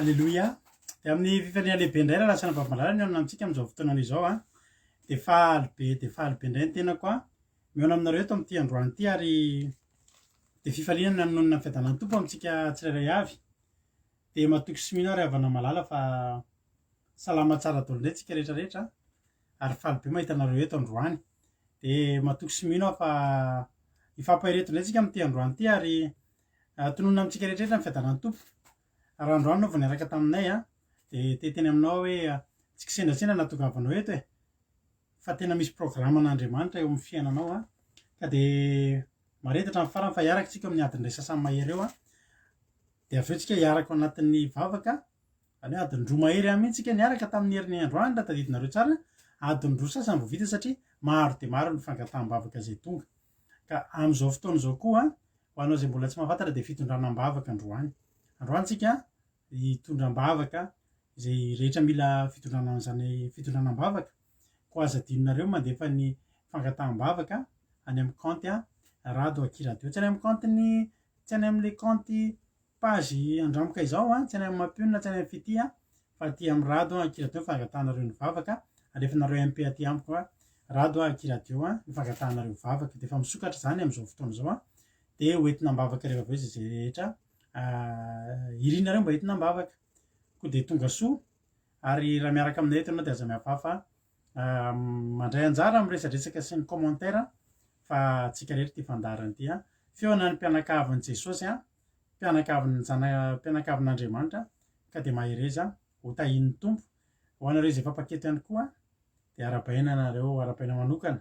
Aleloia. Dia amin'ny fifaliana lehibe indray raha lasa anabavy-malala ny mihaona amintsika amin'izao fotoana izao an. Dia faly be dia faly be indray ny tenako an. Mihaona aminareo eto amin'ity androany ity ary dia fifaliana ny hanonona ny fiadanan'ny Tompo amintsika tsirairay avy. Dia matoky sy mino aho ry havana malala fa salama tsara daholo indray tsika rehetra rehetra ary faly be mahita anareo eto androany. Dia matoky sy mino aho fa hifampahery eto indray tsika amin'ity androany ity ary tononina amintsika rehetra rehetra ny fiadanan'ny Tompo. Raha androany ianao vao niaraka taminay dia te hiteny aminao aho hoe tsy kisendrasendra nahatongavanao eto e! Fa tena misy programan'Andriamanitra eo amin'ny fiainanao an! Ka dia mahareta hatramin'ny farany fa hiaraka isika amin'ny adiny iray sasany mahery eo an! Dia avy eo tsika hiaraka ao anatin'ny vavaka, izany hoe adiny roa mahery ihany mihitsy tsika niaraka tamin'ny herin'ny androany raha tadidinareo tsara, adiny roa sasany vao vita satria maro dia maro ny fangataham-bavaka izay tonga. Ka amin'izao fotoana izao koa, ho anao izay mbola tsy mahafantatra dia fitondrana am-bavaka androany. Androany tsika hitondra am-bavaka izay rehetra mila fitondrana an'izany fitondrana am-bavaka. Koa aza adinonareo mandefa ny fangataham-bavaka any amin'ny kaonty Rado Akia Radio. Tsy any amin'ny kaontin'ny Tsy any amin'ilay kaonty page andramoka izao an, tsy any amin'ny Mampionona, tsy any amin'ny Fitia fa aty amin'ny Rado an, Akia Radio ny fangatahanareo ny vavaka, alefanareo MP aty amiko an, Rado an, Akia Radio an, ny fangatahanareo vavaka, dia efa misokatra izany amin'izao fotoana izao an, dia ho entina am-bavaka rehefa avy eo izay rehetra irinareo mba entina am-bavaka, koa dia tonga soa, ary raha miaraka aminay eto ianao dia aza mihafahafa Mandray anjara amin'ny resadresaka sy ny commentaire fa antsika rehetra ity fandaharana ity an. Fihaonan'ny mpianakavin'i Jesosy an, mpianakavin'ny zana mpianakavin'Andriamanitra ka dia mahereza ho tahian'ny Tompo. Ho anareo izay efa mpaketo ihany koa dia arahabaina anareo, arahabaina manokana.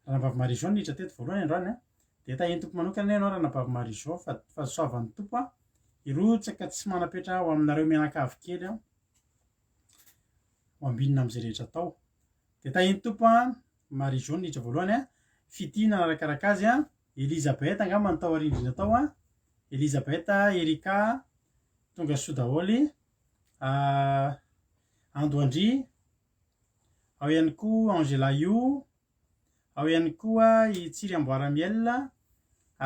Ranabavy Marie Jo niditra teto voalohany androany an. Dia tahian'ny Tompo manokana anie ianao Ranabavy Marie Jo fa fahasoavan'ny Tompo an, hirotsaka tsy manam-petra ho aminareo mianakavy kely an. Ho ambinina amin'izay rehetra atao. Dia tahin'ny Tompo an, Marie Jo niditra voalohany an, Fitia nanarakaraka azy an, Elizabeth angamba no tao aoriana indrindra tao an, Elizabeth, Erika, tonga soa daholo, Ando Andria, ao ihany koa Angela Io, Ao ihany koa i Tsiry Amboaramiel,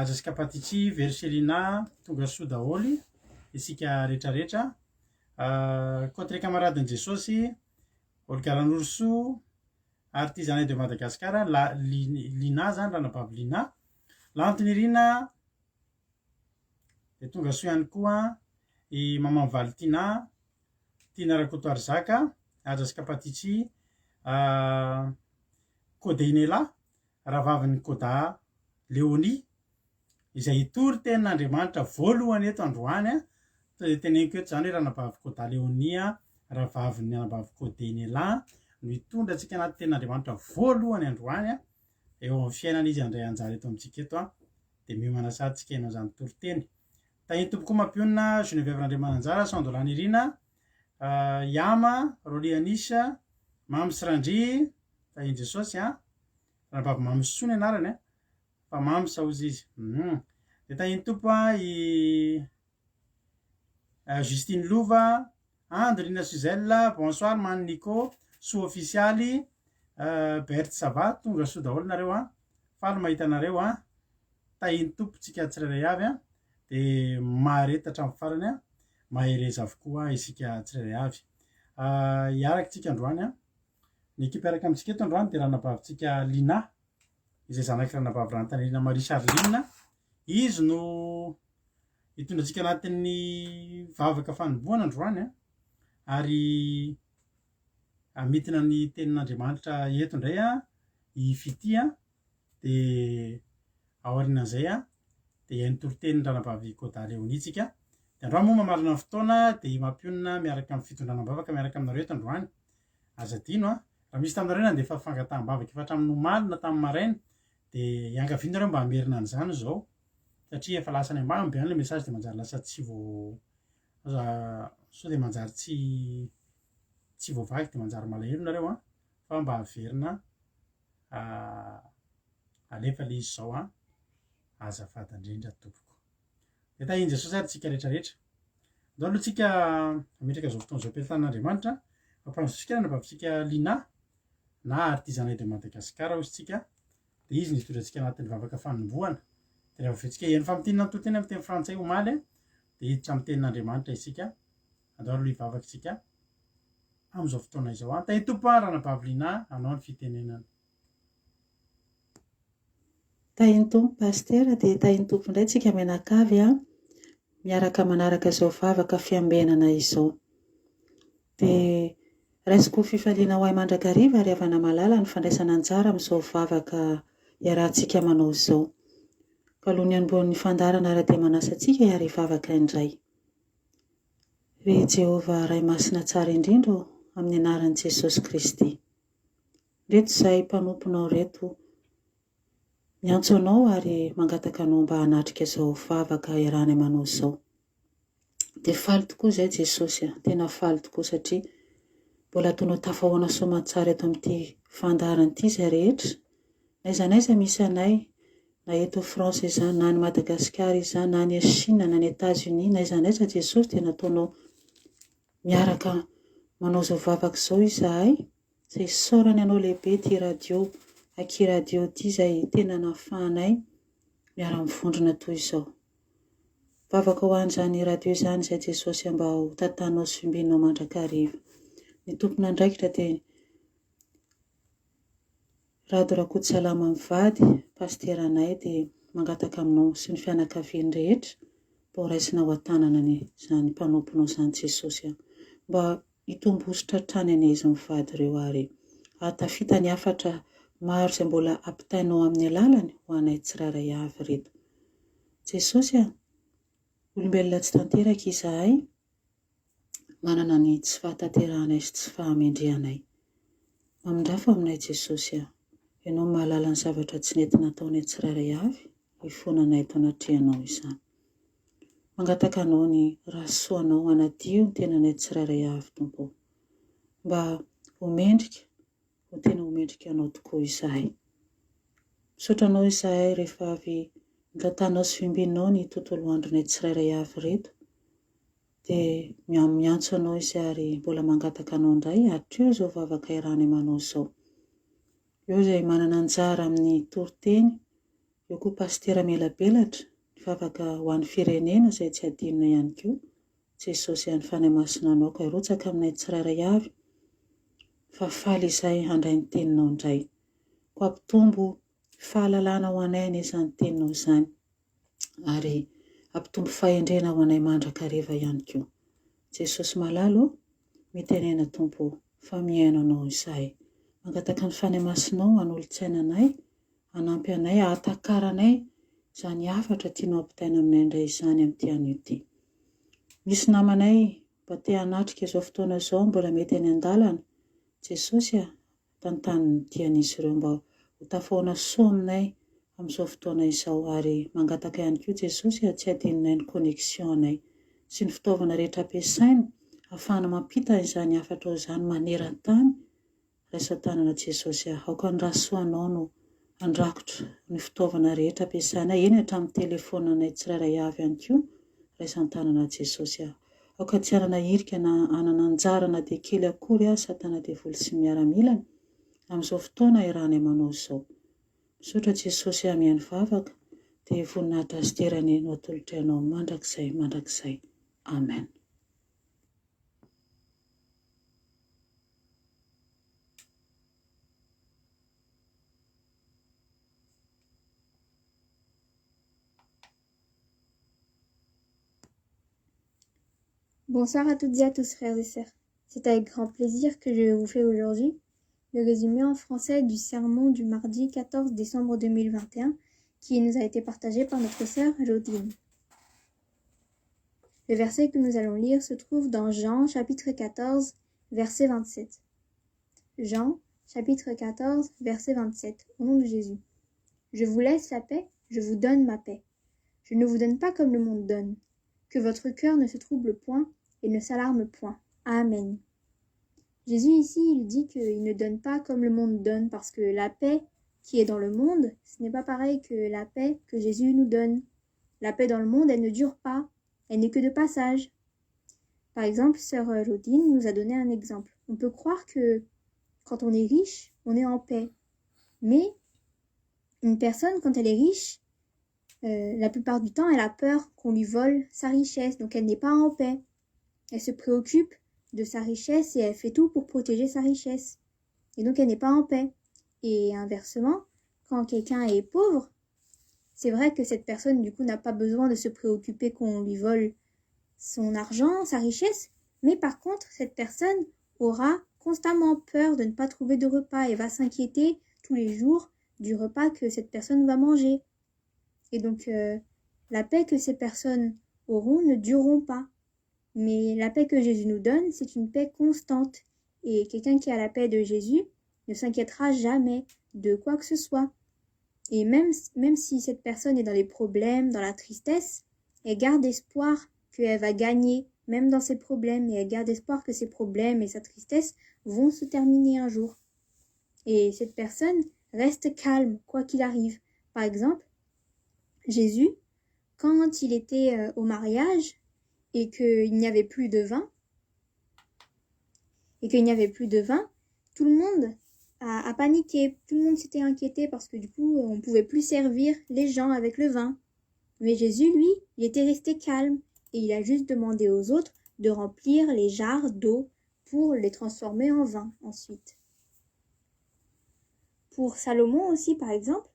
Jessica Patici, Vercelina, tonga soa daholo isika retraretra. Côte Camaradin'i Jesosy, Olga Ranorosoa, Artisanat de Madagascar, La, Lina zany, Ranabavy Lina, Lantonirina, dia tonga soa ihany koa i Maman Valentina, Tiana Rakotoarizaka, Haja Scapatici, Kodeinela, rahavavin'i Koda Léonie, izay hitory tenin'Andriamanitra voalohany eto androany. Teneniko eto izany hoe ranabavy Koda Léonie, rahavavin'ny anabavy Kodeinela, no hitondra antsika anaty tenin'Andriamanitra voalohany androany. Eo amin'ny fiainana izy handray anjara eto amintsika eto. Dia miomana sahady tsika hanao izany toriteny. Tahian'ny Tompo koa mampionona Geneviève Randriamananjara, Sandola Nirina, Yama, Rolly Anisha, Mamy sy Randria, Tahian'i Jesosy an, Ranabavy Mamy Soa ny anarany an, fa Mamy sa hozy izy. Dia tahian'ny Tompo an i Justine Lova, Andrina Suzelle, bonsoir Mani Nico, Soa Ofisialy, Berthe ça va, tonga soa daholo nareo an, faly mahita anareo an, tahin'ny Tompo tsika tsirairay avy an, dia mahareta hatramin'ny farany an, mahereza avokoa isika tsirairay avy. Hiaraka tsika androany an, ny ekipa hiaraka amintsika eto androany dia ranabavintsika Lina, izay zanak'i ranabavy Rantanirina Marie Charline, izy no hitondra antsika anatin'ny vavaka fanombohana androany an, ary hamintina ny tenin'Andriamanitra eto indray an, i Fitia dia aorianan'izay an, dia hihaino toritenin'ny ranabavy Koda Léonie tsika. Dia androany moa mamarana ny fotoana dia i Mampionona miaraka amin'ny fitondrana am-bavaka miaraka aminareo eto androany. Aza adino an, raha misy taminareo nandefa fangataham-bavaka efa hatramin'ny omaly na tamin'ny maraina dia iangaviana nareo mba hamerina an'izany izao satria efa lasa any ambany be any ilay message dia manjary lasa tsy vo sao dia manjary tsy tsy voavaky dia manjary malahelo nareo an fa mba averina alefa ilay izy izao an azafady indrindra tompoko dia tahin'i Jesosy ary tsika rehetra rehetra ndao aloha tsika hametraka izao fotoana izao am-pelan'Andriamanitra ampandrosotsika ny anabavintsika Lina na artisanat de Madagascar hoy isika dia izy no hitondra antsika anatin'ny vavaka fanombohana. Dia rehefa avy eo tsika hihaino famintinana ny toriteny amin'ny teny frantsay omaly dia hiditra amin'ny tenin'Andriamanitra isika. Andao aloha hivavaka isika amin'izao fotoana izao. Antahian'ny Tompo aho Ranabavy Lina hanao ny fitenenana. Tahin'ny Tompo Pasitera dia tahin'ny Tompo indray tsika mianakavy a, miaraka manaraka izao vavaka fiambenana izao. Dia raisiko ho fifaliana ho ahy mandrakariva ry havana malala ny fandraisana anjara amin'izao vavaka iarahantsika manao izao. Ka alohan'ny hanombohan'ny fandaharana ary dia manasa antsika hiara-hivavaka indray. Ry Jehovah Ray Masina Tsara Indrindra ô, amin'ny anaran'i Jesosy Kristy. Ireto izahay mpanomponao ireto miantso anao ary mangataka anao mba hanatrika izao vavaka iarahanay manao izao. Dia faly tokoa izay Jesosy a, tena faly tokoa satria mbola ataonao tafahoana soamantsara eto amin'ity fandaharana ity izay rehetra, n'aiza n'aiza misy anay, na eto France izany, na any Madagasikara izany, na any Chine, na any Etats-Unis, n'aiza n'aiza Jesosy dia nataonao miaraka manao izao vavaka izao izahay, izay isaorany anao lehibe ity radio, aky radio ity izay tena nahafahanay miara-mivondrona toy izao. Vavaka ho an'izany radio izany izay Jesosy mba ho tantanao sy fimbininao mandrakariva. Ny tompon'andraikitra dia Rado Rakotosalama mivady, pasiteranay dia mangataka aminao sy ny fianakaviany rehetra mba ho raisina ao an-tanana anie izany mpanomponao izany Jesosy a. Mba hitombo hosotra hatrany anie izy mivady ireo ary hahatafita ny hafatra maro izay mbola ampitainao amin'ny alalany ho anay tsirairay avy ireto. Jesosy a! Olombelona tsy tanteraka izahay, manana ny tsy fahatanterahanay sy tsy fahamendrehanay. Mamindrafo aminay Jesosy a! Ianao mahalala ny zavatra tsy nety nataonay tsirairay avy, hifonanay eto anatrehanao izany. Mangataka Anao ny rasoanao hanadio ny tenanay tsirairay avy Tompo ô. Mba ho mendrika, ho tena ho mendrika Anao tokoa izahay. Misaotra Anao izahay rehefa avy notantanao sy vimbinao ny tontolo andronay tsirairay avy ireto dia miantso Anao izahay ary mbola mangataka Anao indray hatreo izao vavaka iarahanay manao izao. Eo izay manana anjara amin'ny toriteny, eo koa Pasitera Melabelatra, nivavaka ho an'ny firenena izay tsy adinona ihany koa, Jesosy ihany Fanahy Masina anao ka hirotsaka aminay tsirairay avy fa faly izahay handray ny teninao indray. Koa ampitombo fahalalana ho anay anie izany teninao izany ary ampitombo fahendrena ho anay mandrakariva ihany koa. Jesosy malala ô, mitenena Tompo ô, fa mihaino Anao izahay. Mangataka ny Fanahy Masinao hanolo-tsaina anay, hanampy anay, hahatakaranay izany hafatra tianao hampitaina aminay indray izany amin'ity anio ity. Misy namanay mba te hanatrika izao fotoana izao mbola mety any an-dalana. Jesosy a, tantano ny dian'izy ireo mba ho tafahoana soa aminay amin'izao fotoana izao ary mangataka ihany koa Jesosy a tsy hadinonay ny connexion anay sy ny fitaovana rehetra ampiasaina ahafahana mampita izany hafatrao izany maneran-tany raiso an-tanana Jesosy a aoka ny ra soanao no handrakotra ny fitaovana rehetra ampiasainay eny hatramin'ny telephone-nay tsirairay avy ihany koa raiso an-tanana Jesosy a Aoka tsy hanana hirika na hanana anjara na dia kely akory aza Satana devoly sy ny miaramilany amin'izao fotoana iarahanay manao izao. Misaotra Jesosy aho mihaino vavaka dia voninahitra sy dera anie no atolotray anao mandrakizay mandrakizay. Amen. Bonsoir à toutes et à tous, frères et sœurs. C'est avec grand plaisir que je vous fais aujourd'hui le résumé en français du sermon du mardi 14 décembre 2021 qui nous a été partagé par notre sœur Jodine. Le verset que nous allons lire se trouve dans Jean chapitre 14 verset 27. Jean chapitre 14 verset 27 au nom de Jésus. Je vous laisse la paix, je vous donne ma paix. Je ne vous donne pas comme le monde donne. Que votre cœur ne se trouble point et ne s'alarme point. Amen. Jésus ici, il dit qu'il ne donne pas comme le monde donne parce que la paix qui est dans le monde, ce n'est pas pareil que la paix que Jésus nous donne. La paix dans le monde, elle ne dure pas, elle n'est que de passage. Par exemple, sœur Jodine nous a donné un exemple. On peut croire que quand on est riche, on est en paix. Mais une personne, quand elle est riche, euh, la plupart du temps, elle a peur qu'on lui vole sa richesse, donc elle n'est pas en paix. Elle se préoccupe de sa richesse et elle fait tout pour protéger sa richesse. Et donc elle n'est pas en paix. Et inversement, quand quelqu'un est pauvre, c'est vrai que cette personne, du coup, n'a pas besoin de se préoccuper qu'on lui vole son argent, sa richesse, mais par contre, cette personne aura constamment peur de ne pas trouver de repas et va s'inquiéter tous les jours du repas que cette personne va manger. Et donc, euh, la paix que ces personnes auront ne dureront pas. Mais la paix que Jésus nous donne, c'est une paix constante. Et quelqu'un qui a la paix de Jésus ne s'inquiétera jamais de quoi que ce soit. Et même, même si cette personne est dans les problèmes, dans la tristesse, elle garde espoir qu'elle va gagner, même dans ses problèmes, et elle garde espoir que ses problèmes et sa tristesse vont se terminer un jour. Et cette personne reste calme, quoi qu'il arrive. Par exemple, Jésus, quand il était euh, au mariage et qu'il n'y avait plus de vin, et qu'il n'y avait plus de vin, tout le monde a, paniqué, tout le monde s'était inquiété parce que du coup, on ne pouvait plus servir les gens avec le vin. Mais Jésus, lui, il était resté calme et il a juste demandé aux autres de remplir les jarres d'eau pour les transformer en vin ensuite. Pour Salomon aussi, par exemple,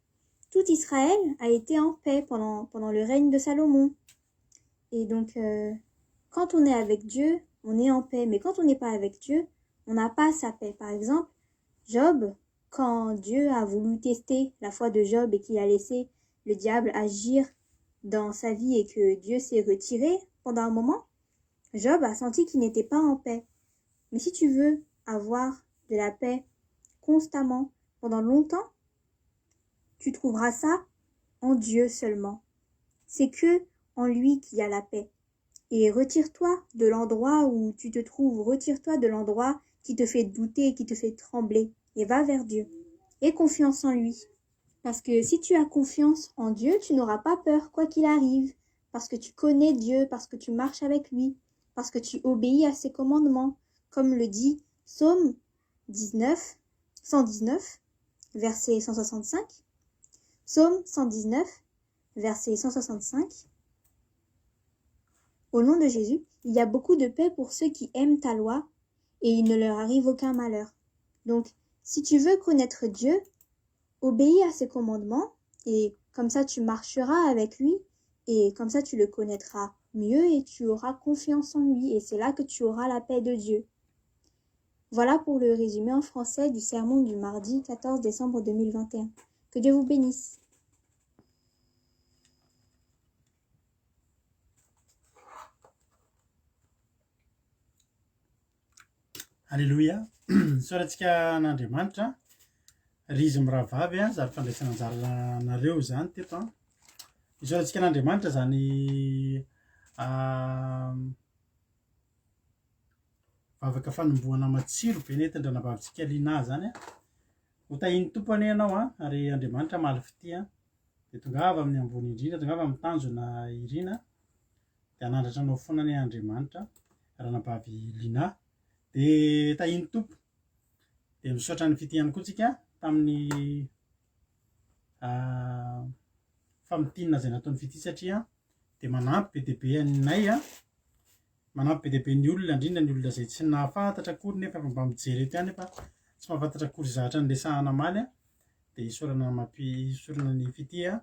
tout Israël a été en paix pendant, pendant le règne de Salomon. Et donc, euh, quand on est avec Dieu, on est en paix. Mais quand on n'est pas avec Dieu, on n'a pas sa paix. Par exemple, Job, quand Dieu a voulu tester la foi de Job et qu'il a laissé le diable agir dans sa vie et que Dieu s'est retiré pendant un moment, Job a senti qu'il n'était pas en paix. Mais si tu veux avoir de la paix constamment, pendant longtemps, tu trouveras ça en Dieu seulement. C'est que en lui qu'il y a la paix. Et retire-toi de l'endroit où tu te trouves, retire-toi de l'endroit qui te fait douter, qui te fait trembler, et va vers Dieu. Et confiance en lui. Parce que si tu as confiance en Dieu, tu n'auras pas peur, quoi qu'il arrive. Parce que tu connais Dieu, parce que tu marches avec lui, parce que tu obéis à ses commandements, comme le dit Psaume 19, 119, verset 165. Psaume 119, verset 165. Au nom de Jésus, il y a beaucoup de paix pour ceux qui aiment ta loi et il ne leur arrive aucun malheur. Donc, si tu veux connaître Dieu, obéis à ses commandements et comme ça tu marcheras avec lui et comme ça tu le connaîtras mieux et tu auras confiance en lui et c'est là que tu auras la paix de Dieu. Voilà pour le résumé en français du sermon du mardi 14 décembre 2021. Que Dieu vous bénisse. Aleloia! Misaotra antsika an'Andriamanitra ry izy mirahavavy a, zary fandraisana anjara anareo izany teto an. Misaotra antsika an'Andriamanitra izany vavaka fanombohana matsiro be nentin-dranabavintsika Lina izany an. Ho tahian'ny Tompo anie ianao an, ary Andriamanitra hamaly fitia an. Dia tongava amin'ny ambony indrindra, tongava amin'ny tanjona irina. Dia hanandratra anao foana anie Andriamanitra, ranabavy Lina. Dia tahian'ny Tompo. Dia misaotra an'i Fitia ihany koa tsika tamin'ny ah, famintinana izay nataon'i Fitia satria dia manampy be dia be anay an. Manampy be dia be ny olona, indrindra ny olona izay tsy nahafantatra akory nefa efa mba mijery eto ihany nefa tsy mahafantatra akory zavatra niresahana omaly an. Dia isaorana mampi isaorana ny Fitia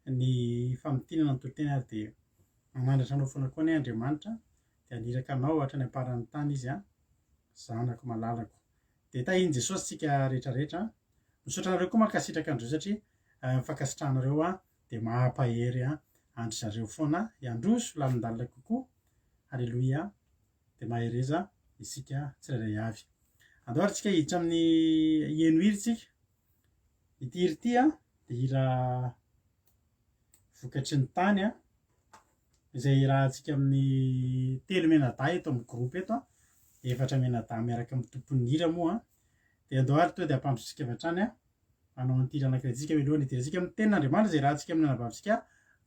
ny famintinana ny toriteny ary dia manandratra anao foana koa anie Andriamanitra dia haniraka anao hatrany am-paran'ny tany Izy an, zanako malalako. Dia tahian'i Jesosy tsika rehetra rehetra an. Misaotra anareo koa mankasitraka andreo satria ny fankasitrahanareo an dia mampahery an andry zareo foana hiandroso lalindalina kokoa. Haleloia. Dia mahereza isika tsirairay avy. Andao ary tsika hiditra amin'ny heno hira tsika. Ity hira ity an dia hira vokatry ny tany an izay irahantsika amin'ny telo mianadahy eto amin'ny groupe eto an, efatra mianadahy miaraka amin'ny tompon'ny hira moa an, dia andao ary tonga dia ampandrosotsika avy hatrany an, hanao an'ity hira anankiray tsika mialohan'ny hidirantsika amin'ny tenin'Andriamanitra izay irahantsika amin'ny anabavintsika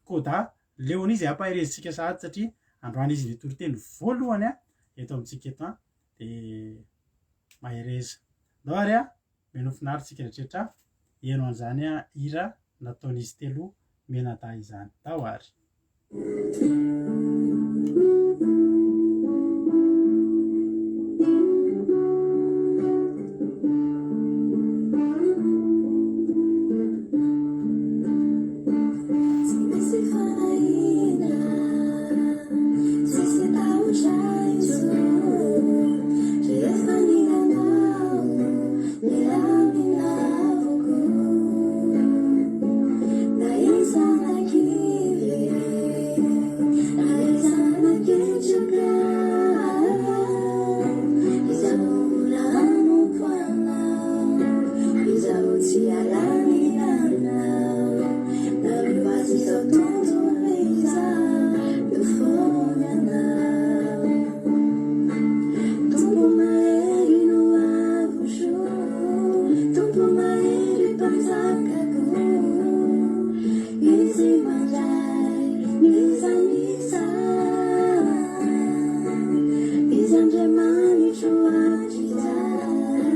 Koda Leonie izay ampaherezintsika sahady satria androany izy nitory teny voalohany an eto amintsika eto an, dia mahereza. Andao ary an, mino finaritra tsika rehetra heno an'izany hira nataon'izy telo mianadahy izany. Tao ary. fanahiana, tsisy tahotra intsony, rehefa anilanao, milamina avokoa. Na iza na kivy, na iza na ketraka, izaho mbola hanompo anao, izaho tsy hiala ny anao, na ho azy izao tontolo izao, eo foana ianao. Tompo mahery no avotro, Tompo mahery mpanjakako, Izy mandray n'iza n'iza, Izy Andriamanitro hatrizay,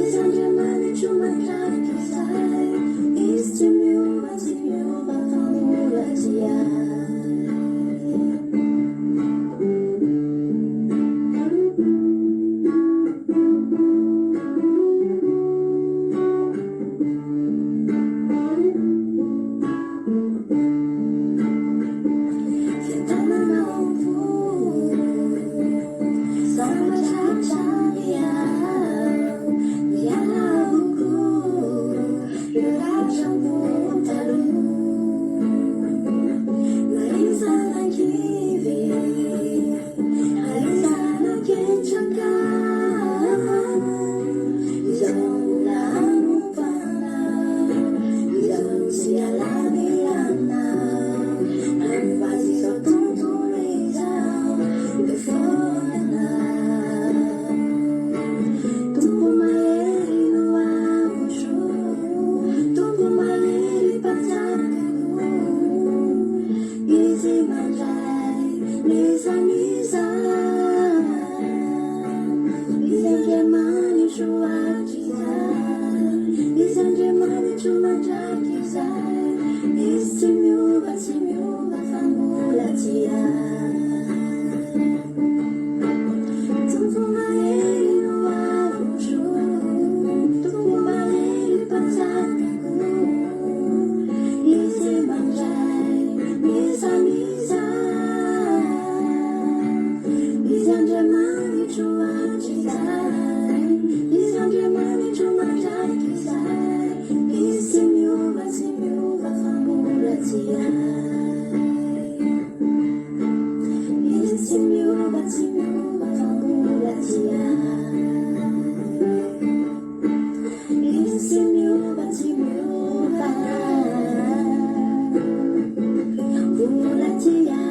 Izy Andriamanitro mandrakizay, Izy tsy miova, tsy miova fa mbola tia ahy. Fiadanana ao am-po, sambatra hatrany aho, miala avokoa ireo ratram-po taloha. Na iza na kivy, na iza na ketraka, izaho mbola hanompo anao, izaho tsy hiala anao, hanova azy izao tontolo izao, eo foana ianao. Tompo mahery no avotro, Tompo mahery mpanjakako, Izy mandray n'iza n'iza, Izy Andriamanitro hatrizay, Izy Andriamanitro mandrakizay, Izy tsy miova, tsy miova fa mbola tia ahy. Tompo mahery no avotro, Tompo mahery mpanjakako, Izy mandray n'iza n'iza, Izy Andriamanitro hatrizay, Izy Andriamanitro mandrakizay, Izy tsy miova, tsy miova fa mbola tia ahy. Izy tsy miova, tsy miova fa mbola tia ahy. Izy tsy miova, tsy miova, mbola tia ahy.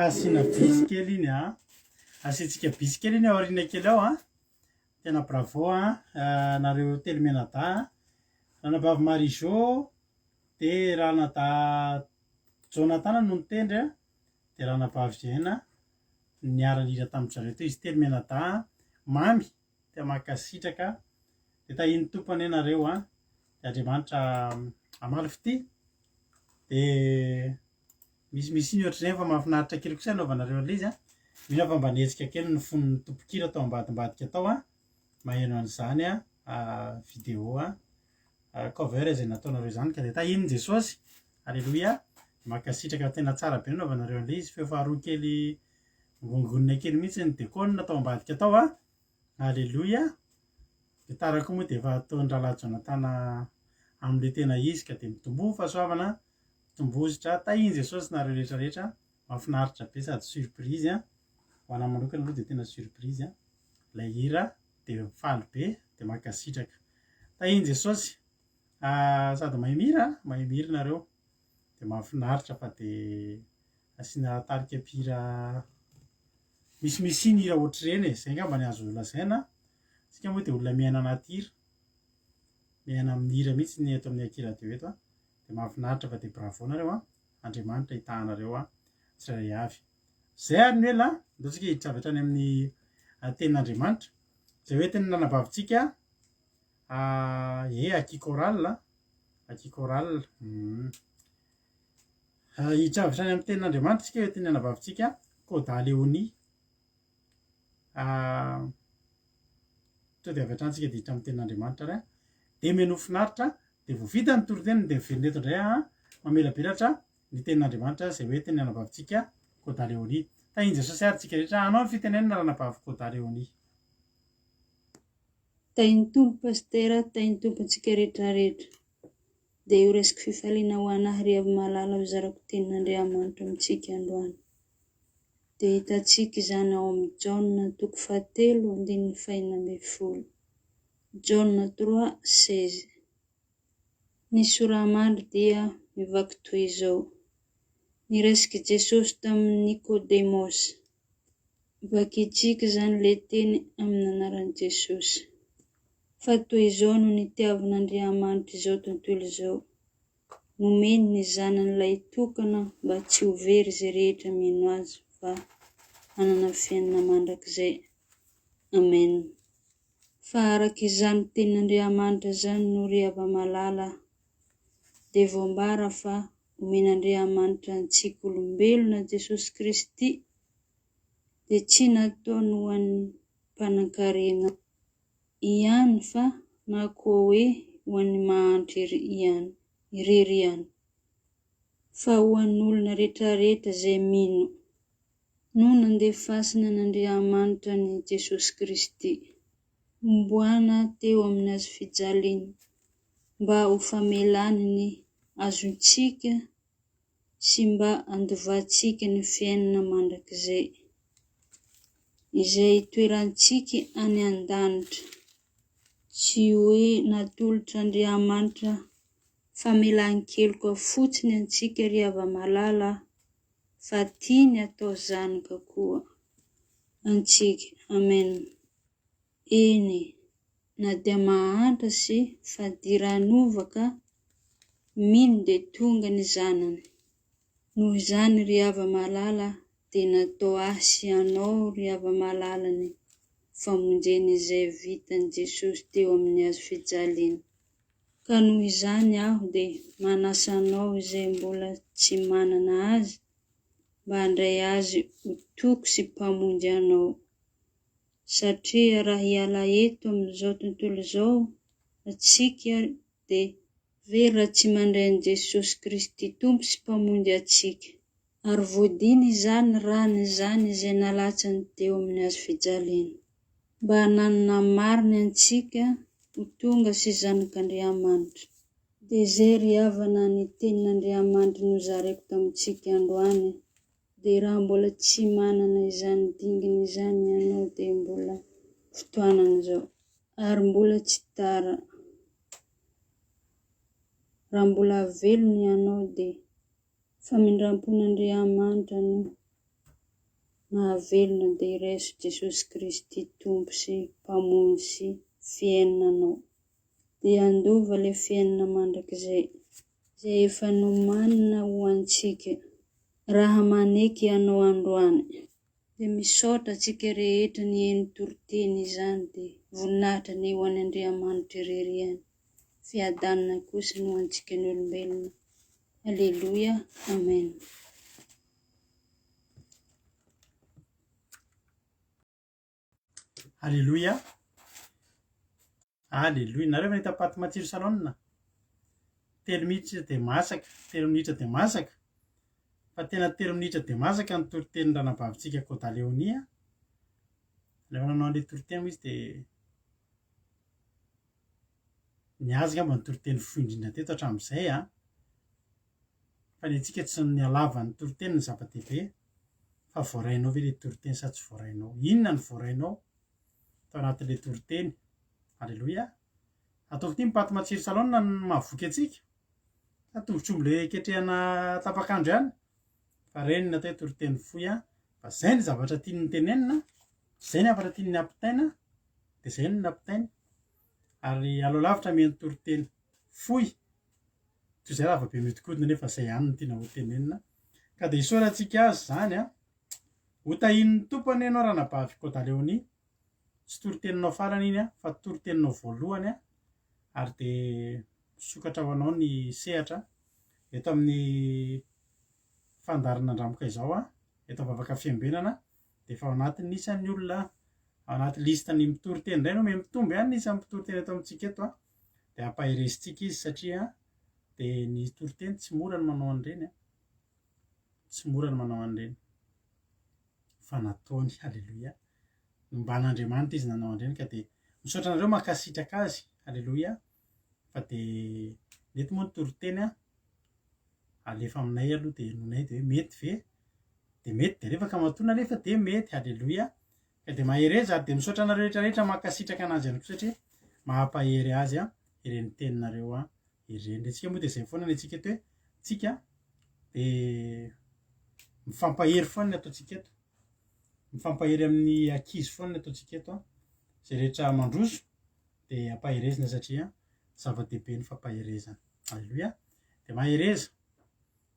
Asiana bisy kely iny a. Asiantsika bisy kely iny aoriana kely ao a. Tena bravo a, nareo telo mianadahy a. Ranabavy Marie Jo dia ranadahy Jonathan no nitendry a, dia ranabavy Jeana niara-nihira tamin-dry zareo teo izy telo mianadahy a. Mamy, tena mankasitraka. Dia tahian'ny Tompo anie nareo a. Dia Andriamanitra hamaly fitia. Dia Misimisy ny ohatr'ireny fa mahafinaritra kely kosa anaovanareo an'ilay izy an. Mino aho fa mba nihetsika kely ny fon'ny tompon-kira tao ambadimbadika tao an, maheno an'izany an, vidéo an, cover izay nataonareo izany ka dia tahian'i Jesosy. Aleloia. Mankasitraka tena tsara be ny nanaovanareo an'ilay izy. Feo faharoa kely ngongonina kely mihitsy ny dekona tao ambadika tao an. Aleloia. Gitara koa moa dia efa ataon'i Rahalahy Jonathan amin'ilay tena izy ka dia mitomboa fahasoavana Tombozitra, tahin'i Jesosy nareo rehetra rehetra, mahafinaritra be sady surprise an, ho anah manokana aloha dia tena surprise an, ilay hira dia faly be dia mankasitraka. Tahin'i Jesosy, sady mahay mihira an, mahay mihira nareo, dia mahafinaritra fa dia asiana tarika mpihira misimisy ny hira ohatr'ireny e, izay angamba ny azo lazaina, isika moa dia olona miaina anaty hira, miaina amin'ny hira mihitsy ny eto amin'ny Aky Radio eto an. Dia mahafinaritra fa dia bravo nareo an! Andriamanitra hitaha anareo an! Tsirairay avy. Zay ary ny ela, andao tsika hiditra avy hatrany amin'ny tenin'Andriamanitra. Izay hoe tenin'ny anabavintsika eh Aky Chorale, Aky Chorale. Hiditra avy hatrany amin'ny tenin'Andriamanitra tsika hoe tenin'ny anabavintsika Koda Léonie. Tonga dia avy hatrany tsika dia hiditra amin'ny tenin'Andriamanitra ary dia menoa finaritra dia vao vita ny toriteny dia miverina eto indray aho mamelabelatra ny tenin'Andriamanitra izay hoe tenin'ny anabavintsika Koda Léonie. Tahin'i Jesosy ary tsika rehetra. Anao ny fitenenana ranabavy Koda Léonie. Tahin'ny Tompo Pasitera, tahin'ny Tompo antsika rehetra rehetra. Dia ho raisiko fifaliana ho an'ahy ry Avimalala hozarako tenin'Andriamanitra amintsika androany. Dia hitantsika izany ao amin'ny Jaona toko fahatelo andininy fahenina ambinifolo. Jaona trois, 16. Ny soramandry dia mivaky toy izao, Niresak'i Jesosy tamin'i Nikodemosy. Vakintsika izany ilay teny amin'ny anaran'i Jesosy. Fa toy izao no nitiavan'Andriamanitra izao tontolo izao, nomeny ny Zanany lahitokana mba tsy ho very izay rehetra mino Azy fa hanana fiainana mandrakizay. Amen. Fa araka izany tenin'Andriamanitra izany no ry hava-malala dia voambara fa omen'Andriamanitra antsika olombelona Jesosy Kristy dia tsy nataony ho an'ny mpanankarena ihany fa na koa hoe ho an'ny mahantra ihany irery ihany fa ho an'olona retraretra izay mino no nandefasina an'Andriamanitra an'i Jesosy Kristy homboana teo amin'ny hazofijaliana mba ho famelany ny azontsika sy mba handovantsika ny fiainana mandrakizay, izay hitoerantsika any an-danitra. Tsy hoe natolotr'Andriamanitra famelan-keloka fotsiny antsika ry hava-malala fa tiany atao zanaka koa antsika. Amen. Eny, na dia mahantra sy fadiranovaka ka mino dia tonga ny zanany. Noho izany ry hava-malala dia natao ahy sy anao ry hava-malala ny famonjena izay vitan'i Jesosy teo amin'ny hazo fijaliana. Ka noho izany aho dia manasa anao izay mbola tsy manana Azy mba handray Azy ho Toky sy Mpamonjy anao. Satria raha hiala eto amin'izao tontolo izao antsika dia very raha tsy mandray an'i Jesosy Kristy Tompo sy Mpamonjy antsika. Ary voadiny izany rany izany izay nalatsany teo amin'ny hazo fijaliana, mba hananana marina antsika ho tonga sy zanak'Andriamanitra. Dia izay ry havana ny tenin'Andriamanitra nozaraiko tamintsika androany. Dia raha mbola tsy manana izany dingana izany ianao dia mbola fotoanana izao. Ary mbola tsy tara. Raha mbola velona ianao dia famindrampon'Andriamanitra no nahavelona dia raiso Jesosy Kristy Tompo sy Mpamonjy sy fiainanao. Dia handova ilay fiainana mandrakizay. Izay efa nomanina ho antsika. Raha maneky ianao androany. Dia misaotra antsika rehetra niheno toriteny izany dia voninahitra anie ho an' Andriamanitra irery ihany. Fiadanana kosa no antsika ny olombelona. Aleloia. Amen. Aleloia. Aleloia. Nareo ve nahita paty matsiro salon? Telo minitra dia masaka, telo minitra dia masaka. Fa tena telo minitra dia masaka ny toritenin'ny ranabavintsika Koda Léonie. Rehefa nanao an'ilay toriteny moa izy dia ny azy angamba ny toriteny fohy indrindra teto hatramin'izay an. Fa ny antsika tsy ny halavan'ny toriteny ny zava-dehibe fa voarainao ve ilay toriteny sa tsy voarainao? Inona no voarainao? tao anatin'ilay toriteny. Aleloia. Ataovy ity ny paty matsiro salon no mahavoky antsika. Sa tongotr'omby le ketrehana tapak'andro ihany. Fa ireny ny atao hoe toriteny fohy an. Fa izay ny zavatra tiany tenenina, izay ny hafatra tiany ampitaina, dia izay no nampitainy. Ary aleo lavitra mihaino toriteny fohy toy izay lava be mihodinkodina nefa izay ihany no tiana ho tenenina. Ka dia isaorantsika azy izany an. Ho tahian'ny Tompo anie ianao ranabavy Kodaleonie. Tsy toriteninao farany iny fa toriteninao voalohany ary dia misokatra ho anao ny sehatra eto amin'ny fandaharana Andramoka izao eto Vavaka Fiambenana dia efa ao anatin'ny isan'ny olona. Ao anaty liste ny mitory teny indray no miha-mitombo ihany ny isan'ny mpitory teny eto amintsika eto an. Dia ampaherezintsika izy satria dia ny toriteny tsy mora ny manao an'ireny an. Tsy mora ny manao an'ireny. Fa nataony, haleloia. Nomban'Andriamanitra izy nanao an'ireny ka dia misaotra anareo mankasitraka azy, haleloia. Fa dia nety moa ny toriteny an. Alefa aminay aloha dia henoinay dia hoe mety ve? Dia mety dia alefa ka matoa nalefa dia mety, haleloia. Ka dia mahereza ary dia misaotra anareo rehetra rehetra mankasitraka an'azy ihany koa satria mahampahery azy an ireny teninareo an ireny. Ny antsika moa dia izay foana ny antsika eto hoe tsika dia mifampahery foana ny ataontsika eto. Mifampahery amin'ny ankizy foana ny ataontsika eto an. Izay rehetra mandroso dia ampaherezina satria zava-dehibe ny fampaherezana. Aleloia. Dia mahereza.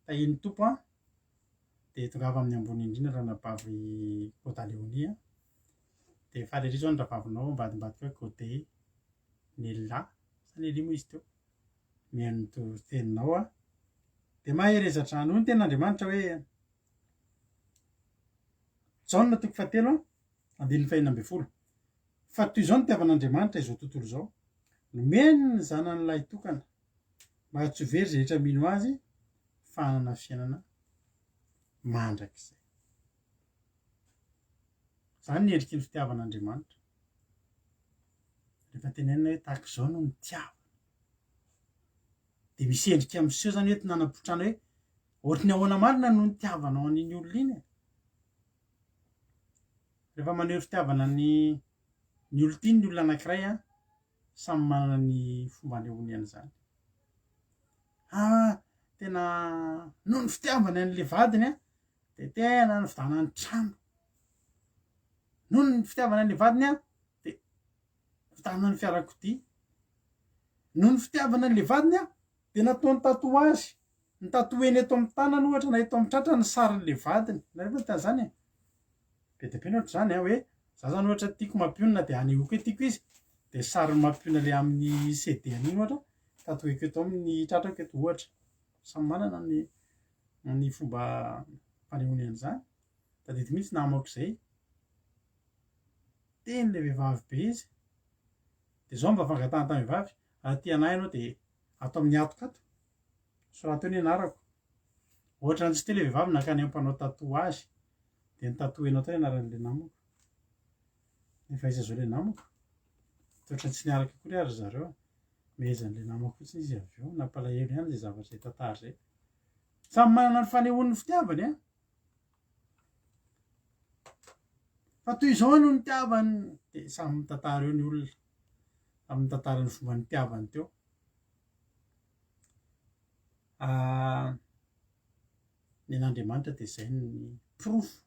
Tahian'ny Tompo an. Dia tongava amin'ny ambony indrindra ranabavy Koda Léonie a. Dia faly ery zao ny rahavavinao ambadimbadika hoe Kode Nella sa Nelly moa izy teo. Mihaino ny toriteninao a. Dia mahereza hatrany. Hoy ny tenin'Andriamanitra hoe Jaona toko fahatelo andininy fahenina ambin'ny folo. Fa toy izao no nitiavan'Andriamanitra izao tontolo izao, nomeny ny Zanany lahitokana, mba tsy ho very izay rehetra mino Azy, fa hanana fiainana mandrakizay. Izany ny endriky ny fitiavan'Andriamanitra. Rehefa tenenina hoe tahaka izao no nitiavana, dia misy endrika miseho izany hoe nanapotrana hoe ohatry ny ahoana marina no nitiavanao an'iny olona iny e. Rehefa maneho fitiavana ny ny olon-tiany ny olona anankiray an, samy manana ny fomba anehoany an'izany. Ah, tena noho ny fitiavany an'ilay vadiny an, dia tena nividanany trano. Noho ny fitiavany an'ilay vadiny an, dia nividanany fiarakodia. Noho ny fitiavany an'ilay vadiny an, dia nataony tatouage. Ny tatouer-ny eto amin'ny tanany ohatra na eto amin'ny tratrany ny sarin'ilay vadiny. Nareo ve nahita an'izany e? Be dia be ny ohatr'izany an, hoe za zany ohatra tiako mampionona dia anehoako hoe tiako izy, dia sarin'ny mampionona ilay amin'ny CD an'iny ohatra tatouer-ko eto amin'ny tratrako eto ohatra. Samy manana ny ny fomba fanehoany an'izany. Tadidy mihitsy namako izay, teny ilay vehivavy be izy, dia izao mba fangatahana tamin'ny vehivavy, raha tia anah ianao dia ato amin'ny hatoka ato, soraty eo ny anarako. Ohatra ny tsy tia ilay vehivavy nankany amin'ny mpanao tatouage, dia notatouenao tao ny anaran'ilay namako. Nefa aiza izao ilay namako? Toa ohatran'ny tsy niaraka akory ary ry zareo. Mehezan'ilay namako fotsiny izy avy eo. Nampalahelo ihany izay zavatra izay tantara izay. Samy manana ny fanehoany ny fitiavany an! Fa toy izao no nitiavany, dia samy mitantara eo ny olona. Samy mitantara ny fomba nitiavany teo. Ny an'Andriamanitra dia izay ny porofo,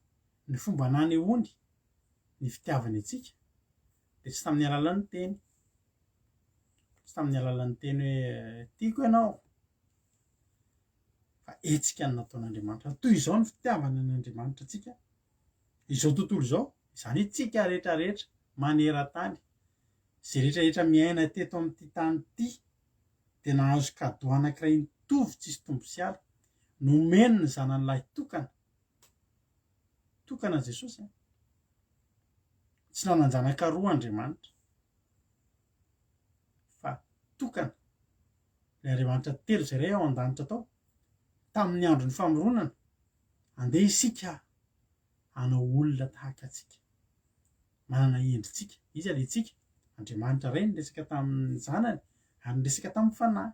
ny fomba nanehoany ny fitiavany antsika dia tsy tamin'ny alalan'ny teny, tsy tamin'ny alalan'ny teny hoe tiako ianao, fa hetsika ny nataon'Andriamanitra. Toy izao ny fitiavana an'Andriamanitra antsika, izao tontolo izao, izany hoe tsika rehetra rehetra maneran-tany, izay rehetra rehetra miaina teto amin'ity tany ity dia nahazo cadeau anankiray mitovy tsisy tombo sy ala, nomeny ny zanany lahy tokana, tokana Jesosy an, tsy nanan-janaka roa Andriamanitra fa tokana, ilay Andriamanitra telo izay iray ao an-danitra tao, tamin'ny andron'ny famoronana, andeha isika hanao olona tahaka antsika. Manana endritsika. Iza ilay tsika? Andriamanitra Ray niresaka tamin'ny Zanany ary niresaka tamin'ny Fanahy.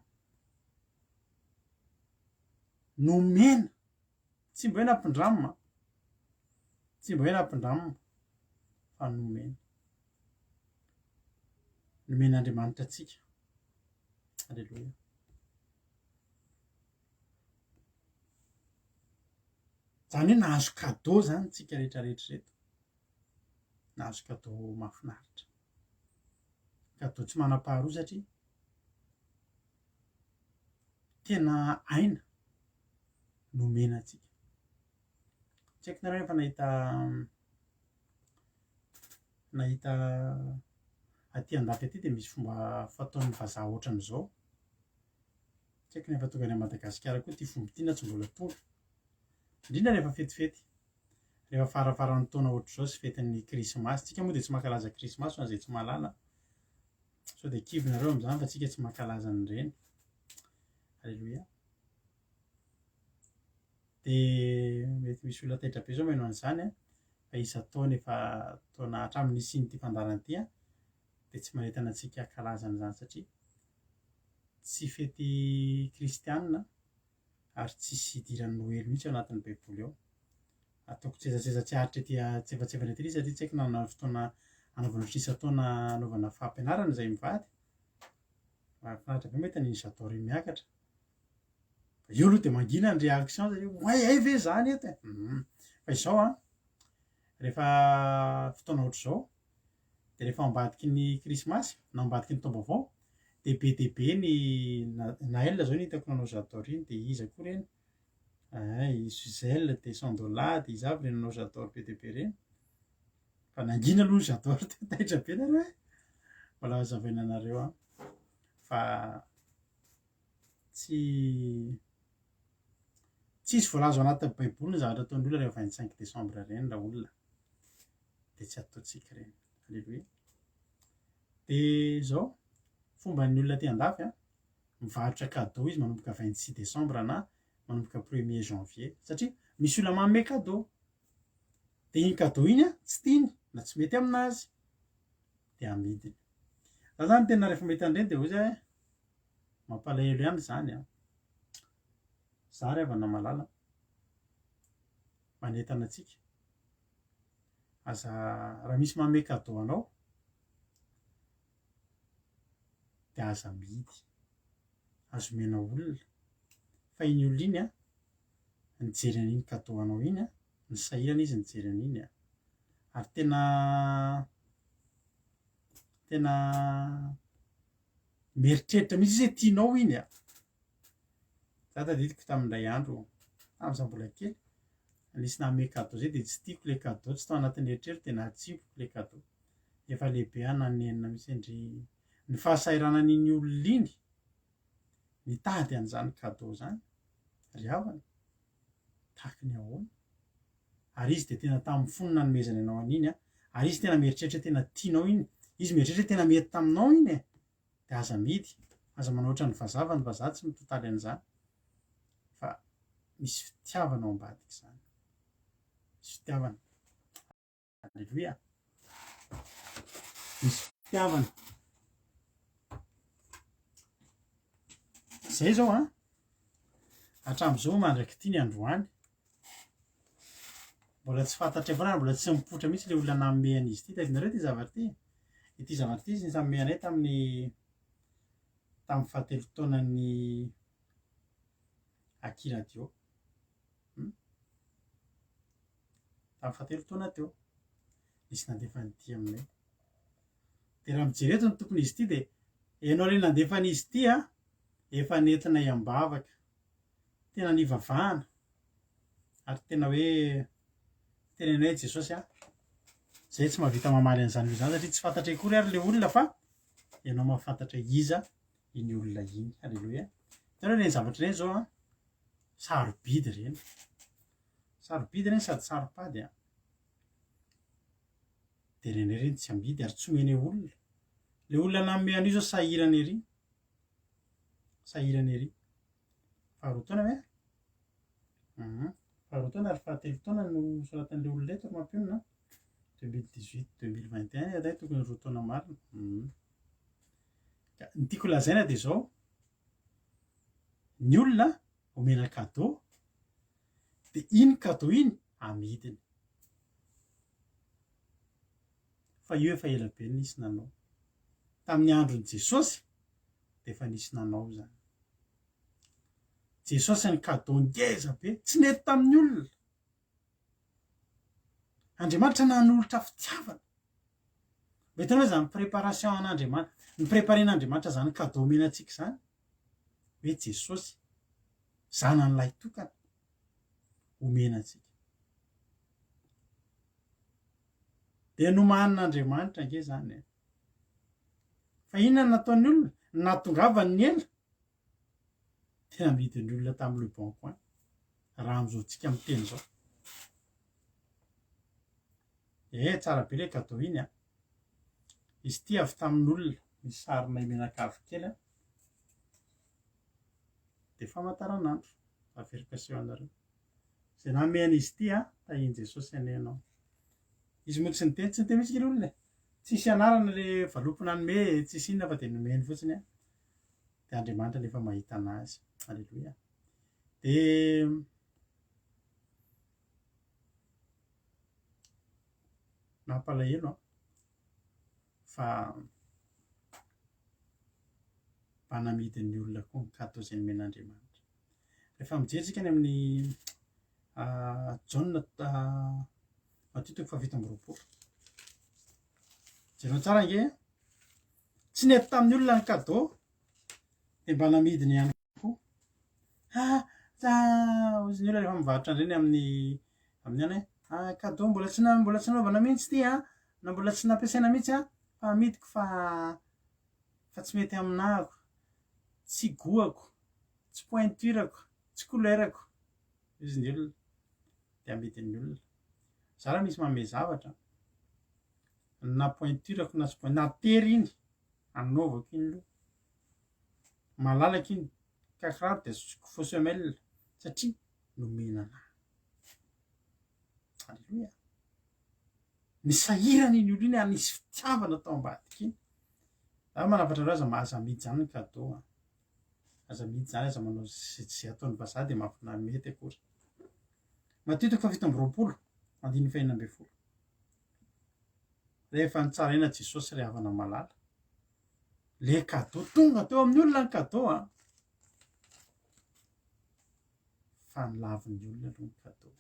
Nomena. Tsy mba hoe nampindramina. Tsy mba hoe nampindramina fa nomena. Nomen'Andriamanitra antsika. Aleloia. Izany hoe nahazo cadeau izany tsika rehetra rehetra ireto. Nahazo cadeau mahafinaritra. Cadeau tsy manam-paharoa satria tena aina nomena antsika. Tsy haiko nareo efa nahita nahita aty andafy aty dia misy fomba fataon'ny vazaha ohatran'izao. Tsy haiko na efa tonga any Madagasikara koa ity fomba ity na tsy mbola tonga. Indrindra rehefa fetifety. Rehefa farafaran'ny taona ohatr'izao sy fetin'ny krismasy. Tsika moa dia tsy mankalaza krismasy ho an'izay tsy mahalala. Sao dia kivy nareo amin'izany fa tsika tsy mankalaza an'ireny. Alléluia. Dia mety misy olona taitra be izao maheno an'izany an, fa isan-taona efa taona hatramin'ny nisian'ity fandaharana ity an, dia tsy manentana antsika hankalaza an'izany satria tsy fety kristianina ary tsisy idiran'ny Noely mihitsy ao anatin'ny Baiboly ao. Ataoko tsetsatsetsa tsy aritra ety antsefatsefany ety ilay izy satria tsy haiko na hanana fotoana hanaovana ohatry ny isan-taona hanaovana fampianarana izay mivady. Mahafinaritra be mahita an'iny J'adore iny miakatra. Eo aloha dia mangina ny réaction satria oay hay ve izany eto e? Fa izao an, rehefa fotoana ohatr'izao dia rehefa ao ambadiky ny krismasy na ao ambadiky ny taom-baovao dia be dia be ny Naël izao no hitako nanao j'adore iny dia iza koa ireny? Ay, i Suzelle dia Sandola dia iza avy ireny nanao j'adore be dia be ireny? Fa nangina aloha ny j'adore dia taitra be nareo e! Mbola hazavaina anareo an fa Tsy tsisy voalaza ao anatin'ny baiboly ny zavatra ataon'ny olona rehefa 25 décembre ireny raha olona dia tsy ataontsika ireny. Alléluia. Dia izao, fomban'ny olona aty andafy an, mivarotra cadeau izy manomboka 26 décembre na manomboka premier janvier satria misy olona manome cadeau. Dia iny cadeau iny an, tsy tiany na tsy mety aminazy dia amidiny. Za zany tena rehefa mahita an'ireny dia hoy za hoe Mampalahelo ihany izany an! Za ry havana malala manentana antsika, aza raha misy manome cadeau anao dia aza amidy, aza omena olona fa iny olona iny an, nijery an'iny cadeau anao iny an, nisahirana izy nijery an'iny an, ary tena tena Mieritreritra mihitsy izy hoe tianao iny a! Za tadidiko tamin'indray andro, tamin'izaho mbola kely, nisy nanome cadeau zay dia tsy tiako ilay cadeau, tsy tao anatin'ny eritreritro dia natsipiko ilay cadeau. Efa lehibe aho nanenina mihitsy ndry ny fahasahiranan'iny olona iny nitady an'izany cadeau izany ry havana, tahaky ny ahoana? Ary izy dia tena tamin'ny fony nanomezany anao an'iny an, ary izy tena mieritreritra hoe tena tianao iny, izy mieritreritra hoe tena mety taminao iny e, dia aza amidy, aza manao ohatran'ny vazaha fa ny vazaha tsy mitotaly an'izany fa misy fitiavana ao ambadik'izany, misy fitiavana. Aleloia. Misy fitiavana. Zay zao an. Hatramin'izao mandrak'ity ny androany. Mbola tsy fantatray foana ary mbola tsy mipoitra mihitsy ilay olona nanome an'izy ity. Tadidinareo ity zavatra ity? Ity zavatra ity izy nanome anay tamin'ny tamin'ny fahatelo taonan'ny Aki Radio. Hmm? Tamin'ny fahatelo taona teo, nisy nandefa an'ity aminay. Dia raha mijery eto ny tompon'izy ity dia ianao ilay nandefa an'izy ity a, efa nentinay am-bavaka. Tena nivavahana. Ary tena hoe tenenay hoe Jesosy a, izay tsy mahavita mamaly an'izany olona izany satria tsy fantatray akory ary ilay olona fa ianao mahafantatra iza iny olona iny. Alléluia. Hitanareo ireny zavatra ireny izao a, sarobidy ireny. Sarobidy ireny sady saropady a. Dia ireny ireny tsy amidy ary tsy omena olona. Ilay olona nanome an'io izao sahirana ery. Sahirana ery. Faharoa taona ve? Mhm. Faharoa taona ary fahatelo taona no soratan'ilay olona eto ry mampionona. 2018, 2021, adahy tokony roa taona marina. Mhm. Ka ny tiako lazaina dia izao, ny olona omena cadeau dia iny cadeau iny amidiny. Fa io efa ela be nisy nanao. Tamin'ny andron'i Jesosy dia efa nisy nanao izany. Jesosy ny cadeau ngeza be, tsy nety tamin'ny olona. Andriamanitra nanolotra fitiavana. Mba hitanao izany préparation an'Andriamanitra, ny préparen'Andriamanitra izany cadeau omena antsika izany, hoe Jesosy, zanany lahitokana, omena antsika. Dia nomanin'Andriamanitra ange izany e. Fa inona no nataon'ny olona? Nahatongavany ny ela. Tena amidin'ny olona tamin'ny Le Bon Coin. Raha amin'izao tsika miteny izao. Eh, tsara be ilay cadeau iny an. Izy ity avy tamin'olona, misy sarinay mianakavy kely an. Dia famantaranandro, averiko aseho anareo. Izay nanome an'izy ity an, tahian'i Jesosy anie ianao. Izy moa tsy niteny, tsy niteny mihitsy ilay olona e. Tsisy anarana ilay valopy nanome, tsisy inona fa dia nomeny fotsiny an. Dia Andriamanitra nefa mahita anazy. Aleloia. Dia Mampalahelo an! Fa mba namidin'ny olona koa ny cadeau izay nomen'Andriamanitra. Rehefa mijery isika any amin'ny Jaona Matio toko fahafito amby roapolo. Jereo tsara ange, tsy nety tamin'ny olona ny cadeau dia mba namidiny ihany koa. Ah, hozy ny olona rehefa mivarotra an'ireny amin'ny amin'ny any hoe ah, cadeau mbola tsy na- mbola tsy nanaovana mihitsy ity an, na mbola tsy nampiasaina mihitsy an, fa amidiko fa fa tsy mety aminahako, tsy goût-ako, tsy pointure-ko, tsy couleur-ko, hozy ny olona, dia amidin'ny olona. Za raha misy manome zavatra, na pointure-ko na tsy pointure, na tery iny, anaovako iny aloha. Malalaka iny ka kiraro dia asiako faux semelle satria nomena anah. Aleloia. Nisahirana iny olona iny ary nisy fitiavana tao ambadika iny. Za manafatra anareo aza aza amidy zany ny cadeau a. Aza amidy zany, aza manao zay zay ataon'ny vazaha dia mahafinaritra mety akory. Matio toko faha 27, andininy faha 16. Rehefa nitsaraina Jesosy ry havana malala. Le cadeau tonga teo amin'ny olona ny cadeau an. Fa ny lavin'ny olona aloha ny cadeau.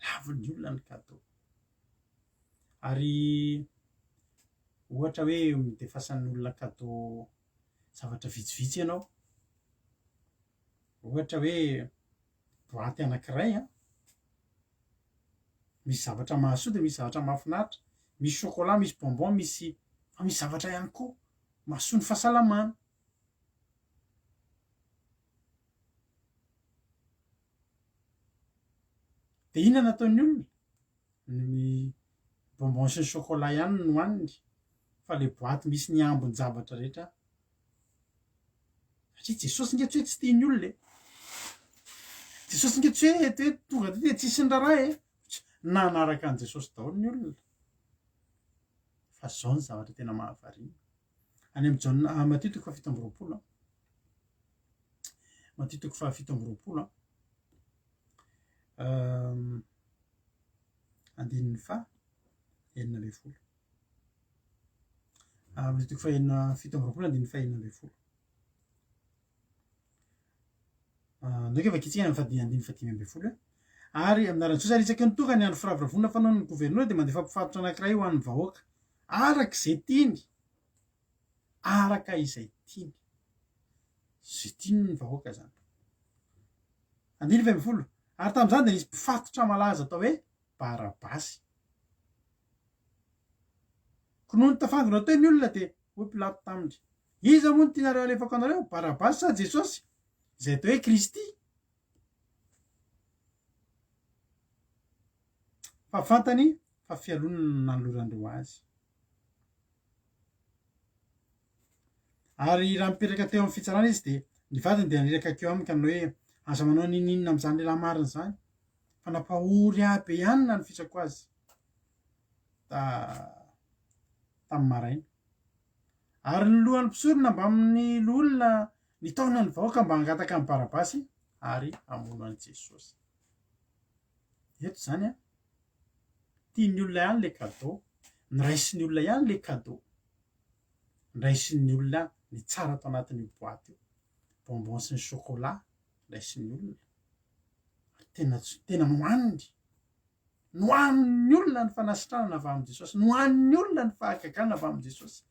Lavin'ny olona ny cadeau. Ary ohatra hoe midefasan'ny olona cadeau zavatra vitsivitsy ianao. Ohatra hoe boaty anankiray an. Misy zavatra mahasoa dia misy zavatra mahafinaritra, misy chocolat, misy bonbon, misy fa misy zavatra ihany koa mahasoa ny fahasalamana. Dia inona no ataon'ny olona? Ny bonbon sy ny chocolat ihany no hohaniny fa ilay boaty misy ny ambin-javatra rehetra Satria Jesosy nge tsy hoe tsy tian'ny olona e. Jesosy nge tsy hoe hoe tonga dia dia tsisy niraharaha e. Nanaraka an'i Jesosy daholo ny olona. Fa zao ny zavatra tena mahavariana. Any amin'ny Jaona, ah, Matio toko faha 27. Matio toko faha 27. Andininy faha 16. Amin'ny toko fahenina 27 andininy fahenina ambin'ny folo. Andeha ka vakintsika ny fahadimy andininy fahadimy ambin'ny folo. Ary amin'ny anaran'i Jesosy, ary isaky ny tonga ny andro firavoravoana fanaon'ny governora dia mandefa mpifatotra anankiray ho an'ny vahoaka, araka izay tiany, araka izay tiany. Izay tiany ny vahoaka izany. Andininy faha ambin'ny folo. Ary tamin'izany dia nisy mpifatotra malaza atao hoe Barabasy. Koa nony tafangona teo ny olona dia hoy Pilato taminy, Iza moa no tianareo halefako anareo, Barabasy sa Jesosy, izay atao hoe Kristy? Fa fantany fa fialonana no nanoloran'ireo azy. Ary raha nipetraka teo amin'ny fitsarana izy dia ny vadiny dia niraka hankeo aminy ka nanao hoe, Aza manao n'inon'inona amin'izany lehilahy marina izany, fa nampahory ahy be ihany ny nanofisako azy tamin'ny maraina. Ary ny lohan'ny mpisorona mbamin'ny loholona nitaona ny vahoaka mba hangataka an'i Barabasy ary hamono an'i Jesosy. Eto izany an, tian'ny olona ihany ilay cadeau, noraisin'ny olona ihany ilay cadeau, noraisin'ny olona ny tsara tao anatin'io boaty io, bonbon sy ny chocolat noraisin'ny olona, ary tena tsy tena nohaniny, nohanin'ny olona ny fanasitranana avy amin'i Jesosy, nohanin'ny olona ny fahagagana avy amin'i Jesosy,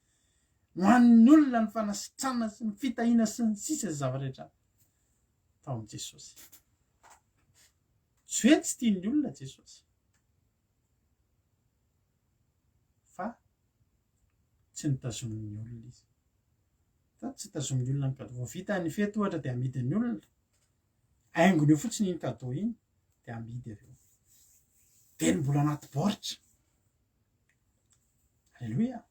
nohanin'ny olona ny fanasitranana sy ny fitahiana sy ny sisa izay zavatra rehetra tao amin'i Jesosy. Tsy hoe tsy tian'ny olona Jesosy fa tsy notazomin'ny olona izy. Fa tsy tazomin'ny olona ny cadeau. Vao vita ny fety ohatra dia amidin'ny olona. Haingony eo fotsiny iny cadeau iny dia amidy avy eo. Teny mbola anaty baoritra. Aleloia.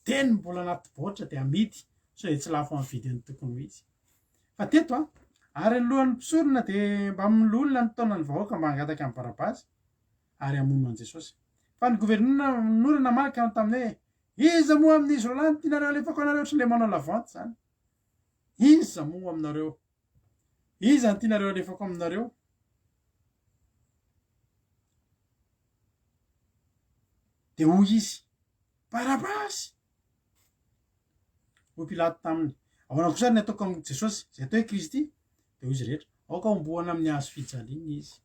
Teny mbola anaty baoritra dia amidy sao dia tsy lafo amin'ny vidiny tokony ho izy. Fa teto an, ary ny lohan'ny mpisorona dia mbamin'ny loholona nitaona ny vahoaka mba hangataka an'i Barabasy ary hamono an'i Jesosy. Fa ny governora namaly ka taminy hoe, Iza moa amin'izy roalahy no tianareo alefako anareo ohatran'ilay manao la vente izany? Iza moa aminareo? Iza no tianareo alefako aminareo? Dia hoy izy, Barabasy! Hoy Pilato taminy, Ahoana kosa ary ny ataoko amin'i Jesosy, izay atao hoe Kristy? Dia hoy izy rehetra, Aoka homboana amin'ny hazo fijaliana izy.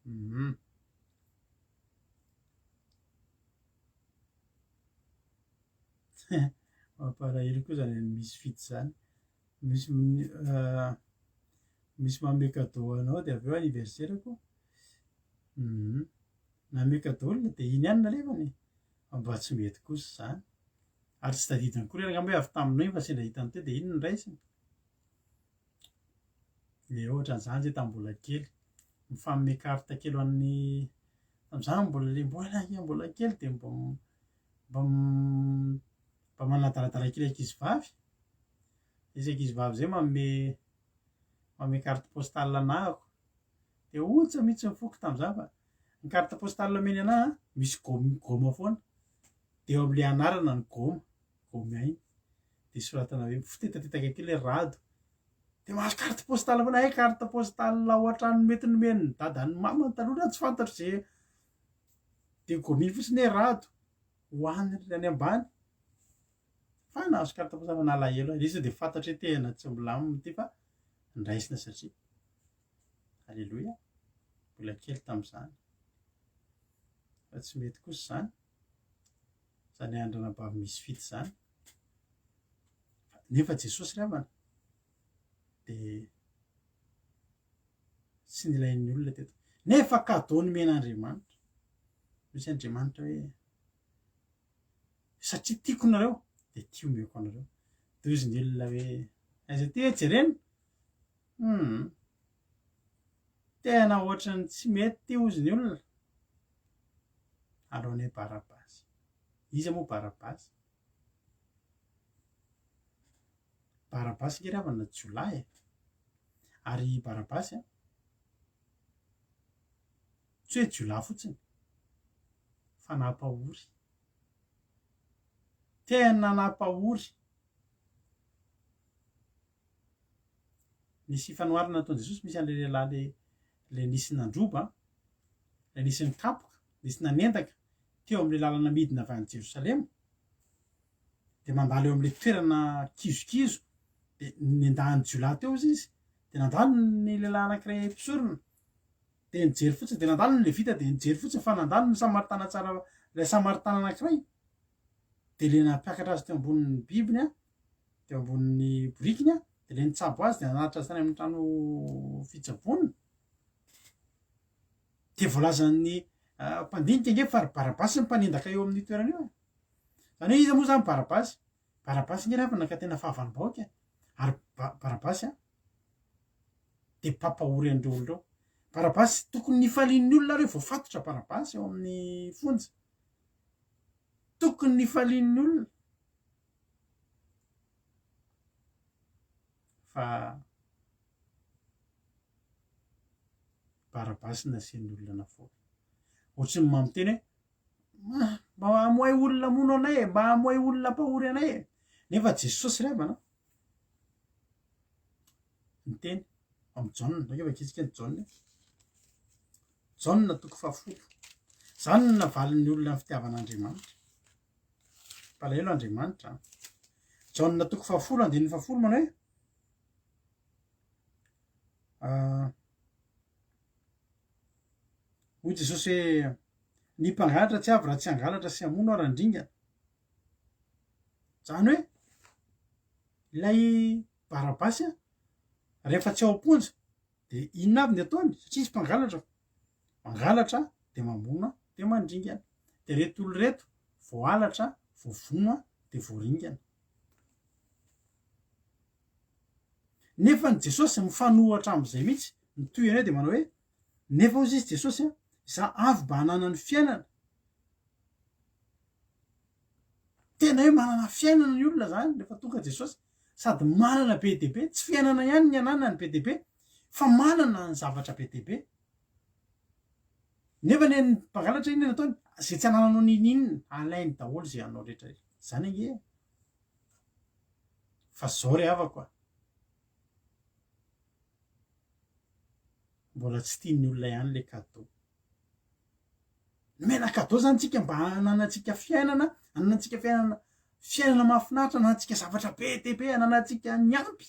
Mhm. Mampalahelo koa zany misy fito zany. Misy misy manome cadeau anao dia avy eo anniversaire-ko. Mhm. Nanome cadeau olona dia iny ihany nalefany e. Fa mba tsy mety kosa izany. Ary tsy tadidiny koa re angamba hoe avy taminao iny fa sendra hitany teo dia iny no raisiny. Dia ohatran'izany zay tamin'ny mbola kely. Mifanome carte kely ho an'ny tamin'izany mbola le mbola mbola kely dia mba mba mba manadaladala kely ankizivavy. Nisy ankizivavy zay manome manome carte postale anahako. Dia ontsa mihitsy ny foko tamin'izany fa ny carte postale omeny anahy an, misy gomme goma foana. Dia eo amin'ilay anarana ny goma, gomme aina. Dia soratana hoe mifitetatitaka kely hoe Rado. Dia mahazo carte postale foana, hay carte postale ohatran'ny mety nomen'ny dadan'ny mamany taloha na tsy fantatro izay. Dia gomminy fotsiny hoe Rado, ho any any ambany. Fa nahazo carte postale fa nalahelo aho. Ilay izy dia fantatro hoe tena tsy milamina ity fa ndraisina satria. Aleloia. Mbola kely tamin'izany. Fa tsy mety kosa izany. Izany andranabavy misy fity izany. Nefa Jesosy ry havana dia tsy nilain'ny olona teto. Nefa cadeau nomen'Andriamanitra. Misy Andriamanitra hoe satria tiako nareo dia tia omeko anareo. Dia hoy izy ny olona hoe aiza ity hoe jerena? Hum. Tena ohatran'ny tsy mety ity hozy ny olona. Aleonay Barabasy. Iza moa Barabasy? Barabasy nge ry havana jiolahy e. Ary Barabasy an, tsy hoe jiolahy fotsiny fa nampahory. Tena nampahory. Nisy fanoharana nataon'i Jesosy misy an'ilay lehilahy le le nisy nandroba, le nisy nikapoka, nisy nanendaka teo amin'ilay lalana midina avy any Jerosalema. Dia mandalo eo amin'ilay toerana kizokizo, dia nendahan'ny jiolahy teo izy izy, dia nandalo ny lehilahy anankiray mpisorona, dia nijery fotsiny, dia nandalo ny levita dia nijery fotsiny fa nandalo ny samaritana tsara ilay samaritana anankiray, dia ilay nampiakatra azy teo ambonin'ny bibiny an, teo ambonin'ny borikiny an, dia ilay nitsabo azy dia nanatitra azy tany amin'ny trano fitsaboana. Dia voalazan'ny mpandinika ange fa ry Barabasy ny mpanendaka eo amin'io toerana io e. Izany hoe iza moa izany Barabasy? Barabasy ange ravina ka tena fahavalom-bahoaka e. Ary Barabasy an, dia mpampahory an'ireo olona ireo. Barabasy, tokony nifalian'ny olona ary hoe voafatotra Barabasy ao amin'ny fonja. Tokony nifalian'ny olona. Fa Barabasy nasian'ny olona navoaka. Ohatry ny mamiteny hoe mba hamoay olona hamono anay e, mba hamoay olona hampahory anay e. Nefa Jesosy ry havana niteny amin'i Jaona, ndao vakintsika ny Jaona e. Jaona toko fahafolo. Izany no navalin'ny olona ny fitiavan'Andriamanitra. Mpalahelo Andriamanitra. Jaona toko fahafolo andininy fahafolo manao hoe ah, hoy Jesosy hoe ny mpangalatra tsy avy raha tsy hangalatra sy hamono ary handringana. Izany hoe ilay Barabasy rehefa tsy ao am-ponja dia inona avy ny ataony satria izy mpangalatra mangalatra dia mamono dia mandringana dia reto olo reto voahalatra voavono dia voaringana. Nefa ny Jesosy mifanohatra amin'izay mihitsy, ny tohiny eo dia manao hoe, nefa hozy izy Jesosy a, izaho avy mba hanana ny fiainana. Tena hoe manana fiainana ny olona zany rehefa tonga Jesosy, sady manana be dia be, tsy fiainana ihany ny ananany be dia be, fa manana ny zavatra be dia be. Nefa ny an'ny mpangalatra inona no ataony? Izay tsy anananao n'inon'inona, alainy daholo izay anao rehetra rehetra. Izany ange e. Fa zao ry havako a. Mbola tsy tian'ny olona ihany le cadeau. Nomena cadeau zany tsika mba hananantsika fiainana, hananantsika fiainana, fiainana mahafinaritra, hananantsika zavatra be dia be, hananantsika ny ampy.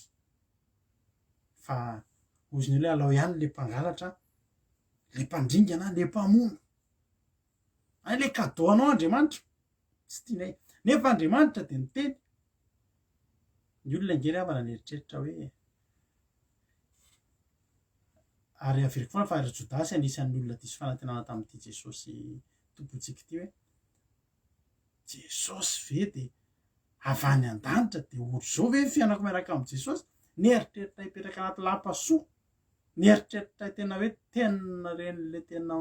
Fa hozy ny olona hoe alao ihany le mpangalatra, le mpandringana, le mpamono. Hay le cadeau anao Andriamanitra, tsy tianay. Nefa Andriamanitra dia niteny. Ny olona ange ry havana nieritreritra hoe ary averiko foana fa ry Jodasy anisan'ny olona diso fanantenana tamin'ity Jesosy Tompontsika ity hoe Jesosy ve dia avy any an-danitra dia ohatr'izao ve ny fiainako miaraka amin'i Jesosy? Nieritreritra hipetraka anaty lapa soa, nieritreritra tena hoe tena reny le tena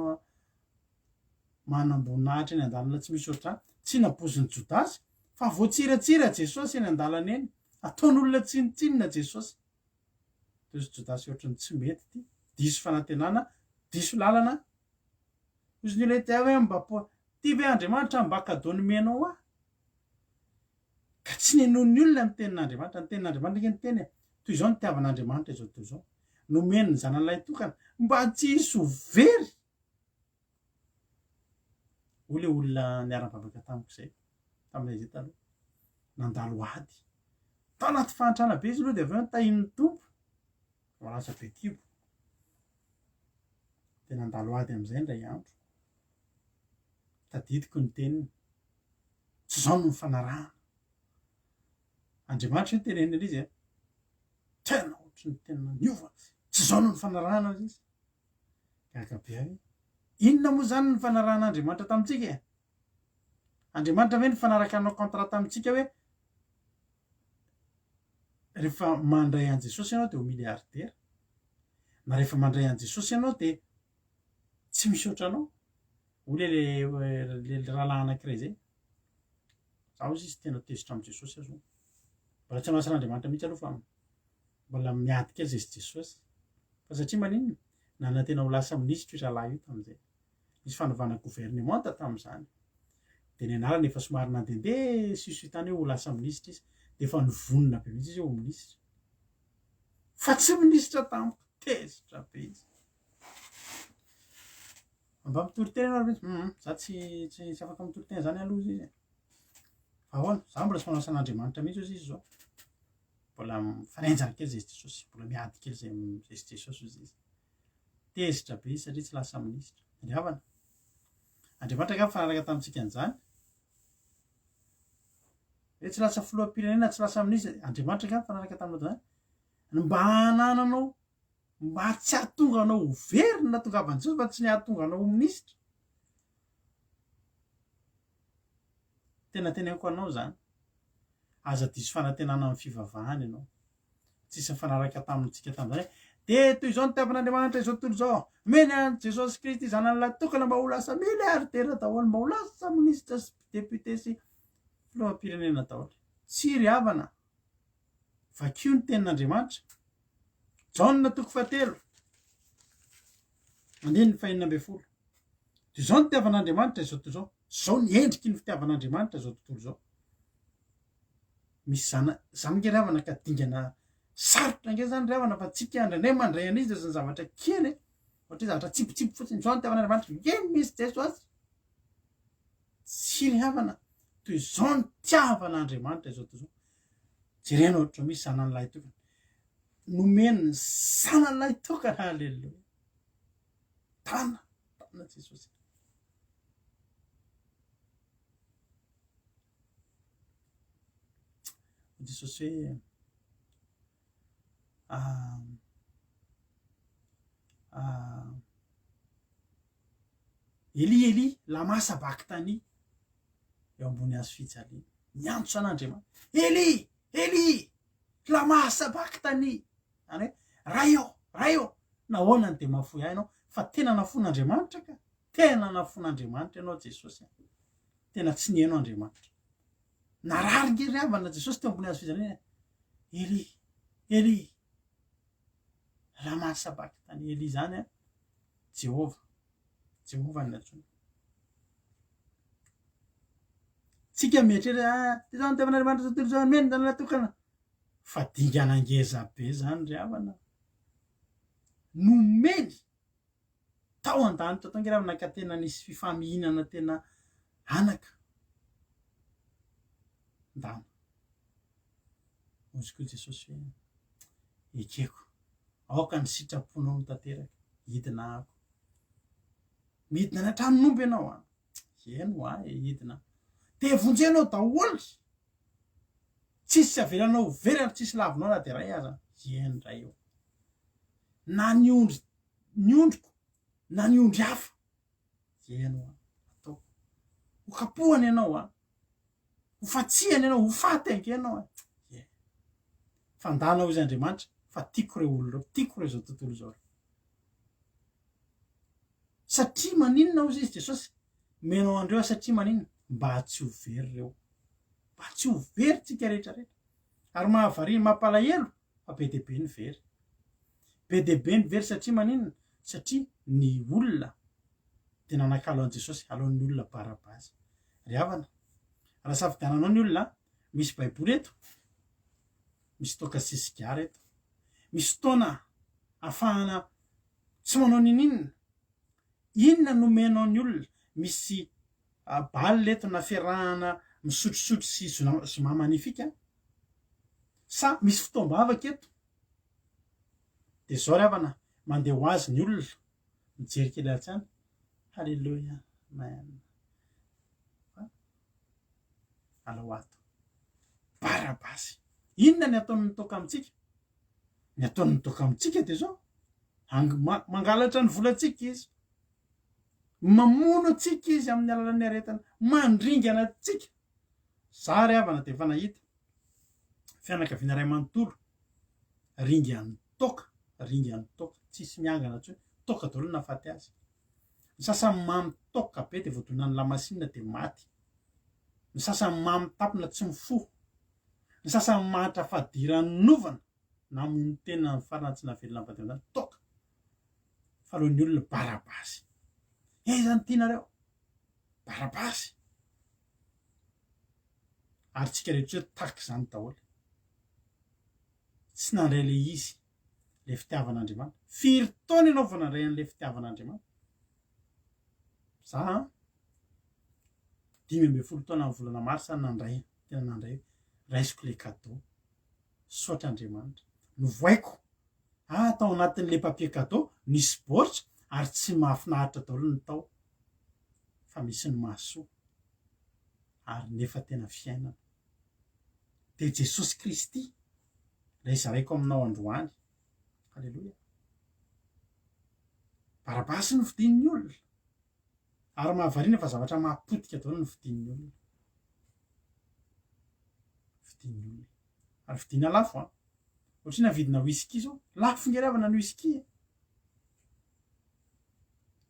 manamboninahitra eny an-dalana tsy misy ohatr'izany. Tsy nampoizin'i Jodasy fa voatsiratsira Jesosy eny an-dalana eny. Ataon'olona tsinontsinona Jesosy. Toy izy Jodasy ohatran'ny tsy mety ity. Diso fanantenana, diso lalana. Hozy ny olona ity hoe mba po, ty ve Andriamanitra mba cadeau nomenao ahy? Ka tsy nenoin'ny olona ny tenin'Andriamanitra. Ny tenin'Andriamanitra ange niteny e, toy izao ny nitiavan'Andriamanitra izao tontolo izao. Nomeny ny zanany lahitokana mba tsy hisy ho very. Hoy ilay olona niara-nivavaka tamiko izay, tamin'ilay izay taloha. Nandalo ady. Tao anaty fahantrana be izy aloha dia avy eo notahian'ny Tompo. Vao lasa be kibo. Dia nandalo ady amin'izay indray andro. Tadidiko ny teniny. Tsy izao no nifanarahana. Andriamanitra io teneniny an'izy e. Tena ohatry ny tena niova. Tsy izao no nifanarahana hoy izy. Gaga be aho hoe, inona moa izany ny nifanarahan'Andriamanitra tamintsika e? Andriamanitra ve nifanaraka hanao contrat tamintsika hoe rehefa mandray an'i Jesosy ianao dia ho milliardaire? Na rehefa mandray an'i Jesosy ianao dia tsy misy ohatranao? Hoy le le le rahalahy anankiray izay. Za hozy izy tena tezitra amin'i Jesosy aho zao. Mbola tsy hanao asan'Andriamanitra mihitsy aloha fa mbola miady kely zay sy Jesosy. Fa satria maninona? Nanantena ho lasa minisitra io rahalahy io tamin'izay. Nisy fanovana governemanta tamin'izany. Dia ny anarany efa somary nandehandeha siso tany hoe ho lasa minisitra izy. Dia efa nivonona be mihitsy izy hoe ho minisitra. Fa tsy minisitra tampoka. Tezitra be izy. Mba mitory teny ianao ry Hum, za tsy tsy tsy afaka mitory teny zany aloha izy. Fa ahoana? Za mbola tsy manao asan'Andriamanitra mihitsy hozy izy zao. Mbola mifanenjana kely zay sy Jesosy, mbola miady kely zay zay sy Jesosy hozy izy. Tezitra be izy satria tsy lasa minisitra. Ry havana, Andriamanitra angaha mifanaraka tamintsika an'izany? Hoe tsy lasa filoham-pirenena, tsy lasa minisitra, Andriamanitra angaha mifanaraka taminao zany? Ny mba hanananao mba tsy hahatonga anao ho very ny nahatongavan'i Jesosy fa tsy ny hahatonga anao ho minisitra. Tena teneniko anao izany. Aza diso fanantenana amin'ny fivavahana ianao. Tsisy nifanaraka tamintsika tamin'izany hoe dia toy izao ny tiavan'Andriamanitra izao tontolo izao. Omeny an'i Jesosy Kristy zanany lahitokana mba ho lasa milliardaire daholo, mba ho lasa minisitra sy député sy filoham-pirenena daholo. Tsy ry havana. Vakio ny tenin'Andriamanitra. Jaona toko fahatelo, andininy fahenina ambin'ny folo. Toy izao ny fitiavan'Andriamanitra izao tontolo izao. Izao ny endriky ny fitiavan'Andriamanitra izao tontolo izao. Misy zana, zany nge ry havana ka dingana sarotra nge zany ry havana fa tsika indraindray mandray an'izy dia ny zavatra kely e. Ohatra hoe zavatra tsipitsipy fotsiny, izao ny fitiavan'Andriamanitra, eny misy Jesosy. Tsy ry havana, toy izao ny fitiavan'Andriamanitra izao tontolo izao. Jerena ohatra misy zanany lahy tokana. Nomeny ny zanany lahy tokana, haleloia. Tana, tana Jesosy. Jesosy hoe ah, ah, Eli Eli lama sabaktani eo ambony hazo fijaliana. Niantso an'Andriamanitra. Eli Eli lama sabaktani. Any hoe, Ray ô, Ray ô, nahoana no dia mahafoy ahy ianao? Fa tena nafoin'Andriamanitra ka. Tena nafoin'Andriamanitra ianao Jesosy a. Tena tsy nihaino Andriamanitra. Narary nge ry havana Jesosy teo ambony hazo fijaliana. Eli, Eli, lama sabaktani. Eli zany a, Jehovah. Jehovah no nantsoina. Tsika mieritreritra, ah, ty zao ny tevan'Andriamanitra zao tontolo izao, amena, zany latokana. Fa dingana ngeza be zany ry havana. Nomeny tao an-danitra tao nge ry havana ka tena nisy fifamihinana tena anaka. Ndana. Hozy koa Jesosy hoe, ekeko, aoka ny sitraponao no tanteraka, hidina aho. Midina any an-tranon'omby ianao an. Eny hoa e, hidina. Dia vonjenao daholo. Tsisy tsy avelanao ho very ary tsisy lavinao na dia iray aza. Eny indray eo. Na ny ondry ny ondriko na ny ondry hafa. Eny hoa, ataoko. Ho kapohana ianao an. Ho fatsihana ianao, ho faty ange ianao an. Ie. Fandana hoy izy Andriamanitra fa tiako ireo olona ireo, tiako ireo izao tontolo izao ireo. Satria maninona hozy izy Jesosy? Omenao an'ireo aho satria maninona? Mba tsy ho very ireo. Mba tsy ho very tsika rehetra rehetra. Ary mahavariana, mampalahelo fa be dia be ny very. Be dia be ny very satria maninona? Satria ny olona dia nanakalo an'i Jesosy, aleon'ny olona Barabasy. Ry havana, raha safidiananao ny olona, misy baiboly eto, misy toaka sy sigara eto, misy fotoana ahafahana tsy manao ninoninona. Inona no omenao ny olona? Misy bal eto na fiarahana misotrosotro sy zoma magnifique sa misy fotoam-bavaka eto? Dia izao ry havana, mandeha ho azy ny olona, mijery kely atsy any, Haleloia, amen. Alao ato. Barabasy. Inona ny ataon'ny toaka amintsika? Ny ataon'ny toaka amintsika dia izao, mangalatra ny volantsika izy, mamono antsika izy amin'ny alalan'ny aretina, mandringana antsika. Za ry havana dia efa nahita fianakaviana iray manontolo ringan'ny toaka, ringan'ny toaka, tsisy miangana intsony, toaka daholo no nahafaty azy. Ny sasany mamo toaka be dia voadonan'ny lamasinina dia maty. Ny sasany mamo tampona tsy mifoha. Ny sasany mahantra fadiranovana namono tena ny farany tsy nahavelona ny vady aman-janany. Toaka! Fa aleon'ny olona Barabasy. Iza no tianareo? Barabasy! Ary tsika rehetra hoe tahaka izany daholo. Tsy nandray ilay izy, ilay fitiavan'Andriamanitra. Firy taona ianao vao nandray an'ilay fitiavan'Andriamanitra? Za an, 15 taona amin'ny volana marsa nandray, tena nandray, raisiko ilay cadeau. Misaotra Andriamanitra. Novohaiko. Ah, tao anatin'ilay papier cadeau nisy baoritra ary tsy mahafinaritra daholo ny tao. Fa misy ny mahasoa. Ary nefa tena fiainana. Dia Jesosy Kristy ilay zaraiko aminao androany. Aleloia. Barabasy no fidin'ny olona. Ary mahavariana fa zavatra mahapotika daholo ny fidin'ny olona. Fidin'ny olona. Ary vidiana lafo an. Ohatrina vidina whisky zao. Lafo nge ravana ny whisky e.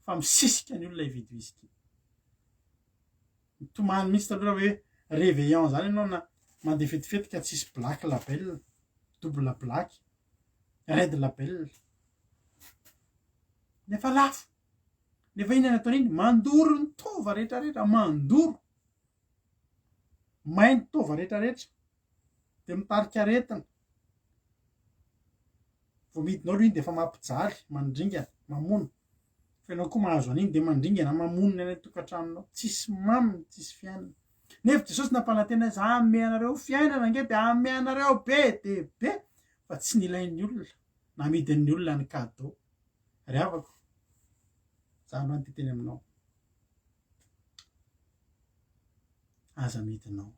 Fa misisika ny olona hividy whisky. Mitomany mihitsy taloha hoe réveillon zany ianao na mandeha fetifety ka tsisy black label, double black, red label. Nefa lafo. Nefa inona ny ataon'iny? Mandoro ny taova rehetrarehetra, mandoro. May ny taova rehetrarehetra. Dia mitarika aretina. Vao midina ao aloha iny dia efa mampijaly, mandringana, mamono. Fa ianao koa mahazo an'iny dia mandringana, mamono ny any an-tokantranonao. Tsisy maminy, tsisy fiainana. Nefa Jesosy nampanantena hoe za hanome anareo fiainana ange dia hanome anareo be dia be. Fa tsy nilain'ny olona. Namidin'ny olona ny cadeau. Ry havako, za androany te hiteny aminao. Aza amidinao.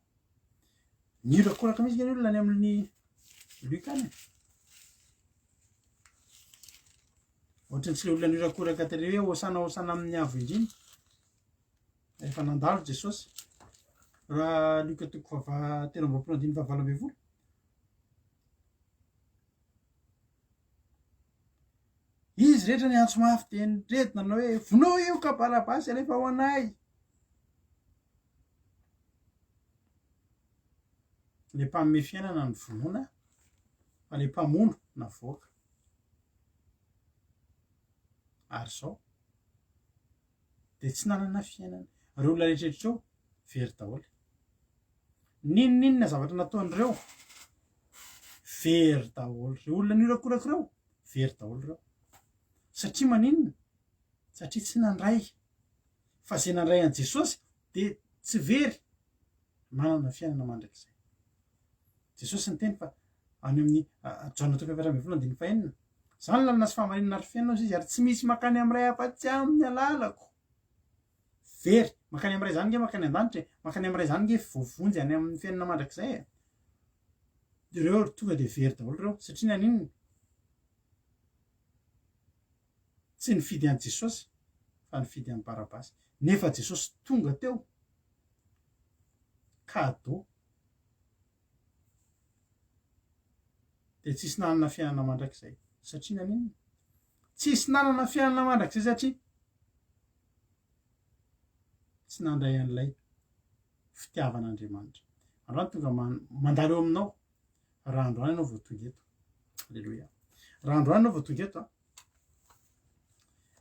Nihorakoraka mihitsy ny olona any amin'ny Luc any. Ohatran'ny tsy le olona nihorakoraka tery hoe hosana hosana amin'ny avo indrindra. Rehefa nandalo Jesosy. Raha Luc toko faha 23 andininy faha 18. Izy rehetra niantso mafy dia niredona nanao hoe, Vonoy io ka Barabasy alefa ho anay! Le mpanome fiainana no vonoina fa le mpamono navoaka. Ary izao dia tsy nanana fiainana. Ireo olona rehetra rehetra ireo very daholo. N'inon'inona zavatra nataon'ireo very daholo. Ireo olona niorakoraka ireo very daholo ireo. Satria maninona? Satria tsy nandray. Fa izay nandray an'i Jesosy dia tsy very, manana fiainana mandrakizay. Jesosy niteny fa any amin'ny Jaona toko 14 andininy fahenina, Izaho no lalana sy fahamarinana ary fiainana hozy izy ary tsy misy mankany amin'ny Ray afa-tsy amin'ny alalako. Very. Mankany amin'ny Ray izany nge mankany an-danitra e. Mankany amin'ny Ray izany nge voavonjy any amin'ny fiainana mandrakizay e. Ireo tonga dia very daholo ireo. Satria naninona? Tsy nifidy an'i Jesosy fa nifidy an'i Barabasy. Nefa Jesosy tonga teo. Cadeau. Dia tsisy nanana fiainana mandrakizay. Satria naninona? Tsisy nanana fiainana mandrakizay satria tsy nandray an'ilay fitiavan'Andriamanitra. Androany tonga mandalo eo aminao raha androany ianao vao tonga eto. Aleloia. Raha androany ianao vao tonga eto,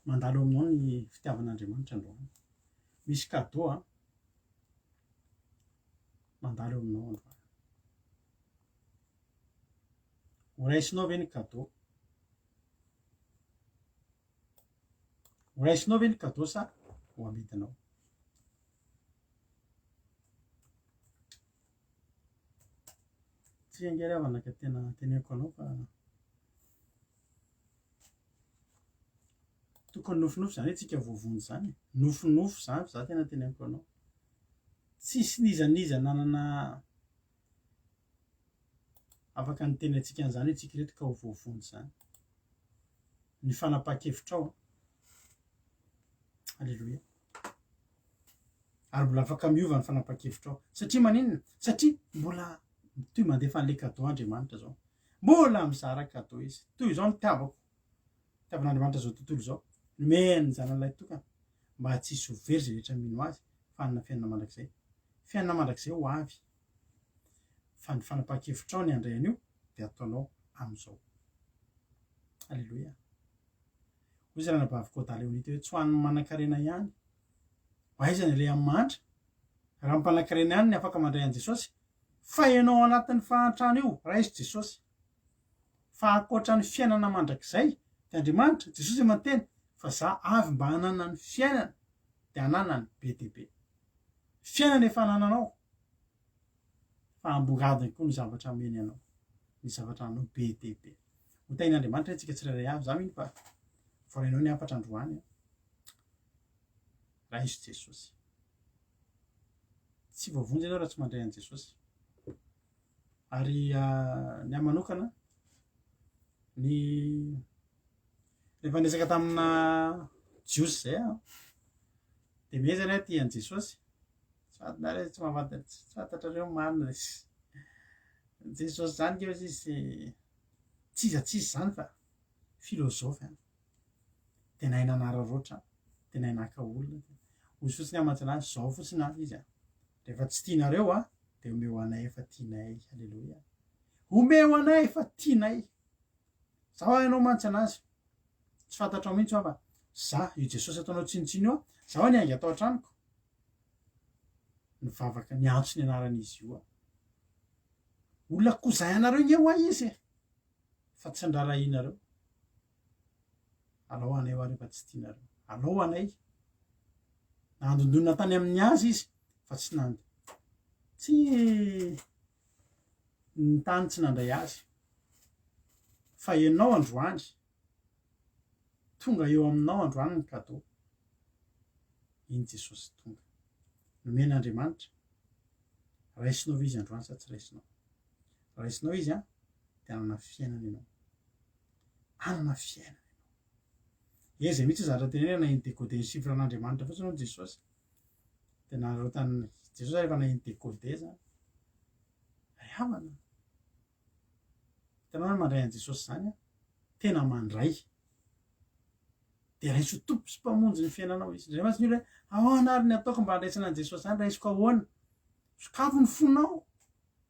mandalo eo aminao ny fitiavan'Andriamanitra androany. Misy cadeau a mandalo eo aminao androany. Ho raisinao ve ny cadeau? Ho raisinao ve ny cadeau sa ho amidinao? Tsy ange ry havana ka tena teneniko anao fa tokony nofinofy izany hoe tsika voavonjy izany e. Nofinofy izany fa za tena teneniko anao. Tsisy n'iza n'iza nanana afaka niteny antsika an'izany hoe tsika ireto ka ho voavonjy izany. Ny fanapahan-kevitrao. Aleloia. Ary mbola afaka miova ny fanapahan-kevitrao. Satria maninona? Satria mbola mitohy mandefa an'ilay cadeau Andriamanitra izao. Mbola mizara cadeau izy. Toy izao ny tiavako. Tiavan'Andriamanitra izao tontolo izao. Nomeny ny zanany lahitokana mba tsy hisy ho very izay rehetra mino azy fa hanana fiainana mandrakizay. Fiainana mandrakizay ho avy. Fa ny fanapahan-kevitrao ny handray an'io dia ataonao amin'izao. Aleloia. Hoy izy ranabavy Koda Leonita hoe tsy ho an'ny manankarena ihany. Ho aiza ny alehan'ny mahantra? Raha ny mpanankarena ihany ny afaka mandray an'i Jesosy, fa ianao ao anatin'ny fahantrana io, raiso Jesosy. Fa ankoatra ny fiainana mandrakizay, dia Andriamanitra, Jesosy efa niteny fa za avy mba hanana ny fiainana, dia hananany be dia be. Fiainana efa anananao, fa ambongadiny koa ny zavatra ameny anao, ny zavatra anao be dia be. Ho tahin'Andriamanitra isika tsirairay avy, za mino fa voarainao ny hafatra androany. Raiso Jesosy. Tsy voavonjy ianao raha tsy mandray an'i Jesosy. Ary ny ahy manokana, ny rehefa niresaka tamina Jiosy zay aho, dia miezaka aho tia an'i Jesosy. Tsy fantatrareo, tsy mahafantatra, tsy fantatrareo marina izy. Jesosy zany nge ozy izy tsy iza tsy iza zany fa philosophe an. Dia nahay nanararaotra, dia nahay naka olona. Hoy fotsiny aho mantsy anazy, zao fotsiny an izy an. Rehefa tsy tianareo an, dia omeo anay efa tianay. Aleloia. Omeo anay efa tianay. Za hoa ianao mantsy anazy. Tsy fantatrao mihitsy hoa fa za, io Jesosy ataonao tsinontsinona io an, za hoa niainga tao an-tranoko. Nivavaka, niantso ny anaran'izy io aho. Olona cousin anareo nge hoa izy e. Fa tsy andrarahinareo. Alao anay hoa rehefa tsy tianareo. Alao anay. Nandondona tany amin'ny azy izy fa tsy nand tsy ny tany tsy nandray azy. Fa ianao androany tonga eo aminao androany ny cadeau. Iny Jesosy tonga. Nomen'Andriamanitra. Raisinao ve izy androany sa tsy raisinao? Raisinao izy an, dia hanana fiainana ianao. Hanana fiainana ianao. Eza mihitsy zavatra tenenina na iny décoder ny chiffre an'Andriamanitra fotsiny hono Jesosy. Dia narotan'i Jesosy rehefa naheno décoder zany. Ry havana. Hitanao hoe mandray an'i Jesosy zany an. Tena mandray. Dia raiso ho Tompo sy Mpamonjy ny fiainanao Izy. Indray mantsy ny olona hoe, ahoana ary ny ataoko mba handraisana an'i Jesosy izany? Raisiko ahoana? Sokafo ny fonao,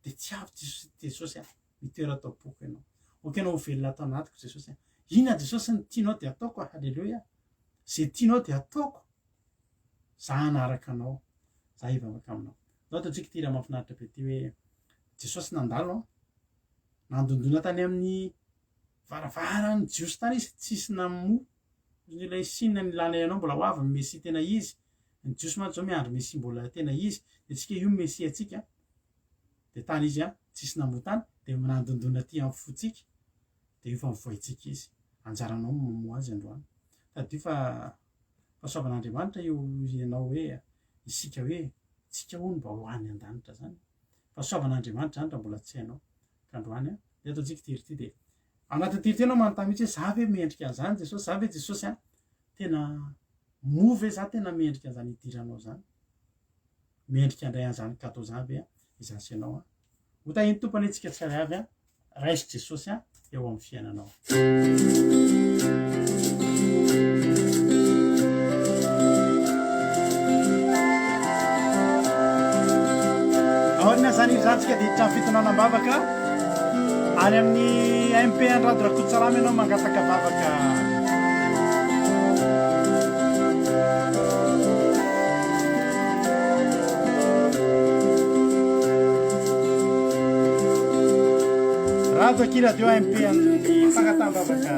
dia tiavo Jesosy a. Mitoera ato am-poko Ianao. Ok Ianao ho velona ato anatiko Jesosy a. Inona Jesosy ny tianao dia ataoko a. Haleloia. Ze tianao dia ataoko. Za hanaraka anao. Za hivavaka aminao. Ndao ataontsika ity hira mahafinaritra be ity hoe Jesosy nandalo an. Nandondona tany amin'ny varavaran'ny Jiosy tany izy, tsisy namoha. Ilay signe nilana ianao mbola ho avy ny Mesia tena izy. Ny Jiosy mantsy zao miandry Mesia mbola tena izy. Dia tsika io Mesia antsika. Dia tany izy an, tsisy namoha tany, dia nandondona aty amin'ny fontsika. Dia io fa mivoahintsika izy. Anjaranao ny mamoha azy androany. Tadidio fa fahasoavan'Andriamanitra io ianao hoe isika hoe tsika hono mba ho any an-danitra zany. Fahasoavan'Andriamanitra zany raha mbola tsy hainao. Ka androany an, dia ataontsika ity hira ity dia ao anatin'ity hira ity ianao manontany mihitsy hoe za ve mendrika an'izany Jesosy, za ve Jesosy an, tena moa ve za tena mendrika an'izany hidiranao zany? Mendrika handray an'izany cadeau zany ve izaho sy ianao an? Ho tahian'ny Tompo anie tsika tsirairay avy an, raiso Jesosy an eo amin'ny fiainanao. Aoriana izany hira izany tsika dia hiditra amin'ny fitondrana am-bavaka. Any amin'ny MP Andrado Rakotosalama ianao mangataka vavaka. Rado akia radio MP fangataham-bavaka.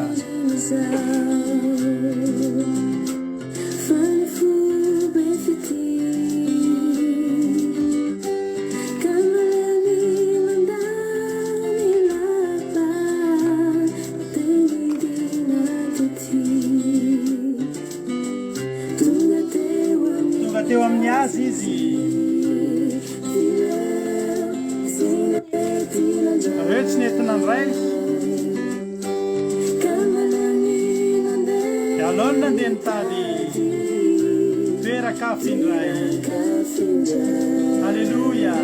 Tonga teo amin'ny azy izy. Ireo tsy nety nandray. Dia aleo ny nandeha nitady toeran-kafa indray. Aleloia.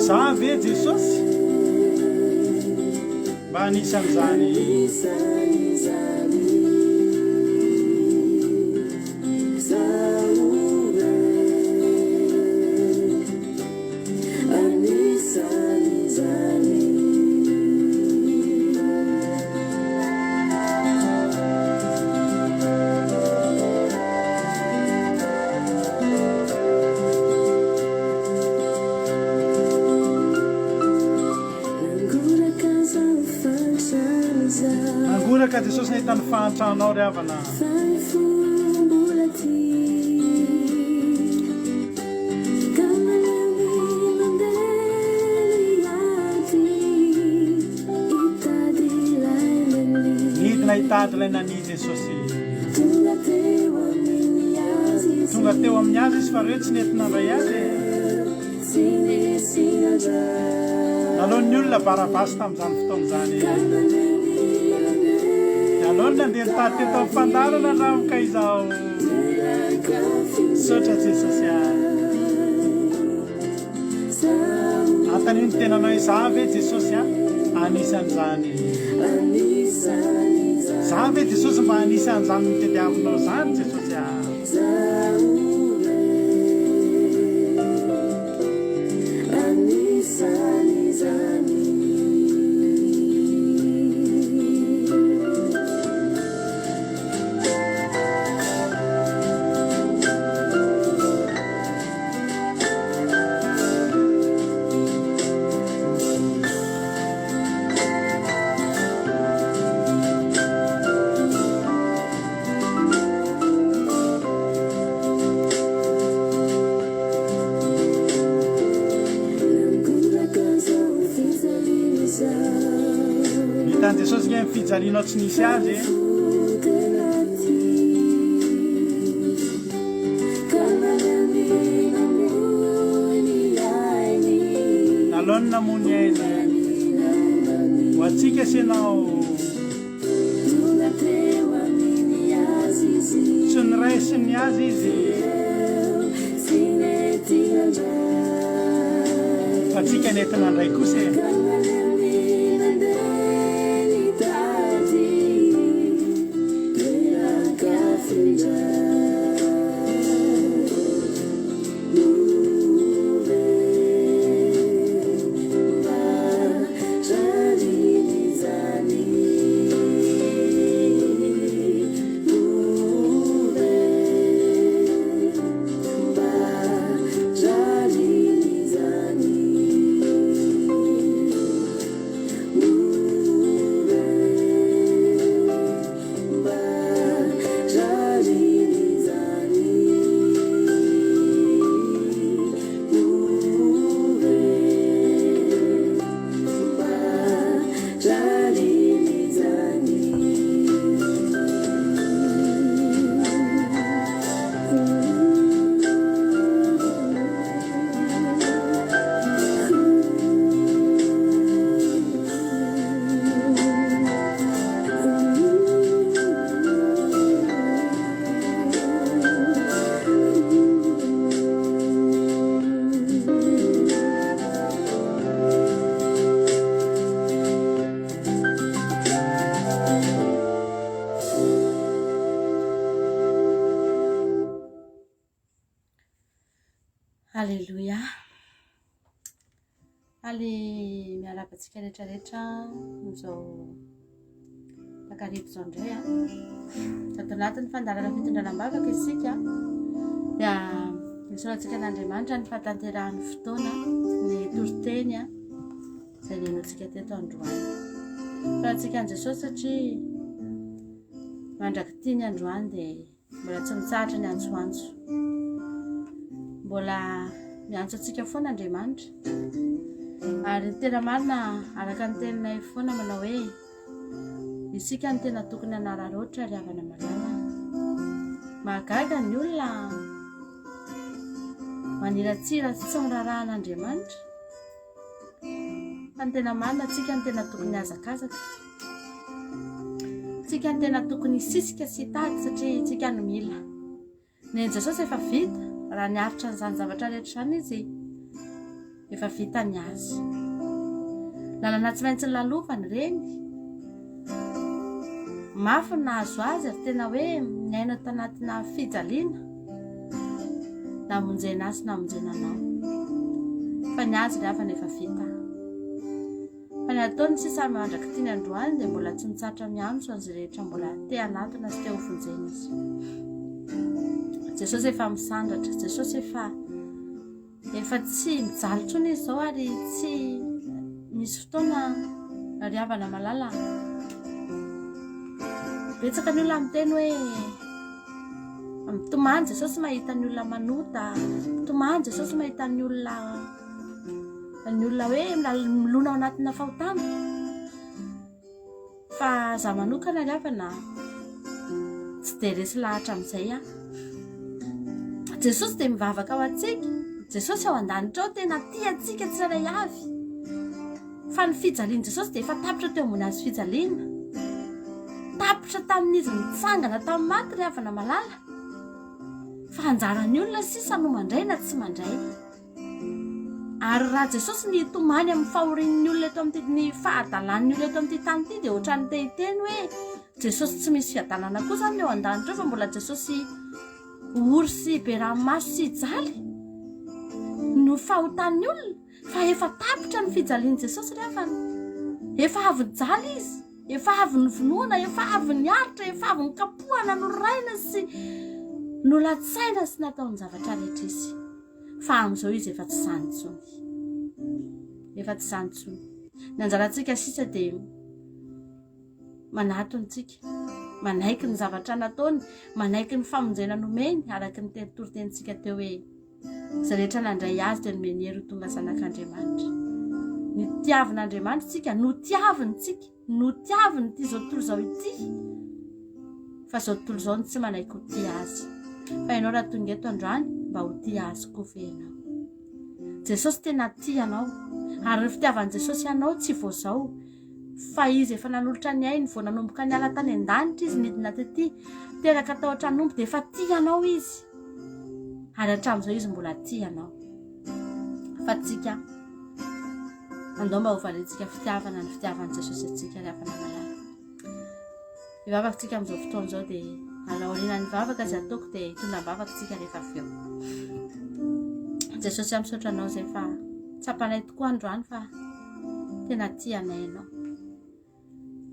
Za ve Jesosy? Mba anisan'izany. Nangoraka Jesosy nahita ny fahantranao ry havana. Nidina hitady ilay nania Jesosy. Tonga teo amin'ny azy izy fa reo tsy nety nandray azy e. Naleon'ny olona Barabasy tamin'izany fotoana izany. Dia aleony nandeha nitady teto amin'ny fandaharana ramoka izao. Misaotra Jesosy a. Antanio ny tenanao hoe za ve Jesosy a anisan'izany. Za ve Jesosy mba anisan'izany notediavinao izany Jesosy a. Hitan'i Jesosy nge ny fijalianao tsy nisy azy e. Naleony namoy ny ainy ho antsika sy ianao. Tsy niraisiny azy izy. Fa tsika nety nandray kosa e. Aleloia. Faly miarahaba antsika rehetra rehetra amin'izao takariva izao indray a. Ato anatin'ny fandaharana fitondrana am-bavaka isika dia misaorantsika an'Andriamanitra ny fahatanterahan'ny fotoana ny toriteny a izay nenoantsika teto androany. Misaorantsika an'i Jesosy satria mandrak'ity ny androany dia Mbola tsy mitsahatra ny antsoantso. Mbola miantso antsika foana Andriamanitra. Ary ny tena marina araka ny teninay foana manao hoe isika no tena tokony hanararaotra ry havana malala. Mahagaga ny olona maniratsira sy tsy miraharaha an'Andriamanitra. Fa ny tena marina tsika no tena tokony hazakazaka. Tsika no tena tokony hisisika sy hitady satria tsika no mila. Ny an'i Jesosy efa vita, raha niaritra an'izany zavatra rehetra izany izy, efa vita ny azy. Lalana tsy maintsy lalovany ireny. Mafy ny nahazo azy ary tena hoe niaina tanatina fijaliana. Namonjena azy sy namonjena anao. Fa ny azy ry havana efa vita. Fa ny ataony sisa mandrak'ity ny androany dia mbola tsy mitsahatra miantso an'izay rehetra mbola te hanatona sy te ho vonjena izy. Jesosy efa misandratra, Jesosy efa efa tsy mijaly intsony izy izao ary tsy misy fotoana ry havana malala. Betsaka ny olona miteny hoe mitomany Jesosy mahita ny olona manota, mitomany Jesosy mahita ny olona ny olona hoe milona ao anatina fahotana. Fa za manokana ry havana tsy dia resy lahatra amin'izay aho. Jesosy dia mivavaka ho antsika. Jesosy ao an-danitra ao tena tia antsika tsirairay avy. Fa ny fijalian'i Jesosy dia efa tapitra teo ambony hazo fijaliana. Tapitra tamin'izy nitsangana tamin'ny maty ry havana malala. Fa anjaran'ny olona sisa no mandray na tsy mandray. Ary raha Jesosy ny hitomany amin'ny fahorian'ny olona eto amin'ity ny fahadalan'ny olona eto amin'ity tany ity dia ohatran'ny te hiteny hoe Jesosy tsy misy fiadanana koa izany ny eo an-danitra eo fa mbola Jesosy ory sy be ranomaso sy hijaly no fahotan'ny olona fa efa tapitra ny fijalian'i Jesosy ry havana. Efa avy nijaly izy, efa avy novonoana, efa avy niaritra, efa avy nikapohana, noraina sy nolatsaina sy nataony zavatra rehetra izy. Fa amin'izao izy efa tsy izany intsony. Efa tsy izany intsony. Ny anjarantsika sisa dia manatona tsika, manaiky ny zavatra nataony, manaiky ny famonjena nomeny, araka ny teny toritenintsika teo hoe izay rehetra nandray azy dia nomeny hery ho tonga zanak'Andriamanitra. Nitiavin'Andriamanitra tsika, notiaviny tsika. Notiaviny ity izao tontolo izao ity fa izao tontolo izao no tsy manaiky ho tia azy. Fa ianao raha tonga eto androany mba ho tia azy koa ve ianao? Jesosy tena tia anao ary ny fitiavan'i Jesosy anao tsy vao izao fa izy efa nanolotra ny ainy vao nanomboka niala tany an-danitra izy nidina tety teraka tao an-tranomby dia efa tia anao izy ary hatramin'izao izy mbola tia anao fa tsika Andao mba hovaliantsika fitiavana ny fitiavan'i Jesosy antsika ry havana malala. Hivavaka tsika amin'izao fotoana izao dia aorianan'ny vavaka izay ataoko dia hitondra am-bavaka tsika rehefa avy eo. Jesosy misaotra anao izay fa tsapanay tokoa androany fa tena tia anay ianao.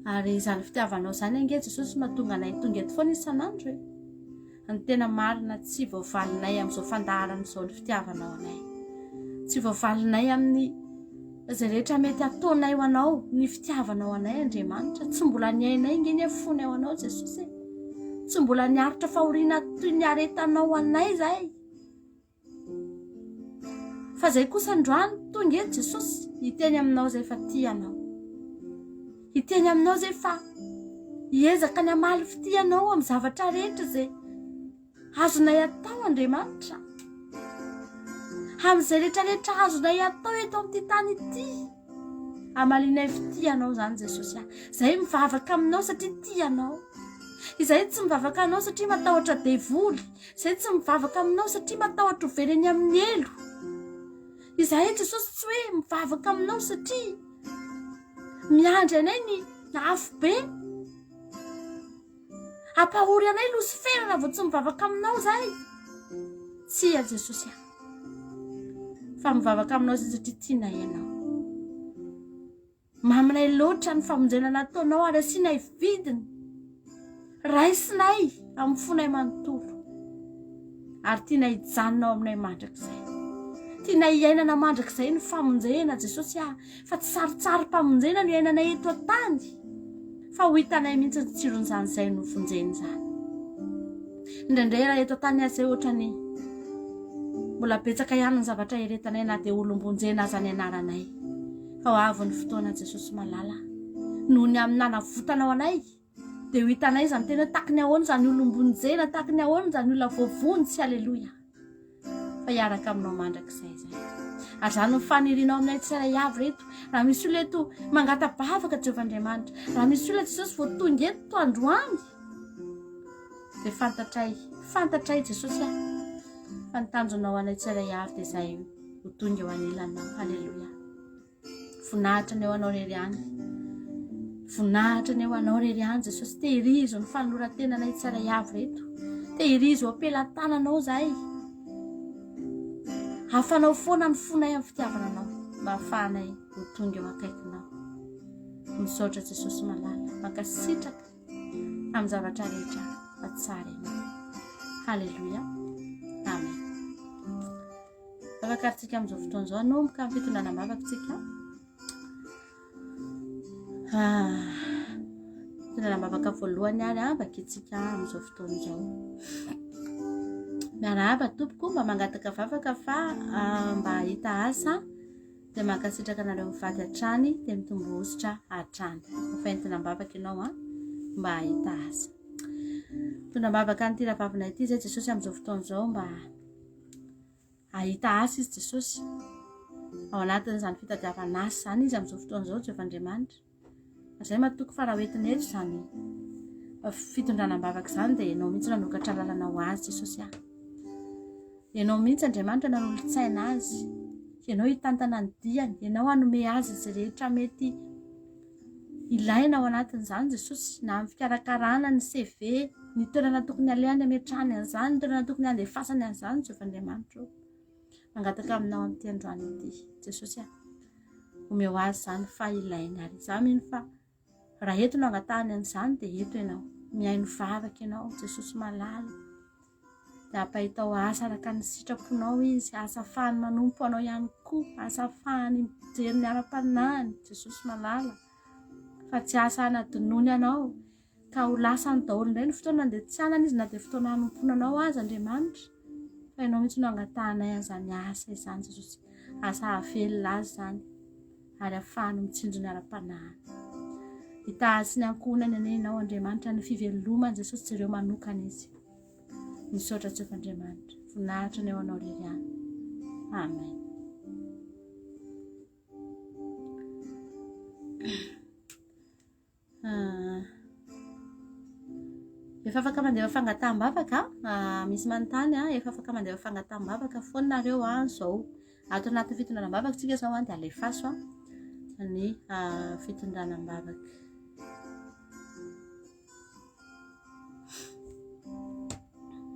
Ary izany fitiavanao izany ange Jesosy mahatonga anay tonga eto foana isan'andro e. Ny tena marina tsy voavalinay amin'izao fandaharana izao ny fitiavanao anay. Tsy voavalinay amin'ny izay rehetra mety ataonay ho anao ny fitiavanao anay Andriamanitra. Tsy mbola niainay nge ny fonay ho anao Jesosy e. Tsy mbola niaritra fahoriana toy ny aretanao anay izahay. Fa zay kosa androany tonga eto Jesosy hiteny aminao zay fa tia anao. Hiteny aminao zay fa hiezaka ny hamaly fitia anao amin'ny zavatra rehetra zay azonay atao Andriamanitra. Amin'izay rehetra rehetra azonay atao eto amin'ity tany ity. Hamalinay fitia anao izany Jesosy ah. Izay mivavaka aminao satria tia anao. Izay tsy mivavaka anao satria matahotra devoly. Izay tsy mivavaka aminao satria matahotra ho very any amin'ny helo. Izahay Jesosy tsy hoe mivavaka aminao satria miandry anay ny afobe. Ampahory anay losifera raha vao tsy mivavaka aminao izahay. Tsia Jesosy ah. Fa mivavaka aminao izay satria tianay ianao. Maminay loatra ny famonjena nataonao ary asianay vidiny. Raisinay amin'ny fonay manontolo. Ary tianay hijanona ao aminay mandrakizay. Tianay hiainana mandrakizay ny famonjena Jesosy ah, fa tsy sarintsarim-pamonjena no iainanay eto an-tany. Fa ho hitanay mihitsy ny tsiron'izany izay novonjena izany. Indraindray raha eto an-tany aza izay ohatrany mbola betsaka ihany ny zavatra eretanay na dia olom-bonjena aza ny anaranay. Fa ho avy ny fotoana Jesosy malala. Noho ny amin'ny nanavotanao anay dia ho hitanay izany tena hoe taky ny ahoana izany olom-bonjena, taky ny ahoana izany olona voavonjy. Aleloia. Fa hiaraka aminao mandrakizay izay. Ary izany no fanirianao aminay tsirairay avy reto. Raha misy olona eto mangata-bavaka Jehovah Andriamanitra, raha misy olona Jesosy vao tonga eto androany, dia fantatray, fantatray Jesosy ah, fa ny tanjonao anay tsirairay avy dia izay ho tonga eo anilanao. Aleloia. Voninahitra ny eo anao rery ihany. Voninahitra ny eo anao rery ihany Jesosy. Tehirizo ny fanoloran-tenanay tsirairay avy reto. Tehirizo eo am-pelatananao izahay. Hafanao foana ny fonay amin'ny fitiavana anao mba hahafahanay ho tonga eo akaikinao. Misaotra Jesosy malala. Mankasitraka amin'ny zavatra rehetra fa tsara ianao. Haleloia. Amen. Vavakarintsika amin'izao fotoana izao, hanomboka amin'ny fitondrana am-bavaka isika. Ah, fitondrana am-bavaka voalohany ary ah, vakintsika amin'izao fotoana izao. Miarahaba tompoko, mba mangataka vavaka fa ah, mba hahita asa dia mankasitraka anareo mivady hatrany dia mitombo hosotra hatrany. Efa entina am-bavaka ianao ah, mba hahita asa. Mitondra am-bavaka an'ity rahavavina ity izay Jesosy amin'izao fotoana izao mba Hahita asa izy Jesosy. Ao anatin'izany fitadiavana asa izany izy amin'izao fotoana izao Jehovah Andriamanitra. Ary izay matoky fa raha hoentina eto izany fitondrana am-bavaka izany dia ianao mihitsy nanokatra lalana ho azy Jesosy ah. Ianao mihitsy Andriamanitra nanolo-tsaina azy. Ianao hitantana ny diany, ianao hanome azy izay rehetra mety Ilaina ao anatin'izany Jesosy, na amin'ny fikarakarana ny CV, ny toerana tokony alehany hametrahany an'izany, ny toerana tokony handefasany an'izany, Jehovah Andriamanitra ô. Mangataka aminao amin'ity androany ity, Jesosy ah. Omeo azy izany fa ilainy ary izaho mino fa raha eto no angatahany an'izany dia eto ianao. Mihaino vavaka ianao, Jesosy malala. Dia ampahitao asa araka ny sitraponao izy, asa afahany manompo anao ihany koa, asa afahany mijery ny ara-panahiny, Jesosy malala, fa tsy asa hanadinoany anao, ka ho lasany daholo indray ny fotoana dia tsy hanana izy na dia fotoana hanompoana anao aza Andriamanitra, fa ianao mihitsy no angatahanay an'izany asa izany Jesosy, asa hahavelona azy izany, ary afahany mitsinjo ny ara-panahiny. Hitaha sy ny ankohonany anie ianao Andriamanitra, ny fivelomany Jesosy jereo manokana izy. Misaotra Jehovah Andriamanitra. Voninahitra ny eo anao rery ihany. Amen. Ah. Efa afaka mandefa fangataham-bavaka ah, misy manontany ah, efa afaka mandefa fangataham-bavaka foana nareo ah, zao ato anatin'ny fitondrana am-bavaka tsika zao ah, dia alefaso ah, ny ah, fitondrana am-bavaka.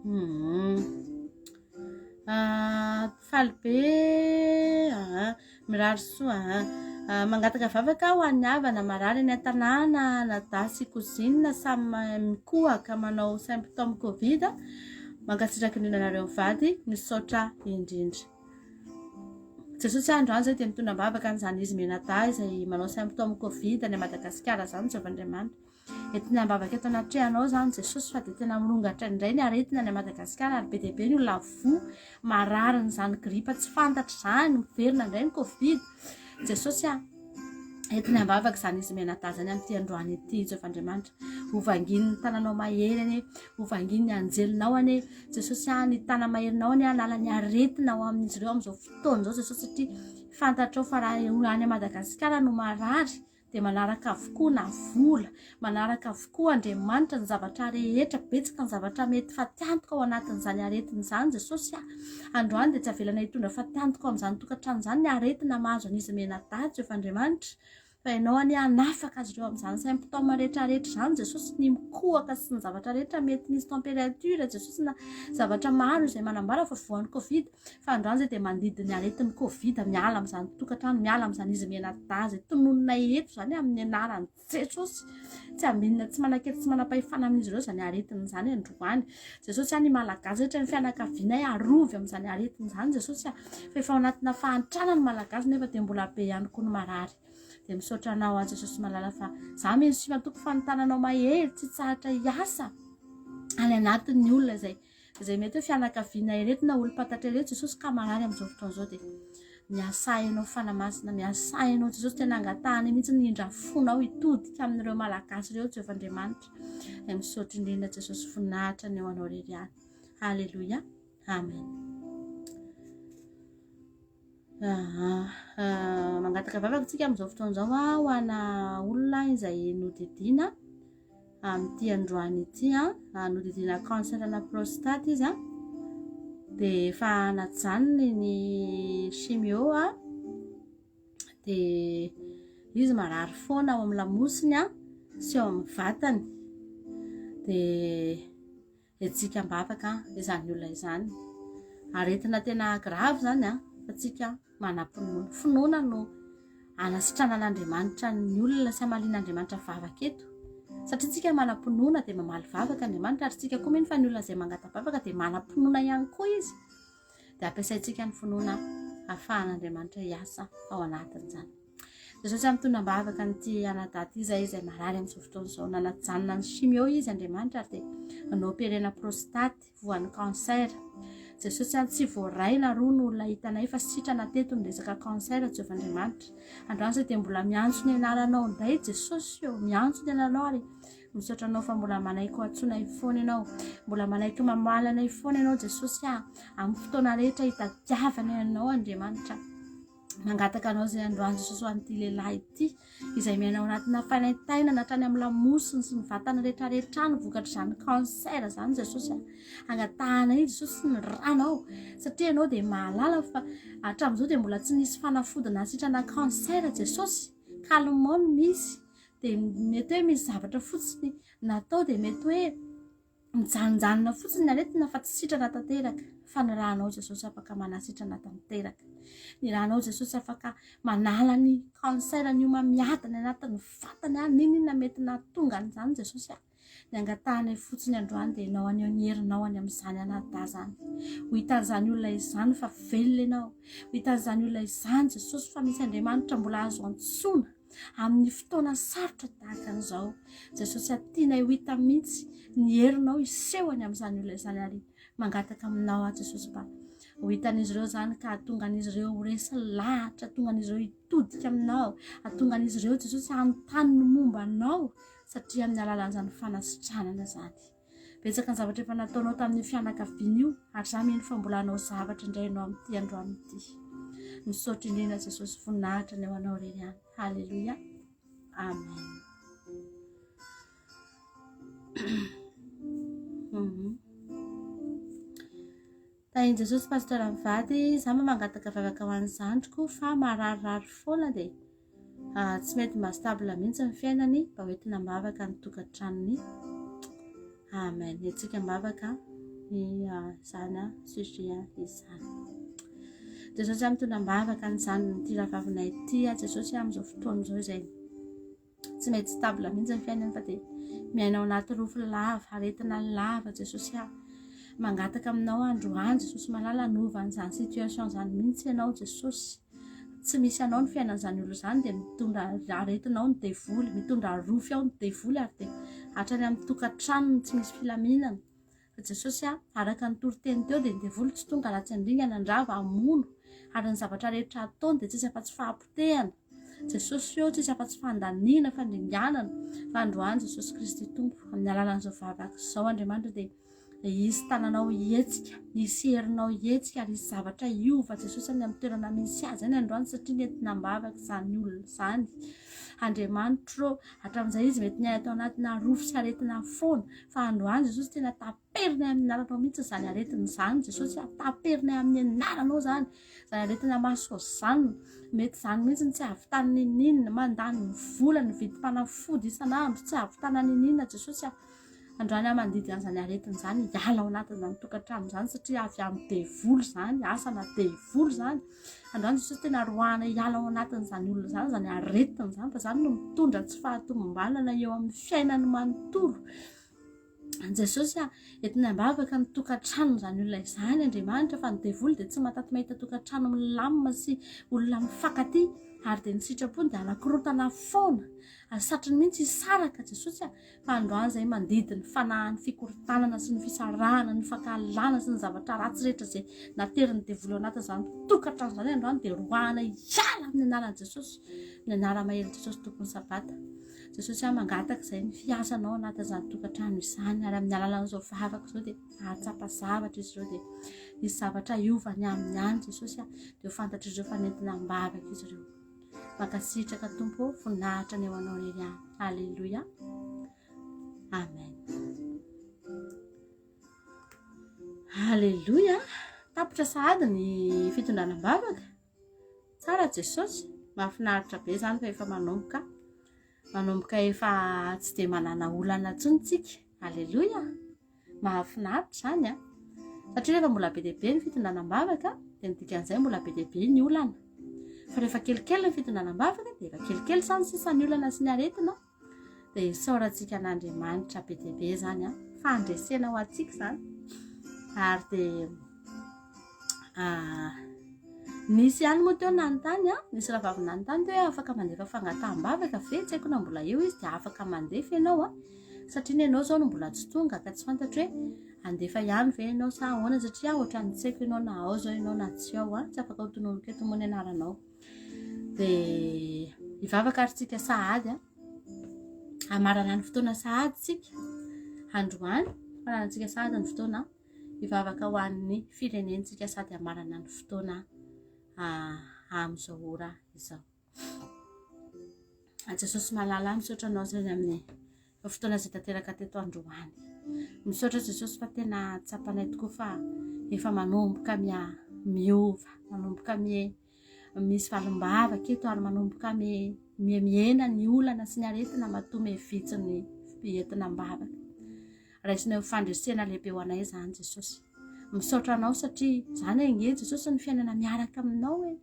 Hmm. Ah, faly be ah, mirary soa ah. ah mangataka vavaka ho an'ny havana marary any an-tanàna na dahy sy cousine samy mikohaka manao symptôme covid mankasitraka indrindra anareo mivady misaotra indrindra Jesosy androany izay dia mitondra am-bavaka an'izany izy mianadahy izay manao symptôme covid any Madagasikara izany Jehovah Andriamanitra Entina am-bavaka eto anatrehanao izany Jesosy fa dia tena mirongatra indray ny aretina any Madagasikara ary be dia be ny olona voa mararin'izany gripa tsy fantatra izany, miverina indray ny covid. Jesosy a, entina am-bavaka izany izy mianadahy izany amin'ity androany ity Jehovah Andriamanitra. Ho vangin'ny tananao mahery anie, ho vangin'ny anjelinao anie Jesosy a, ny tana-maherinao anie hanala ny aretina ao amin'izy ireo amin'izao fotoana izao Jesosy satria fantatrao fa raha olona any Madagasikara no marary dia manaraka avokoa na vola, manaraka avokoa Andriamanitra ny zavatra rehetra, betsaka ny zavatra mety fatiantoka ao anatin'izany aretina izany Jesosy a. Androany dia tsy avelana hitondra fatiantoka ao amin'izany tokantrano izany ny aretina mahazo an'izy mianadahy Jehovah Andriamanitra. Fa ianao anie hanafaka azy ireo amin'izany symptôme rehetra rehetra izany Jesosy, ny mikohaka sy ny zavatra rehetra mety misy température Jesosy na zavatra maro izay manambara fa voan'ny covid. Fa androany izay dia mandidy ny aretin'ny covid miala amin'izany tokantrano, miala amin'izany izy mianadahy izay tononina eto izany amin'ny anaran'i Jesosy. Tsy ambinina, tsy manan-kery, tsy manam-pahefana amin'izy ireo izany aretina izany androany. Jesosy a, ny Malagasy rehetra, ny fianakavianay arovy amin'izany aretina izany Jesosy a. Fa efa ao anatina fahantrana ny Malagasy nefa dia mbola be ihany koa ny marary. Dia misaotra anao aho Jesosy malala fa za mino sy matoky fa ny tananao mahery tsy tsahatra hiasa any anatin'ny olona izay Izay mety hoe fianakaviana ireto na olom-pantatra ireto Jesosy ka marary amin'izao fotoana izao dia miasà ianao Fanahy Masina, miasà ianao Jesosy, tena angatahana mihitsy ny indra fonao hitodika amin'ireo Malagasy ireo Jehovah Andriamanitra. Dia misaotra indrindra Jesosy voninahitra ny eo anao irery ihany. Alléluia. Amen. Ah, mangataka vavaka tsika amin'izao fotoana izao ho ana olona izay nodidiana amin'ity androany ity an, nodidiana cancer na prostate izy an, dia efa najanony ny chimio an, dia izy marary foana ao amin'ny lamosiny an, sy ao amin'ny vatany, dia hetsika am-bavaka izany olona izany. Aretina tena grave izany an, fa tsika manam-pinoana. Finoana no anasitranan'Andriamanitra ny olona sy hamalian'Andriamanitra vavaka eto. Satria tsika manam-pinoana dia mamaly vavaka Andriamanitra ary tsika koa mino fa ny olona izay mangata-bavaka dia manam-pinoana ihany koa izy. Dia ampiasaintsika ny finoana ahafahan'Andriamanitra hiasa ao anatin'izany. Jesosy mitondra am-bavaka an'ity anadahy ity izay izay marary amin'izao fotoana izao. Nanajanona ny chimio izy Andriamanitra ary dia noperena prostate. voan'ny cancer. Jesosy an tsy voaray naroa no olona hitanay fa sitrana teto ny resaka cancer Jehovah Andriamanitra. Androany zay dia mbola miantso ny anaranao indray Jesosy ô, miantso ny anaranao ary misaotra anao fa mbola manaiky ho antsoinay foana ianao. Mbola manaiky mamaly anay foana ianao Jesosy a, amin'ny fotoana rehetra hitadiavana anao Andriamanitra. Mangataka anao izay androany Jesosy ho an'ity lehilahy ity izay miaina ao anatina fanaintainana hatrany amin'ny lamosiny sy ny vatana rehetrarehetra any vokatr'izany cancer izany Jesosy a. Angatahana iny Jesosy ny ranao satria ianao dia mahalala fa hatramin'izao dia mbola tsy nisy fanafody nahasitrana cancer Jesosy. Calmant no misy dia mety hoe misy zavatra fotsiny natao dia mety hoe Mijanonjanona fotsiny ny aretina fa tsy sitrana tanteraka fa ny rànao Jesosy afaka manasitrana tanteraka. Ny rànao Jesosy afaka manala ny cancer ny homamiadana anatin'ny vatany any n'inon'inona mety nahatonga an'izany Jesosy a. Ny angatahanay fotsiny androany dia ianao haneho ny herinao any amin'izany anadahy izany. Ho hitan'izany olona izany fa velona ianao. Ho hitan'izany olona izany Jesosy fa misy Andriamanitra mbola azo antsoina. amin'ny fotoana sarotra tahaka an'izao. Jesosy a, tianay ho hita mihitsy ny herinao hiseho any amin'izany olona izany ary mangataka aminao aho Jesosy mba ho hitan'izy ireo izany ka hahatonga an'izy ireo ho resy lahatra, hahatonga an'izy ireo hitodika aminao, hahatonga an'izy ireo Jesosy hanontany ny momba anao satria amin'ny alalan'izany fanasitranana izany. Betsaka ny zavatra efa nataonao tamin'io fianakaviana io ary za mino fa mbola hanao zavatra indray ianao amin'ity androany ity. Misaotra indrindra Jesosy voninahitra ny ho anao irery ihany. Haleloia. Amen. Mhm. Tahin'i Jesosy Pasteur mivady, za mba mangataka vavaka ho an'ny zandriko fa mararirary foana dia ah, tsy mety mba stable mihitsy ny fiainany, mba hoentina am-bavaka ny tokantranony. Amen. Entsika am-bavaka ny ah, izany ah, sujet izany. Jesosy mitondra am-bavaka an'izany ity rahavavinay ity, Jesosy amin'izao fotoana izao izay Tsy mety stable mihitsy ny fiainany fa dia miaina ao anaty rofy lava, aretina lava Jesosy ah. Mangataka aminao androany Jesosy malala hanova an'izany situation izany mihitsy ianao Jesosy. Tsy misy anao ny fiainan'izany olona izany dia mitondra aretina ao ny devoly, mitondra rofy ao ny devoly ary dia hatrany amin'ny tokantranony tsy misy filaminana. Fa Jesosy ah, araka ny toriteny teo dia ny devoly tsy tonga raha tsy handringana, handrava, hamono ary ny zavatra rehetra ataony dia tsisy afa-tsy fahapotehana. Jesosy eo tsisy afa-tsy fandaniana, fandringanana. Fa androany Jesosy Kristy Tompo, amin'ny alalan'izao vavaka izao Andriamanitra dia. Dia hisy tananao hihetsika, hisy herinao hihetsika ary hisy zavatra hiova Jesosy any amin'ny toerana misy azy any androany satria nentina am-bavaka izany olona izany. Andriamanitro ô, hatramin'izay izy mety niaina tao anatina rofy sy aretina foana, fa androany Jesosy tena taperinay amin'ny anaranao mihitsy izany aretina izany Jesosy a, taperinay amin'ny anaranao izany, izany aretina maso izany, mety izany mihitsy ny tsy hahavitany ninoninona, mandany ny vola, ny vidim-panafody isan'andro, tsy hahavitana ninoninona Jesosy a. Androany aho mandidy an'izany aretina izany hiala ao anatin'izany tokantrano izany satria avy amin'ny devoly izany, asana devoly izany. Androany Jesosy tena roahana hiala ao anatin'izany olona izany, izany aretina izany, fa izany no mitondra tsy fahatomombanana eo amin'ny fiainany manontolo. Jesosy a, entina am-bavaka ny tokantranon'izany olona izany Andriamanitra fa ny devoly dia tsy mahataty mahita tokantrano milamina sy olona mifankatia ary dia ny sitrapony dia anakorontana foana ary satriny mihitsy hisaraka Jesosy a. Fa androany izay mandidy ny fanahin'ny fikorontanana sy ny fisarahana, ny fankahalana sy ny zavatra ratsy rehetra izay naterin'ny devoly ao anatin'izany tokantrano izany androany dia roahana hiala amin'ny anaran'i Jesosy, ny anara-maherin'i Jesosy Tompon'ny Sabata. Jesosy aho mangataka izay ny fiasanao anatin'izany tokantrano izany ary amin'ny alalan'izao vavaka izao dia hahatsapa zavatra izy ireo dia hisy zavatra hiova ny aminy any Jesosy aho dia ho fantatr'izy ireo fa nentina am-bavaka izy ireo. Mankasitraka Tompo ô, voninahitra ny ho anao irery ihany. Alléluia. Amen. Alléluia. Tapitra sahady ny fitondrana am-bavaka. Tsara Jesosy. Mahafinaritra be izany fa efa manomboka. Manomboka efa tsy dia manana olana intsony tsika. Alléluia. Mahafinaritra izany an! Satria rehefa mbola be dia be ny fitondrana am-bavaka dia ny dikan'izay mbola be dia be ny olana. Fa rehefa kelikely ny fitondrana am-bavaka dia efa kelikely izany sisa ny olana sy ny aretina. Dia isaorantsika an'Andriamanitra be dia be izany an! Fandresena ho antsika izany. Ary dia nisy ihany moa teo nanontany an, nisy rahavavy nanontany teo hoe afaka mandefa fangataham-bavaka ve? Tsy haiko na mbola eo izy dia afaka mandefa ianao an! Satria ny anao izao no mbola tsy tonga ka tsy fantatro hoe handefa ihany ve ianao sa ahoana satria ohatran'ny tsy haiko ianao na ao izao ianao na tsy ao an, tsy afaka ho tononiko eto moa ny anaranao. Dia hivavaka ary tsika sahady an, hamarana ny fotoana sahady tsika androany, hamaranantsika sahady ny fotoana hivavaka ho an'ny firenentsika sady hamarana ny fotoana amin'izao ora izao. Jesosy malala, misaotra anao izany amin'ny fotoana izay tanteraka teto androany. Misaotra Jesosy fa tena tsapanay tokoa fa efa manomboka mia miova, manomboka mie misy valim-bavaka eto ary manomboka mie mie mihena ny olana sy ny aretina matoa mie vitsy ny entina am-bavaka. Raisinay ho fandresena lehibe ho anay izany Jesosy. Misaotra anao satria izany ange Jesosy ny fiainana miaraka aminao e.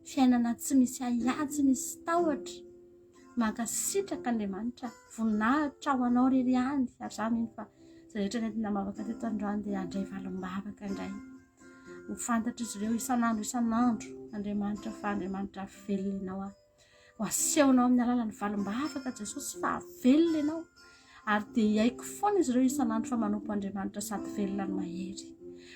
Fiainana tsy misy ahiahy, tsy misy tahotra. Mankasitraka Andriamanitra. Voninahitra ho anao irery ihany. Ary za mino fa izay rehetra nentina am-bavaka teto androany dia handray valim-bavaka indray. Ho fantatr'izy ireo isan'andro isan'andro Andriamanitra fa Andriamanitra velona ianao. Ho asehonao amin'ny alalan'ny valim-bavaka Jesosy fa velona ianao. Ary dia hiaiky foana izy ireo isan'andro fa manompo Andriamanitra sady velona no mahery.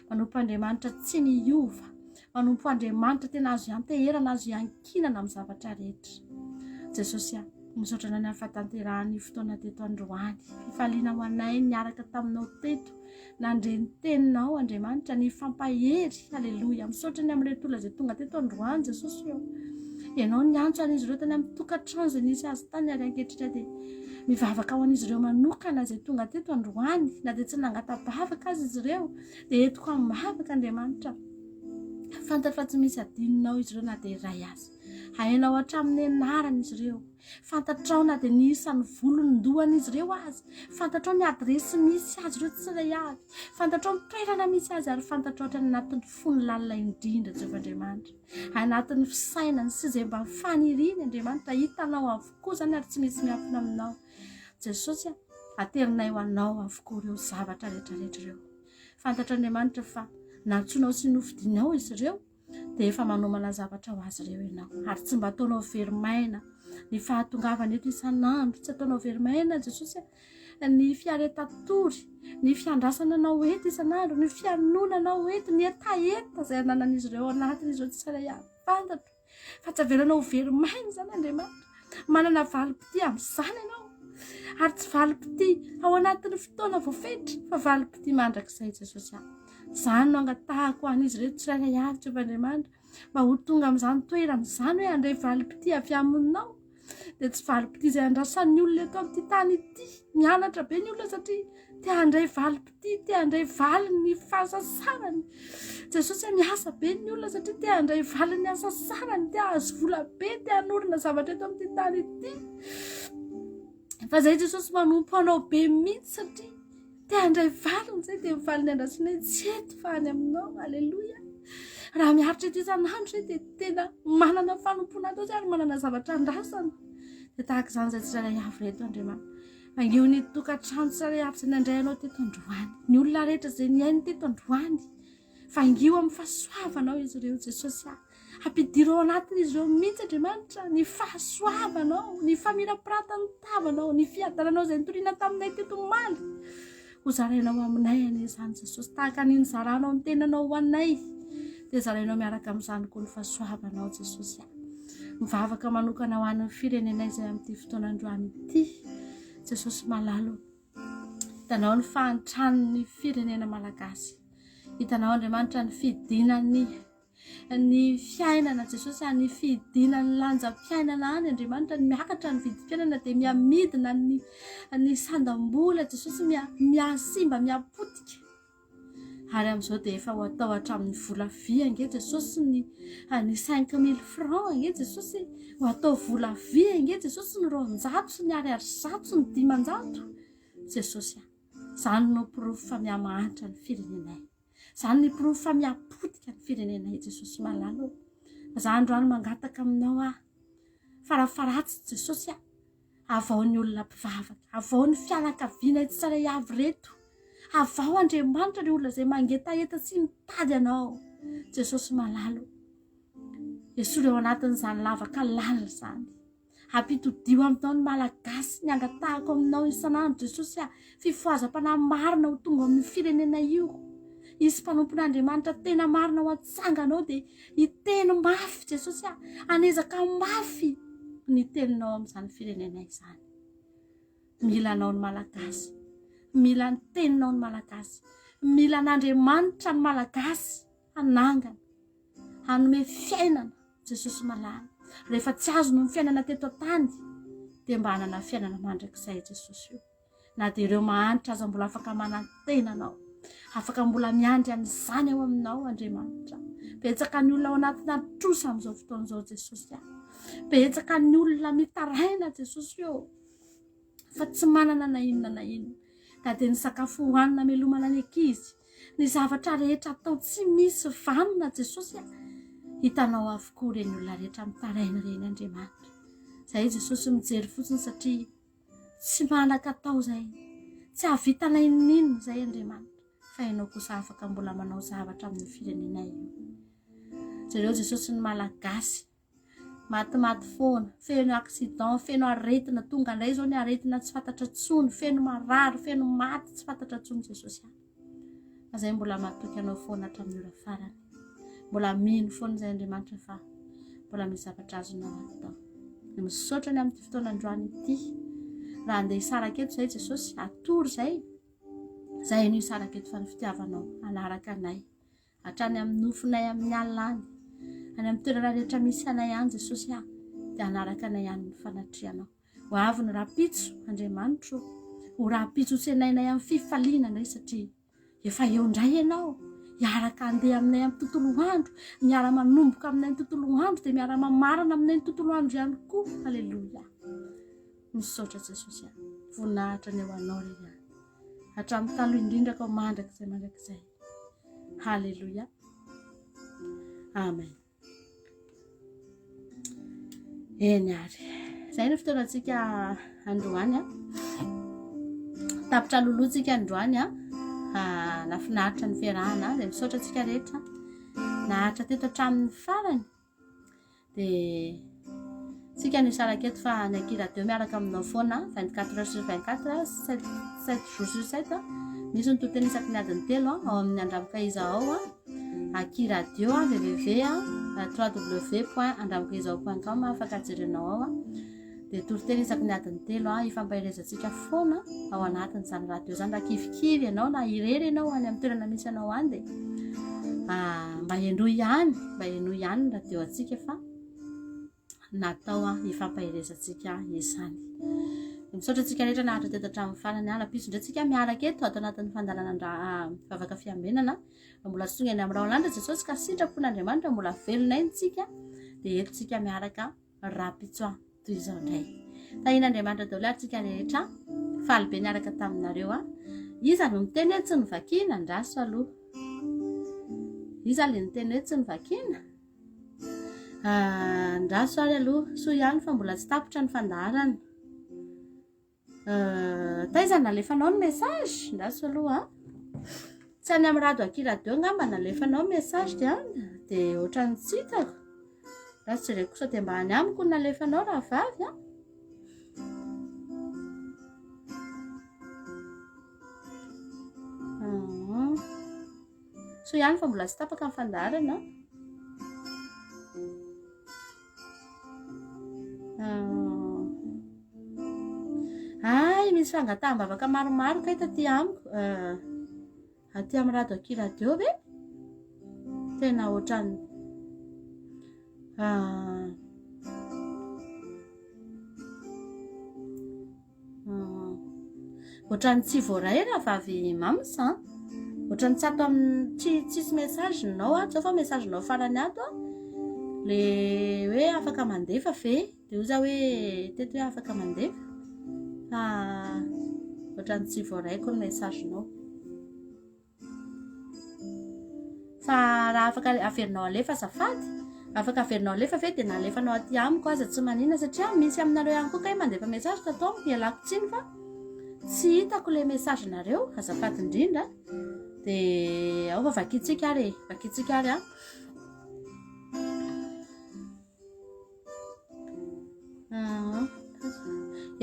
Manompo Andriamanitra tsy miova. Manompo Andriamanitra tena azo ianteherana, azo iankinana amin'ny zavatra rehetra. Jesosy a, misaotra anao ny amin'ny fahatanterahan'ny fotoana teto androany. Fifaliana ho anay niaraka taminao teto. Nandre ny teninao Andriamanitra, nifampahery. Aleloia. Misaotra ny amin'ireto olona izay tonga teto androany Jesosy ô. Ianao niantso an'izy ireo tany amin'ny tokantrano izay nisy azy tany ary ankehitriny dia mivavaka ho an'izy ireo manokana izay tonga teto androany na dia tsy nangata-bavaka aza izy ireo dia entiko am-bavaka Andriamanitra. Fantatro fa tsy misy adinonao izy ireo na dia iray aza. Hainao hatramin'ny anarany izy ireo. Fantatrao na dia ny isan'ny volon-dohan'izy ireo aza. Fantatrao ny adiresy misy azy ireo tsirairay avy. Fantatrao ny toerana misy azy ary fantatrao hatrany anatin'ny fony lalina indrindra, Jehovah Andriamanitra. Anatin'ny fisainany sy izay mba faniriany, Andriamanitra, hitanao avokoa izany ary tsy misy miafina aminao. Jesosy a, aterinay ho anao avokoa ireo zavatra rehetra rehetra ireo. Fantatr'Andriamanitra fa nantsoinao sy nofidinao izy ireo. dia efa manomana zavatra ho azy ireo ianao ary tsy mba ataonao very maina ny fahatongavana eto isan'andro tsy ataonao very maina Jesosy ny fiaretan-tory ny fiandrasana anao eto isan'andro ny fianona anao eto ny hetaheta izay ananan'izy ireo anatin'izy ireo tsirairay avy fantatro fa tsy avelanao ho very maina izany Andriamanitra manana valim-pitia amin'izany ianao. Ary tsy valim-pitia ao anatin'ny fotoana voafetra fa valim-pitia mandrakizay Jesosy a. Izany no angatahako ho an'izy ireto tsirairay avy Jehovah Andriamanitra mba ho tonga amin'izany toerana izany hoe handray valim-pitia avy aminao. Dia tsy valim-pitia izay andrasan'ny olona eto amin'ity tany ity. Mianatra be ny olona satria te handray valim-pitia, te handray valin'ny fahasasarany. Jesosy hoe miasa be ny olona satria te handray valin'ny hasasarany, te hahazo vola be, te hanorina zavatra eto amin'ity tany ity. Fa zay Jesosy manompo anao be mihitsy satria Te handray valiny izay dia ny valiny andrasanay tsy eto fa any aminao. Aleloia. Raha miaritra eto isan'andro izay dia tena manana fanompoana atao izay ary manana zavatra andrasana. Dia tahaka izany izay tsirairay avy reto Andriamanitra. Mangio ny tokantrano tsirairay avy izay nandray anao teto androany. Ny olona rehetra izay nihaino teto androany. Vangio amin'ny fahasoavanao izy ireo Jesosy ah. Ampidiro ao anatin'izy ireo mihitsy Andriamanitra ny fahasoavanao, ny famirapiratan'ny tavanao, ny fiadananao izay nitoriana taminay teto omaly. Ho zarainao aminay anie izany Jesosy, tahaka ny nizaranao ny tenanao ho anay, dia zarainao miaraka amin'izany koa ny fahasoavanao Jesosy. Mivavaka manokana ho an'ny firenenay izay amin'ity fotoana androany ity. Jesosy malalo. Hitanao ny fahantran'ny firenena malagasy. Hitanao Andriamanitra ny fidinan'ny ny fiainana Jesosy ny fidinan'ny lanjam-piainana any Andriamanitra ny miakatra ny vidim-piainana dia mihamidina ny ny sandam-bola Jesosy miha mihasimba mihapotika. Ary amin'izao dia efa ho atao hatramin'ny vola vy ange Jesosy ny ny 5000 francs ange Jesosy ho atao vola vy ange Jesosy ny 200 sy ny ariary zato sy ny 500 Jesosy a izany no porofo fa mihamahantra ny firenenay izany ny porofo fa mihapotika ny firenenay Jesosy malala ô za androany mangataka aminao aho farafaratsy Jesosy a Avao ny olona mpivavaka, avao ny fianakaviana tsirairay avy ireto, avao Andriamanitra ireo olona izay mangetaheta sy mitady Anao. Jesosy malala o, esory ao anatin'izany lavaka lalina izany. Ampitodio aminao ny Malagasy, ny angatahako aminao isan'andro Jesosy a, fifohazam-panahy marina ho tonga ao amin'ny firenena io. Hisy mpanompon'Andriamanitra tena marina ho atsanganao dia Hiteny mafy Jesosy ah, hanezaka mafy ny teninao amin'izany firenena izany. Mila anao ny Malagasy, mila ny teninao ny Malagasy, mila an'Andriamanitra ny Malagasy hanangana, hanome fiainana Jesosy malala. Rehefa tsy azony ny fiainana teto an-tany dia mba hanana fiainana mandrakizay Jesosy io. Na dia ireo mahantra aza mbola afaka manantena anao. Afaka mbola miandry an'izany ao aminao Andriamanitra. Betsaka ny olona ao anatina trosa amin'izao fotoana izao Jesosy a. Betsaka ny olona mitaraina Jesosy ô. Fa tsy manana na inona na inona. Na dia ny sakafo hohanina hamelomana ny ankizy, ny zavatra rehetra atao tsy misy vanona Jesosy a. Hitanao avokoa ireny olona rehetra mitaraina ireny Andriamanitra. Izay Jesosy mijery fotsiny satria Tsy manan-katao izay, tsy hahavita na inon'inona izay Andriamanitra, fa Ianao kosa afaka mbola manao zavatra amin'io firenenay io. Jereo Jesosy ny Malagasy, matimaty foana, feno accident, feno aretina, tonga indray izao ny aretina tsy fantatra intsony, feno marary, feno maty tsy fantatra intsony Jesosy a. Fa izay mbola matoky anao foana hatramin'ny ora farany. Mbola mino foana izay Andriamanitra fa mbola misy zavatra azonao atao. Misaotra ny amin'ity fotoana androany ity. Raha andeha hisaraka eto izay Jesosy, atoro izay. Izay no hisaraka eto fa ny fitiavanao hanaraka anay. Hatrany amin'ny nofinay amin'ny alina any. Any amin'ny toerana rehetra misy anay any Jesosy ah, dia hanaraka anay any ny fanatrehanao. Ho avy ny rahampitso, Andriamanitro. Ho rahampitso tsenainay amin'ny fifaliana indray satria efa eo indray ianao. Hiaraka handeha aminay amin'ny tontolo andro, miara-manomboka aminay ny tontolo andro dia miara-mamarana aminay ny tontolo andro ihany koa. Aleloia. Misaotra Jesosy a. Voninahitra ny ho anao re ihany. Hatramin'ny taloha indrindra ka ho mandrakizay mandrakizay. Haleloia. Amen. Eny ary. Izay no fotoanantsika androany a. Tapitra loloha tsika androany a. Ah, nafinaritra ny fiarahana dia misaotra antsika rehetra naharitra teto hatramin'ny farany. Dia tsika no hisaraka eto fa ny Aky Radio miaraka aminao foana 24 heures sur 24 7 7 jours sur 7 misy ny toriteny isaky ny adiny telo ao amin'ny Andramoka Iza ao Aky Radio www www.andramokaizao.com afaka jerenao ao. Dia toriteny isaky ny adiny telo an, ifampaherezantsika foana ao anatin'izany radio izany. Raha kivikivy ianao na irery ianao any amin'ny toerana misy anao any dia ah, mba henoy ihany, mba henoy ihany ny radio antsika fa natao an hifampaherezantsika izany. Misaotra antsika rehetra naharitra teto hatramin'ny farany. Rahampitso indray tsika miaraka eto ato anatin'ny fandalanana ah, vavaka fiambenana. Raha mbola tsy tonga eny amin'ny rahona lanitra Jesosy ka sitrapon'Andriamanitra mbola velona eny tsika dia eto tsika miaraka rahampitso an toy izao indray. Tahian'Andriamanitra daholo ary tsika rehetra. Faly be niaraka taminareo an. Iza no miteny hoe tsy novakiana? Andraso aloha. Iza le niteny hoe tsy novakiana? Ah, andraso ary aloha. Soa ihany fa mbola tsy tapitra ny fandaharana. Euh, taiza nalefanao ny message? Andraso aloha an. Tsy any amin'ny rado aky radio angamba nalefanao message dia dia ohatran'ny tsy hitako. Andraso jereko sao dia mba any amiko no nalefanao rahavavy an. Ah. Soa ihany fa mbola tsy tapaka ny fandaharana. Ay, misy fangataham-bavaka maromaro kay taty amiko. Eh, aty amin'ny rado aky radio ve? Tena ohatran'ny ah. Ohatran'ny tsy voaray rahavavy Mams an. Ohatran'ny tsy ato amin'ny tsy tsisy message nao ato zao fa message nao farany ato an. Le hoe afaka mandefa ve? Dia hoy za hoe teto hoe afaka mandefa. Fa ohatran'ny tsy voaraiko ny message nao. Fa raha afaka averinao alefa azafady, afaka averinao alefa ve dia nalefanao aty amiko aza tsy manina satria misy aminareo ihany koa kay mandefa message tato amiko ialako tsiny fa tsy hitako ilay message nareo azafady indrindra dia ao fa vakintsika ary e vakintsika ary a ah,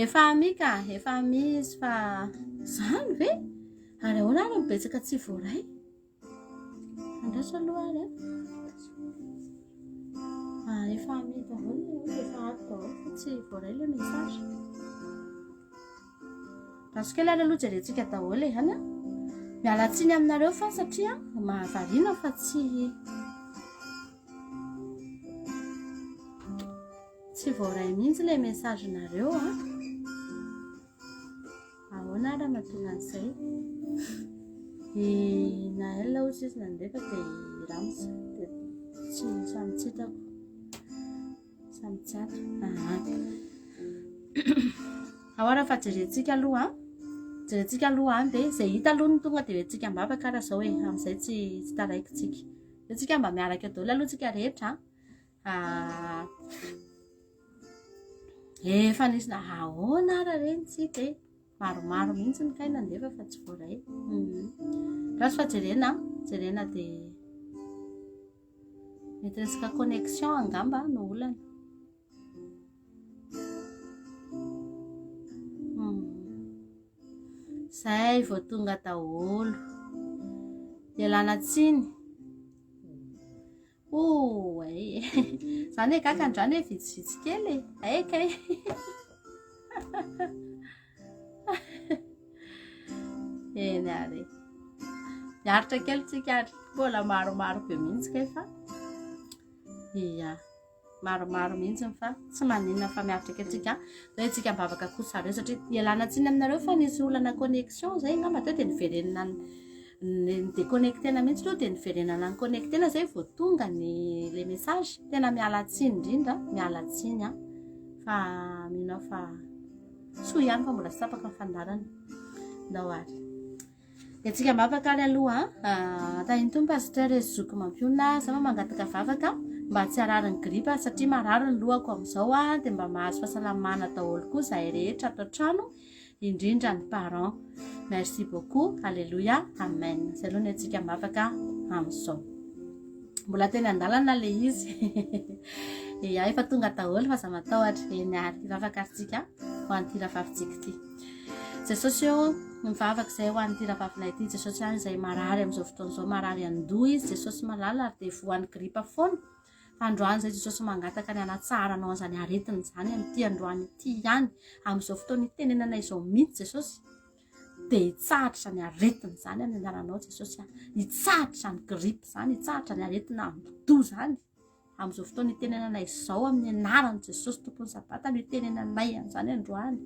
efa ami ka efa ami izy fa zany ve Ary ahoana ary ny betsaka tsy voaray? Andraso aloha ary a. Ah, efa amidy daholo ilay olona, efa ato daholo fa tsy voaray ilay message. Andraso kely ary aloha jerentsika daholo e, any a. Miala tsiny aminareo fa satria mahavariana fa tsy tsy voaray mihitsy ilay message-nareo a. Ahoana ary mahatonga an'izay? I Naël hozy izy nandefa dia i Rams dia tsy samy tsy hitako. Samy tsy ato. Aha. Ao ary fa jerentsika aloha an. Jerentsika aloha an dia izay hita aloha no tonga dia hoentsika am-bavaka ary izao e. Amin'izay tsy tsy taraiky tsika. Dia tsika mba miaraka eo daholo aloha tsika rehetra an. Ah. Efa nisy na ahoana ara reny tsy hita e. Maromaro mihitsy ny kay nandefa fa tsy voaray. Mhm. Raha fa jerena, jerena dia mety resaka connexion angamba no olana. Mhm. Zay vao tonga daholo. Ialana tsiny. Oh, ay. Zany e gaga androany e vitsivitsy kely e. Ay kay. Eny ary. Miaritra kely tsika ary. Mbola maromaro be mihitsy kay fa. Ia. Maromaro mihitsy fa tsy maninona fa miaritra kely tsika. Zay tsika ambavaka kosa zareo satria ialana tsiny aminareo fa nisy olana connexion zay angamba teo dia niverenina ny déconnectena mihitsy aloha dia niverenana ny connectena zay vao tonga ny le message tena miala tsiny indrindra miala tsiny an fa mino aho fa soa ihany fa mbola tsy tapaka ny fandaharana ndao ary dia tsika mivavaka ary aloha ah, tahin'ny tompo pasteur zoky mampionona za mba mangataka vavaka mba tsy harary ny gripa satria marary ny lohako amin'izao a dia mba mahazo fahasalamana daholo koa zahay rehetra ato an-trano indrindra ny parents. Merci beaucoup. Alléluia. Amen. Zay aloha ny antsika mivavaka amin'izao. Mbola teny an-dalana le izy. Ia, efa tonga daholo fa aza matahotra. Eny ary, hivavaka ary tsika ho an'ity rahavavintsika ity. Jesosy ô, mivavaka izay ho an'ity rahavavinay ity. Jesosy any izay marary amin'izao fotoana izao, marary an-doha izy. Jesosy malala ary dia voan'ny gripa foana. Fa androany izay Jesosy mangataka ny hanatsaharanao an'izany aretina izany amin'ity androany ity ihany, amin'izao fotoana itenenana izao mihitsy Jesosy, dia hitsahatra izany aretina izany amin'ny anaranao Jesosy a. Hitsahatra izany grippe izany, hitsahatra ny aretina andoha izany. Amin'izao fotoana itenenana izao amin'ny anaran'i Jesosy Tompon'ny Sabata no itenenanay an'izany androany.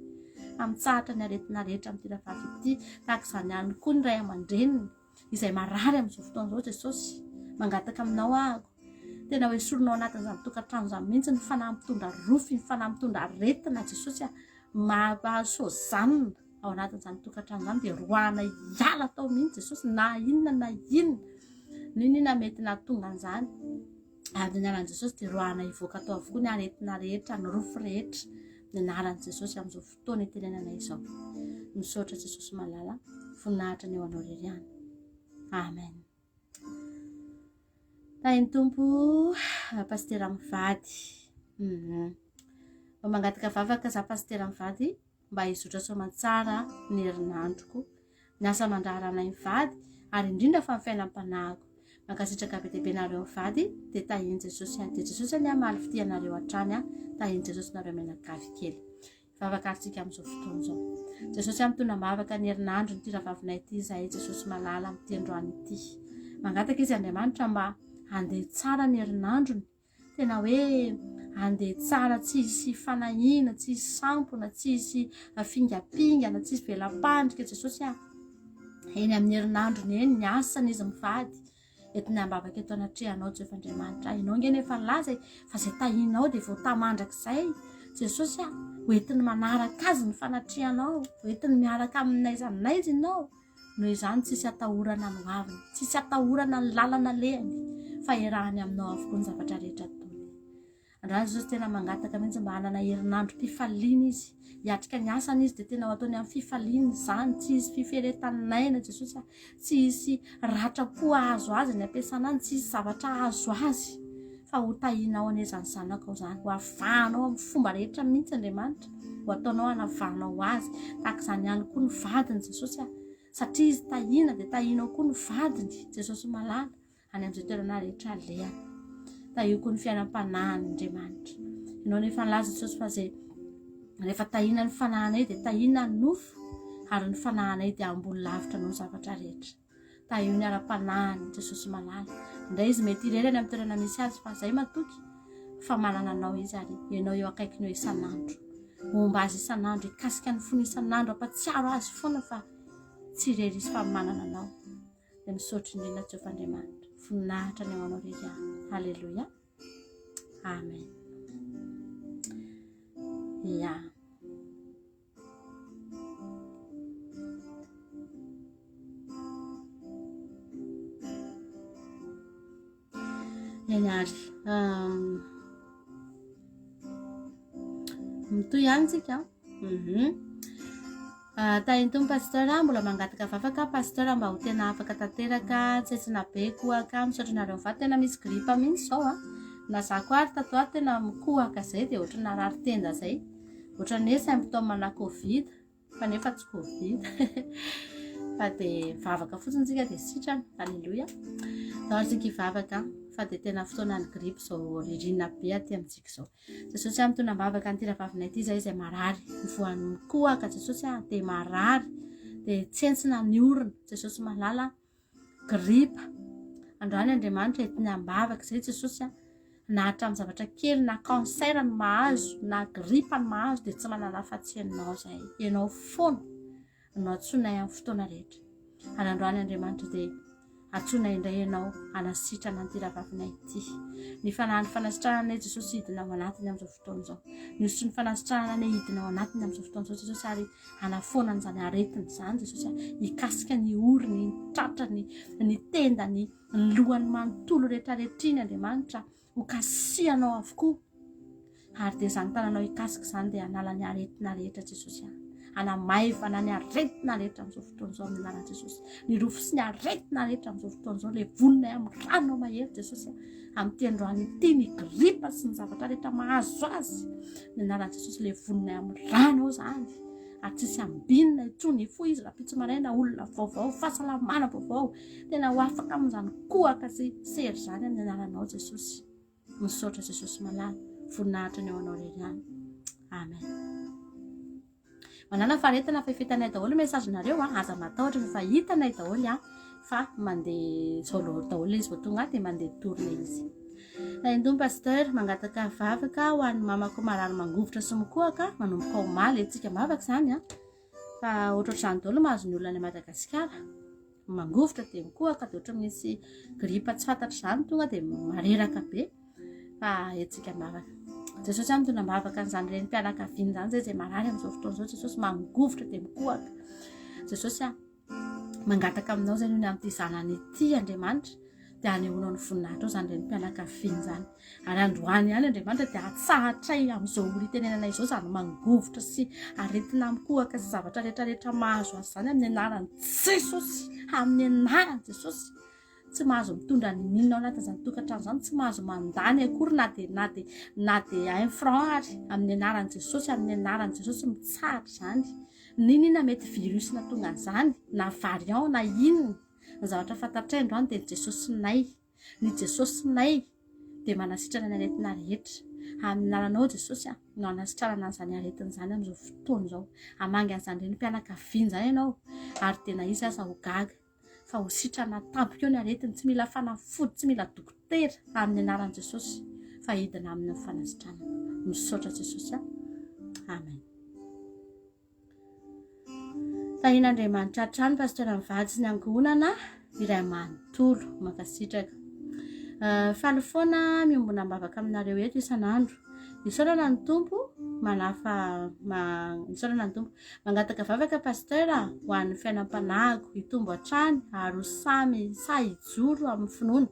Hamitsahatra ny aretina rehetra amin'ity rahavavy ity, tahaka izany ihany koa ny ray aman-dreniny. izay marary amin'izao fotoana izao Jesosy. Mangataka aminao aho. Tena hoe esorinao anatin'izany tokantrano izany mihitsy ny fanahy mitondra rofy, ny fanahy mitondra aretina Jesosy a. Mahazo zanona ao anatin'izany tokantrano izany dia roahana hiala tao mihitsy Jesosy na inona na inona. N'inona mety nahatonga an'izany. Ary ny anaran'i Jesosy dia roahana hivoaka tao avokoa ny aretina rehetra, ny rofy rehetra. Ny anaran'i Jesosy amin'izao fotoana itenenana izao. Misaotra Jesosy malala, voninahitra ny eo anao irery ihany. Amen. Tahin'ny Tompo, Pasitera mivady. Mhm. Mba mangataka vavaka za Pasitera mivady mba hizotra soamantsara ny herinandroko, ny asa aman-draharanay mivady ary indrindra fa ny fiainam-panahiko. Mankasitraka be dia be nareo mivady dia tahin'i Jesosy ihany. Dia Jesosy anie hamaly fitia anareo hatrany an. Tahin'i Jesosy nareo mianakavy kely. Vavaka ary tsika amin'izao fotoana izao. Jesosy amitondra am-bavaka ny herinandro ity rahavavinay ity izahay Jesosy malala amin'ity androany ity. Mangataka izy Andriamanitra mba handeha tsara ny herinandrony. Tena hoe handeha tsara tsy hisy fanahiana, tsy hisy sampona, tsy hisy fingampingana, tsy hisy vela-pandrika Jesosy ah. Eny amin'ny herinandrony eny ny asany izy mivady. Entinay am-bavaka eto anatrehanao Jehovah Andriamanitra. Ianao ange nefa nilaza e, fa izay tahinao dia voatahy mandrakizay. Jesosy ah, hoentiny manaraka azy ny fanatrehanao, hoentiny miaraka aminy n'aiza n'aiza ianao. Noho izany tsisy atahorana ny hoaviny, tsisy atahorana ny lalana alehany, fa iarahany aminao avokoa ny zavatra rehetra ataony. Androany Jesosy tena mangataka mihitsy mba hanana herinandrom-pifaliana izy. Hiatrika ny asany izy dia tena ho ataony amin'ny fifaliana izany, tsy hisy fiferetan'aina Jesosy a, tsy hisy ratram-po hahazo azy ny ampiasana any, tsy hisy zavatra hahazo azy fa ho tahianao anie izany zanakao izany, ho avahanao amin'ny fomba rehetra mihitsy Andriamanitra, ho ataonao hanavahanao azy. Tahaka izany ihany koa ny vadiny Jesosy a, satria izy tahiana dia tahianao koa ny vadiny Jesosy malala. any amin'izay toerana rehetra alehany. Tahio koa ny fiainam-panahiny Andriamanitra. Ianao nefa nilaza Jesosy fa izay rehefa tahiana ny fanahinay dia tahiana ny nofo ary ny fanahinay dia ambony lavitra noho ny zavatra rehetra. Tahio ny ara-panahiny Jesosy malala. Indray izy mety irery any amin'ny toerana misy azy fa izay matoky fa manana anao izy ary ianao eo akaikiny eo isan'andro. Momba azy isan'andro, hikasika ny fony isan'andro, hampatsiaro azy foana fa tsy irery izy fa manana anao. Dia misaotra indrindra Jehovah Andriamanitra. Voninahitra ny ao anao irery ihany. Alléluia. Amen. Ya. Eny ary. Um, mitohy ihany tsika. Mhm. Ah, Tahin'ny Tompo Pasteur, mbola mangataka vavaka Pasteur mba ho tena afaka tanteraka, tsetsina be kohaka, misaotra anareo mivady, tena misy grippe mihitsy izao a. Na za koa ary tato ato tena mikohaka zay dia ohatran'ny narary tenda zay. Ohatran'ny hoe symptôme na covid fa nefa tsy covid. Fa dia mivavaka fotsiny tsika dia sitrana. Alléluia. Ndao ary tsika hivavaka fa dia tena fotoanan'ny grippe izao ririnina be aty amintsika izao. Jesosy a mitondra am-bavaka an'ity rahavavinay ity izay izay marary voan'ny mikohaka Jesosy a dia marary dia tsentsina ny orona Jesosy malala gripa androany Andriamanitra entiny am-bavaka izay Jesosy a na hatramin'ny zavatra kely na cancer no mahazo na gripa no mahazo dia tsy manana afa-tsy ianao izay ianao foana no antsoinay amin'ny fotoana rehetra. Ary androany Andriamanitra dia antsoinay indray ianao hanasitrana an'ity rahavavinay ity. Ny fanahin'ny fanasitranana anie Jesosy hidina ao anatiny amin'izao fotoana izao. Ny hosotry ny fanasitranana anie hidina ao anatiny amin'izao fotoana izao Jesosy ary hanafoana an'izany aretina izany Jesosy hikasika ny orony, ny tratrany, ny tendany, ny lohany manontolo rehetra rehetra iny Andriamanitra. Ho kasihanao avokoa ary dia izany tananao hikasika izany dia hanala ny aretina rehetra Jesosy a. Hanamaivana ny aretina rehetra amin'izao fotoana izao amin'ny anaran'i Jesosy. Ny rofy sy ny aretina rehetra amin'izao fotoana izao levonina amin'ny rano mahery Jesosy a. Amin'ity androany ity ny gripa sy ny zavatra rehetra mahazo azy. Ny anaran'i Jesosy levonina amin'ny rano izany. Ary tsisy ambinina intsony hifoha izy rahampitso maraina olona vaovao, fahasalamana vaovao. Tena ho afaka amin'izany kohaka sy sery izany amin'ny anaranao Jesosy. Misaotra Jesosy malala. Voninahitra ny ao anao irery ihany. Amen. Manana faharetana fa efa hitanay daholo message nareo a, aza matahotra fa efa hitanay daholo a, fa mandeha zao daholo izy vao tonga dia mandeha tour le izy. Tahindoha pasteur, mangataka vavaka ho an'ny mamako marary mangovitra sy mikohaka manomboka omaly, etsika mavaka izany a, fa ohatrohatr'izany daholo mahazo ny olona any Madagasikara. Mangovitra dia mikohaka dia ohatran'ny misy gripa tsy fantatra izany tonga dia mareraka be fa hetsika am-bavaka. Jesosy ihany mitondra am-bavaka an'izany renim-pianakaviana izany izay izay marary amin'izao fotoana izao Jesosy mangovitra dia mikohaka. Jesosy a mangataka aminao izay noho ny amin'ity zanany ity Andriamanitra dia hanehoanao ny voninahitrao izany renim-pianakaviana izany. Ary androany ihany Andriamanitra dia hatsahatray amin'izao ora itenenana izao izany mangovitra sy aretina mikohaka sy zavatra rehetra rehetra mahazo azy izany amin'ny anaran'i Jesosy, amin'ny anaran'i Jesosy. Tsy mahazo mitondra n'inona ao anatin'izany tokantrano izany, tsy mahazo mandany akory na dia na dia na dia un franc ary amin'ny anaran'i Jesosy, amin'ny anaran'i Jesosy mitsahatra izany. N'inona mety virus nahatonga an'izany, na variant na inona. Ny zavatra fantatray androany dia ny Jesosinay. Ny Jesosinay dia manasitrana ny aretina rehetra. Amin'ny anaranao Jesosy a, no anasitranana an'izany aretina izany amin'izao fotoana izao. Hamangy an'izany renim-pianakaviana izany ianao, ary tena izy aza ho gaga fa ho sitrana tampoka eo ny aretiny, tsy mila fanafody, tsy mila dokotera, amin'ny anaran'i Jesosy fa hidina aminy ny fanasitranana. Misaotra Jesosy a. Amen. Tahian'Andriamanitra hatrany Pasteur mivady sy ny ankohonana iray manontolo. Mankasitraka. Eh, faly foana miombona am-bavaka aminareo eto isan'andro. Isaorana ny Tompo manafa ma, isaorana ny Tompo. Mangataka vavaka Pasteur ho an'ny fiainam-panahiko hitombo hatrany ary ho samy sahy hijoro amin'ny finoana.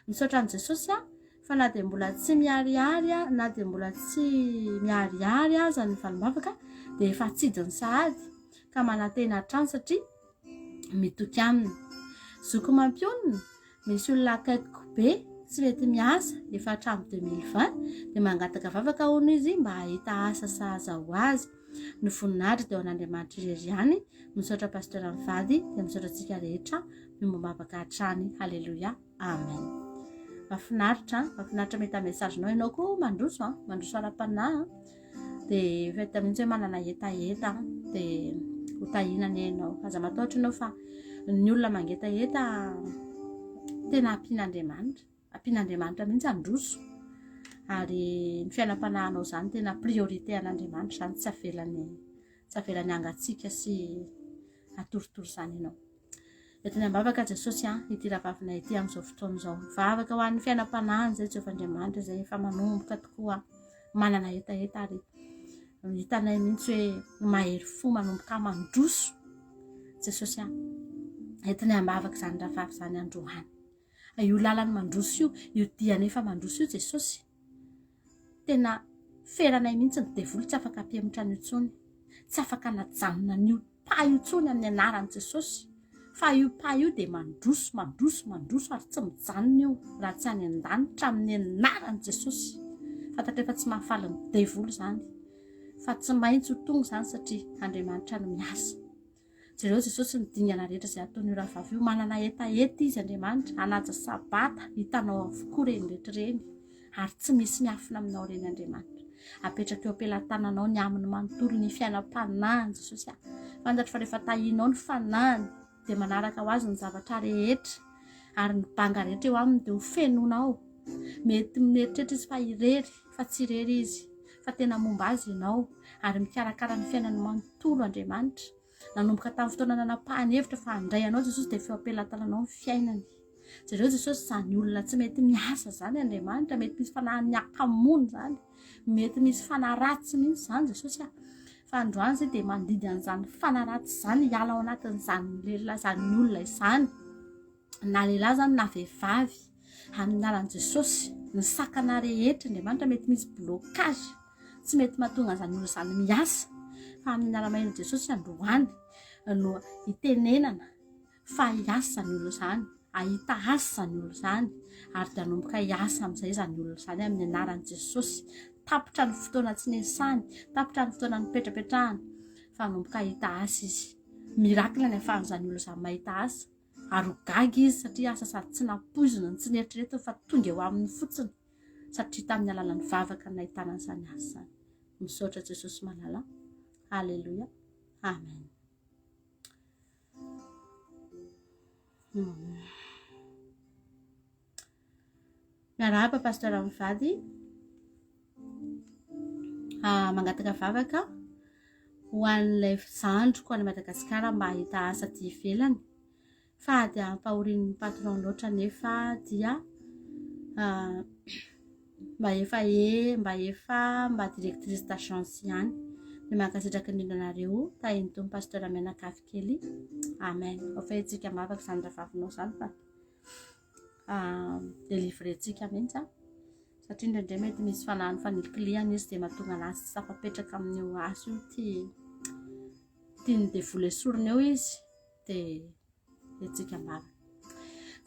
Misaotra an'i Jesosy aho Fa na dia mbola tsy miharihary na dia mbola tsy miharihary aza ny valim-bavaka dia efa atsidiny sahady ka manantena hatrany satria mitoky aminy. Zoky mampionona, misy olona akaikiko be tsy mety miasa efa hatramin'ny 2020 dia mangataka vavaka hono izy mba hahita asa sahaza ho azy. Ny voninahitra dia ho an'Andriamanitra irery ihany. Misaotra Pasteur mivady dia misaotra antsika rehetra miombom-bavaka hatrany. Haleloia. Amen. Mahafinaritra, mahafinaritra mahita message nao ianao koa mandroso an, mandroso ara-panahy an. Dia efa hita mihitsy hoe manana hetaheta an, dia ho tahiana anie ianao. Aza matahotra ianao fa ny olona mangetaheta tena ampian'Andriamanitra, ampian'Andriamanitra mihitsy handroso. Ary ny fiainam-panahinao izany tena priorité an'Andriamanitra izany, tsy avelany tsy avelany hangatsiaka sy hatoritory izany ianao. Entiny am-bavaka Jesosy an, ity rahavavinay ity amin'izao fotoana izao. Mivavaka ho an'ny fiainam-panahiny izay Jehovah Andriamanitra izay efa manomboka tokoa manana hetaheta ary hitanay mihitsy hoe mahery fo manomboka mandroso. Jesosy an, entiny am-bavaka izany rahavavy izany androany. Io lalany mandroso io, io diany efa mandroso io Jesosy. Tena feranay mihitsy ny devoly tsy afaka hampihemotra an'io intsony. Tsy afaka najanona an'io pas io intsony amin'ny anaran'i Jesosy. Fa io pas io dia mandroso, mandroso, mandroso ary tsy mijanona io raha tsy any an-danitra amin'ny anaran'i Jesosy. Fantatra efa tsy mahafaly ny devoly izany. Fa tsy maintsy ho tonga izany satria Andriamanitra no miasa. Jereo Jesosy ny dingana rehetra izay ataon'io rahavavy io. Manana hetaheta izy Andriamanitra, hanaja sabata, hitanao avokoa ireny rehetra ireny. Ary tsy misy miafina aminao ireny Andriamanitra. Apetraka eo am-pelatananao ny aminy manontolo ny fiainam-panahiny Jesosy a. Fantatro fa rehefa tahianao ny fanahiny dia manaraka ho azy ny zavatra rehetra ary ny banga rehetra eo aminy dia ho fenonao. Mety mieritreritra izy fa irery fa tsy irery izy fa tena momba azy ianao ary mikarakara ny fiainany manontolo Andriamanitra. Nanomboka tamin'ny fotoana nanapahany hevitra fa handray anao Jesosy dia feo am-pelatananao ny fiainany. Jereo Jesosy izany olona tsy mety miasa izany Andriamanitra, mety misy fanahin'ny hakamoana izany, mety misy fanahy ratsy mihitsy izany Jesosy a. Fa androany izay dia mandidy an'izany fanahy ratsy izany hiala ao anatin'izany lehilahy izany olona izany. Na lehilahy izany na vehivavy, amin'ny anaran'i Jesosy, ny sakana rehetra, Andriamanitra mety misy blocage, tsy mety mahatonga an'izany olona izany miasa, fa amin'ny anara-mahery Jesosy androany no itenenana fa hiasa izany olona izany, hahita asa izany olona izany, ary dia hanomboka hiasa amin'izay izany olona izany amin'ny anaran'i Jesosy. Tapitra ny fotoana tsy niasany, tapitra ny fotoana nipetrapetrahany, fa hanomboka hahita asa izy. Miracle ny ahafahan'izany olona izany mahita asa. Ary ho gaga izy satria asa sady tsy nampoizina no tsy neritreretiny fa tonga eo aminy fotsiny. Satria tamin'ny alalan'ny vavaka no nahitana an'izany asa izany. Misaotra Jesosy malala. Alléluia. Amen. Hmm. Miarahaba Pasteur mivady. Ah, mangataka vavaka ho an'ilay zandriko any Madagasikara mba hahita asa aty ivelany. Fa dia ampahorian'ny patron loatra nefa dia ah, mba efa e mba efa mba directrice d'agence ihany. Ny mankasitraka indrindra anareo tahin'ny Tompo Pasteur mianakavy kely. Amen. Ao fa etsika mavaka izany rahavavinao izany fa délivrer-tsika mihitsy an. Satria indraindray mety misy fanahy fanilikilihana izy dia mahatonga anazy tsy tafapetraka amin'io asa io ty tian'ny devoly esorina eo izy dia hetsika am-bavaka.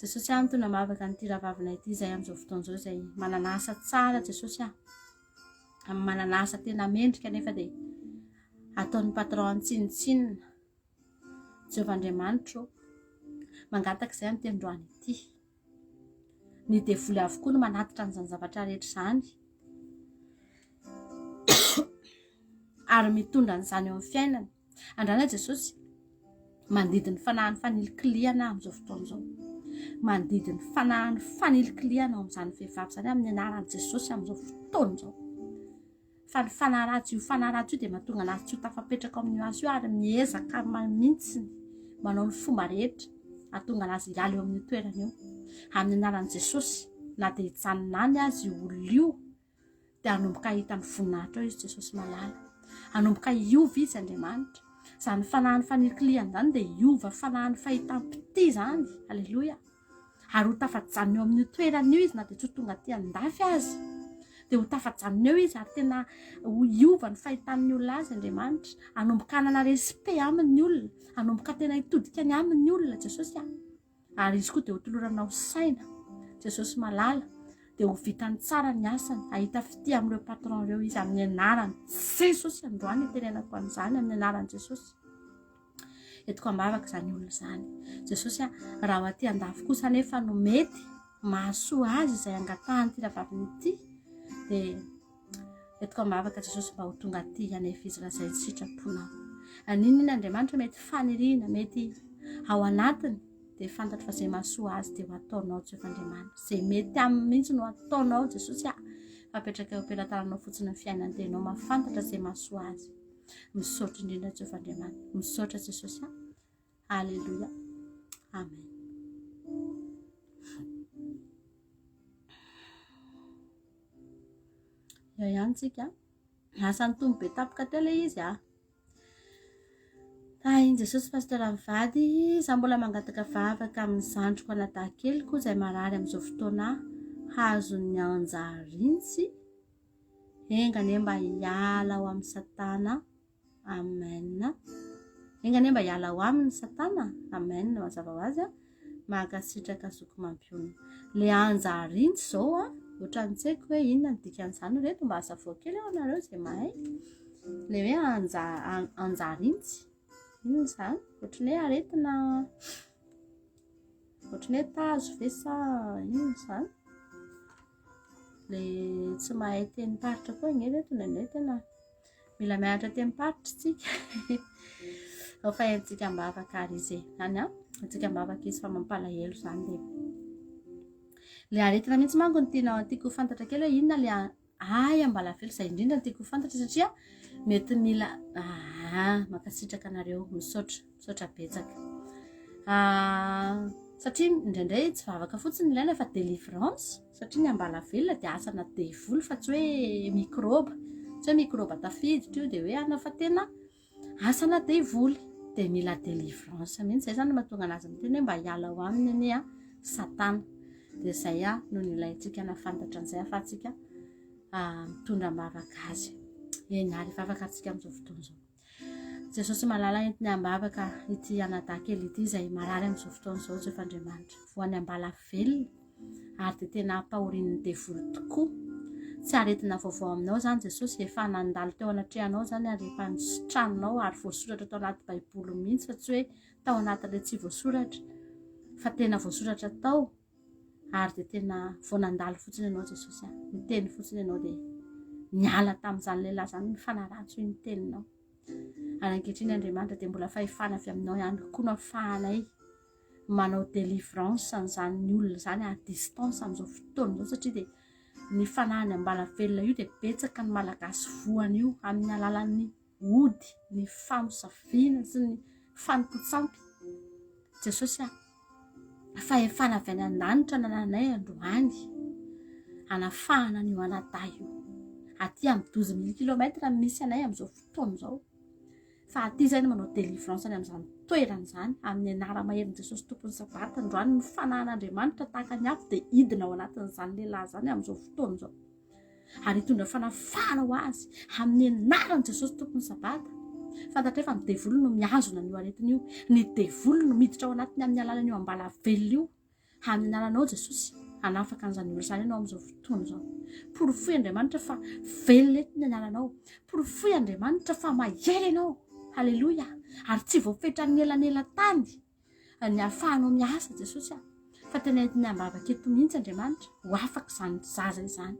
Jesosy ah mitondra am-bavaka an'ity rahavavinay ity izay amin'izao fotoana izao izay manana asa tsara Jesosy ah. Manana asa tena mendrika nefa dia ataon'ny patron tsinontsinona. Jehovah Andriamanitro ô, mangataka izay amin'ity androany ity. Ny devoly avokoa no manatitra an'izany zavatra rehetra izany. Ary mitondra an'izany eo amin'ny fiainany. Andrana Jesosy, mandidy ny fanahin'ny fanilikilihana amin'izao fotoana izao. Mandidy ny fanahin'ny fanilikilihana ao amin'izany vehivavy izany amin'ny anaran'i Jesosy amin'izao fotoana izao. Fa ny fanahy ratsy io fanahy ratsy io dia mahatonga anazy tsy ho tafapetraka ao amin'io asa io ary miezaka mihitsy manao ny fomba rehetra hahatonga anazy hiala eo amin'io toerana io. Amin'ny anaran'i Jesosy, na dia hijanona any aza io olona io, dia hanomboka hahita ny voninahitra eo izy Jesosy malala. Hanomboka hiova izy Andriamanitra. Izany fanahin'ny fanilikilihana izany dia hiova fanahin'ny fahitam-pitia izany. Aleloia. Ary ho tafajanona eo amin'io toerana io izy na dia tsy ho tonga aty an-dafy aza. Dia ho tafajanona eo izy ary tena ho hiova ny fahitan'ny olona azy Andriamanitra. Hanomboka hanana respect aminy ny olona. Hanomboka tena hitodika ny aminy ny olona Jesosy a. Ary izy koa dia ho toloranao saina. Jesosy malala dia ho vitany tsara ny asany. Hahita fitia amin'ireo patron ireo izy amin'ny anaran'i Jesosy. Androany itenenako an'izany amin'ny anaran'i Jesosy. Entiko am-bavaka izany olona izany. Jesosy a, raha ho aty an-dafy kosa anefa no mety mahasoa azy izay angatahan'ity rahavaviny ity, dia entiko am-bavaka Jesosy mba ho tonga aty anefa izy raha izay ny sitraponao. An'inona Andriamanitra mety faniriana, mety ao anatiny, dia fantatro fa izay mahasoa azy dia ho ataonao Jehovah Andriamanitra. Izay mety aminy mihitsy no ataonao Jesosy a. Fa apetraka eo am-pelatananao fotsiny ny fiainany dia ianao mahafantatra izay mahasoa azy. Misaotra indrindra Jehovah Andriamanitra. Misaotra Jesosy a. Alléluia. Amen. Eo ihany tsika. Lasa nitombo be tampoka teo ilay izy a. Tahin'i Jesosy Pasteur mivady, za mbola mangataka vavaka amin'ny zandriko anadahy keliko izay marary amin'izao fotoana hazon'ny anjarintsy. Enga anie mba hiala ao amin'i Satana. Amen. Enga anie mba hiala ao aminy Satana. Amen. Mazava ho azy. Mankasitraka zoky mampionona. Le anjarintsy izao a, ohatran'ny tsy haiko hoe inona ny dikan'izany reto mba azavao kely eo anareo izay mahay. Le hoe anja anjarintsy. Inona izany? Ohatran'ny hoe aretina ohatran'ny hoe tazo ve sa inona izany? Le tsy mahay tenim-paritra koa ange reto indraindray tena mila mianatra tenim-paritra isika. Ao fa entintsika am-bavaka ary izy e. Any an, entintsika am-bavaka izy fa mampalahelo izany dia. Le aretina mihitsy manko no tiana tiako ho fantatra kely hoe inona le Hay Ambalavelo izay indrindra no tiako ho fantatra satria mety mila ah mankasitraka anareo misaotra misaotra betsaka ah, satria indraindray tsy vavaka fotsiny ilaina fa délivrance satria ny Ambalavelona dia asana devoly fa tsy hoe mikrôba tsy hoe mikrôba tafiditra io dia hoe anao fa tena Asana devoly dia mila délivrance mihitsy, zay zany no mahatonga anazy miteny hoe mba hiala ao aminy anie a satana, dia zay a no nilaintsika nahafantatra an'izay ahafahantsika mitondra am-bavaka azy. Eny ary hivavaka antsika amin'izao fotoana izao. Jesosy malala entiny am-bavaka ity anadahy kely ity izay marary amin'izao fotoana izao Jehovah Andriamanitra. Voany ambala velona. ary dia tena ampahorian'ny devoly tokoa. Tsy aretina vaovao aminao izany Jesosy, efa nandalo teo anatrehanao izany ary efa nositranonao ary voasoratra tao anaty baiboly mihitsy fa tsy hoe tao anatin'ilay tsy voasoratra fa tena voasoratra tao. Ary dia tena vao nandalo fotsiny ianao Jesosy a, niteny fotsiny ianao dia niala tamin'izany lehilahy izany ny fanahy ratsy hoy ny teninao. Ary ankehitriny Andriamanitra dia mbola fahefana avy aminao ihany koa no afahanay manao délivrance an'izany olona izany à distance amin'izao fotoana izao satria dia ny fanahiny ambalavelona io dia betsaka ny malagasy voan'io amin'ny alalan'ny ody, ny famosaviana sy ny fanompoan-tsampy. Jesosy a, fahefana avy any an-danitra nananay androany hanafahana an'io anadahy io. Aty amin'ny 12000 kilomètres misy anay amin'izao fotoana izao. Fa aty izay no manao délivrance any amin'izany toerana izany amin'ny anara-maherin'i Jesosy Tompon'ny Sabata androany ny fanahin'Andriamanitra tahaka ny afo dia hidina ao anatin'izany lehilahy izany amin'izao fotoana izao. Ary hitondra fanafahana ho azy amin'ny anaran'i Jesosy Tompon'ny Sabata. Fantatray fa ny devoly no mihazona an'io aretina io. Ny devoly no miditra ao anatiny amin'ny alalan'io ambala velona io. Amin'ny anaranao Jesosy, hanafaka an'izany olona izany ianao amin'izao fotoana izao. Porofoy Andriamanitra fa velona eto ny anaranao. Porofoy Andriamanitra fa mahery ianao. Haleloia. Ary tsy voafetran'ny elanelan-tany ny ahafahanao miasa Jesosy a. Fa tena entin'ny ambavaka eto mihitsy Andriamanitra ho afaka izany zaza izany.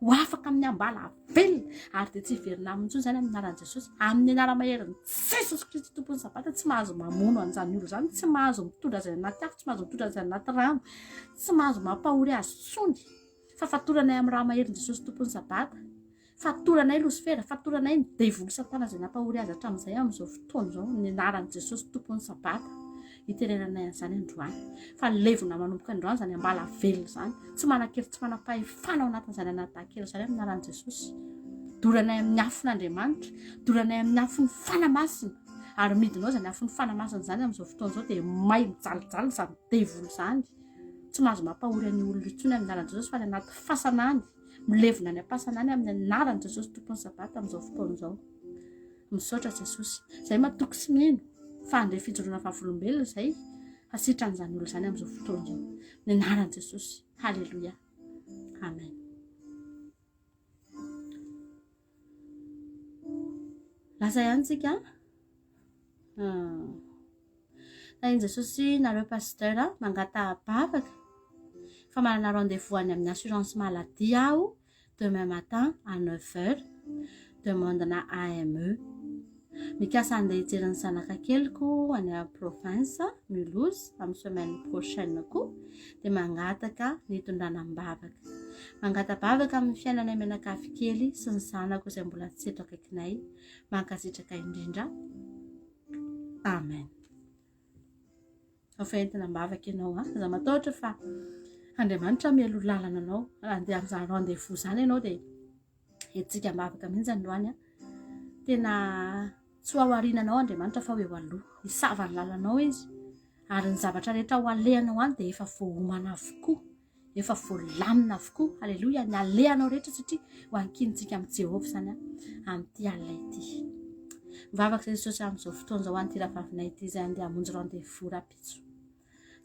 Ho afaka amin'ny ambala velona ary dia tsy hiverina aminy intsony izany amin'ny anaran'i Jesosy. Amin'ny anara-maherin'i Jesosy Kristy Tompon'ny Sabata tsy mahazo mamono an'izany olona izany, tsy mahazo mitondra azy any anaty afo, tsy mahazo mitondra azy any anaty rano, tsy mahazo mampahory azy intsony. Fa fatoranay amin'ny rà maherin'i Jesosy Tompon'ny Sabata. Fatoranay Losifera, fatoranay ny devoly satana izay nampahory azy hatramin'izay amin'izao fotoana izao, ny anaran'i Jesosy Tompon'ny Sabata itenenanay an'izany androany. Fa levona manomboka androany izany ambala velona izany, tsy manan-kery tsy manam-pahefana ao anatin'izany anadahy kely izany amin'ny anaran'i Jesosy. Doranay amin'ny afon'Andriamanitra, doranay amin'ny afon'ny Fanahy Masina. Ary midina ao izany afon'ny Fanahy Masina izany amin'izao fotoana izao dia may mijalijaly izany devoly izany. Tsy mahazo mampahory an'io olona intsony amin'ny anaran'i Jesosy fa any anaty fasana any. Milevina any am-pasana any amin'ny anaran'i Jesosy Tompon'ny Sabata amin'izao fotoana izao. Misaotra Jesosy. Izay matoky sy mino fa handre fijoroana vavolombelona izay hasitran'izany olona izany amin'izao fotoana izao. Ny anaran'i Jesosy. Haleloia. Amen. Lasa ihany tsika. Ah. Tahin'i Jesosy nareo pasteur mangataha-bavaka fa manana rendez-vous any amin'ny assurance maladie aho demain matin à 9 heures demande-na AME. Mikasa handeha hijery ny zanaka keliko any à province Mulhouse amin'ny semaine prochaine koa dia mangataka ny hitondrana am-bavaka. Mangata-bavaka amin'ny fiainanay mianakavy kely sy ny zanako izay mbola tsy eto akaikinay. Mankasitraka indrindra. Amen. Fa entina am-bavaka ianao an. Aza matahotra fa Andriamanitra mialoha lalana anao. Raha handeha amin'izany rendez-vous izany ianao dia entintsika am-bavaka mihitsy androany an. Tena tsy ho ao aoriananao Andriamanitra fa ho eo aloha. Hisava ny lalanao izy. Ary ny zavatra rehetra ho alehanao any dia efa voaomana avokoa. Efa voalamina avokoa, aleloia, ny alehanao rehetra satria ho ankinintsika amin'i Jehovah izany amin'ity alina ity. Mivavaka izay Jesosy amin'izao fotoana izao an'ity rahavavinay ity izay andeha hamonjy rendez-vous rahampitso.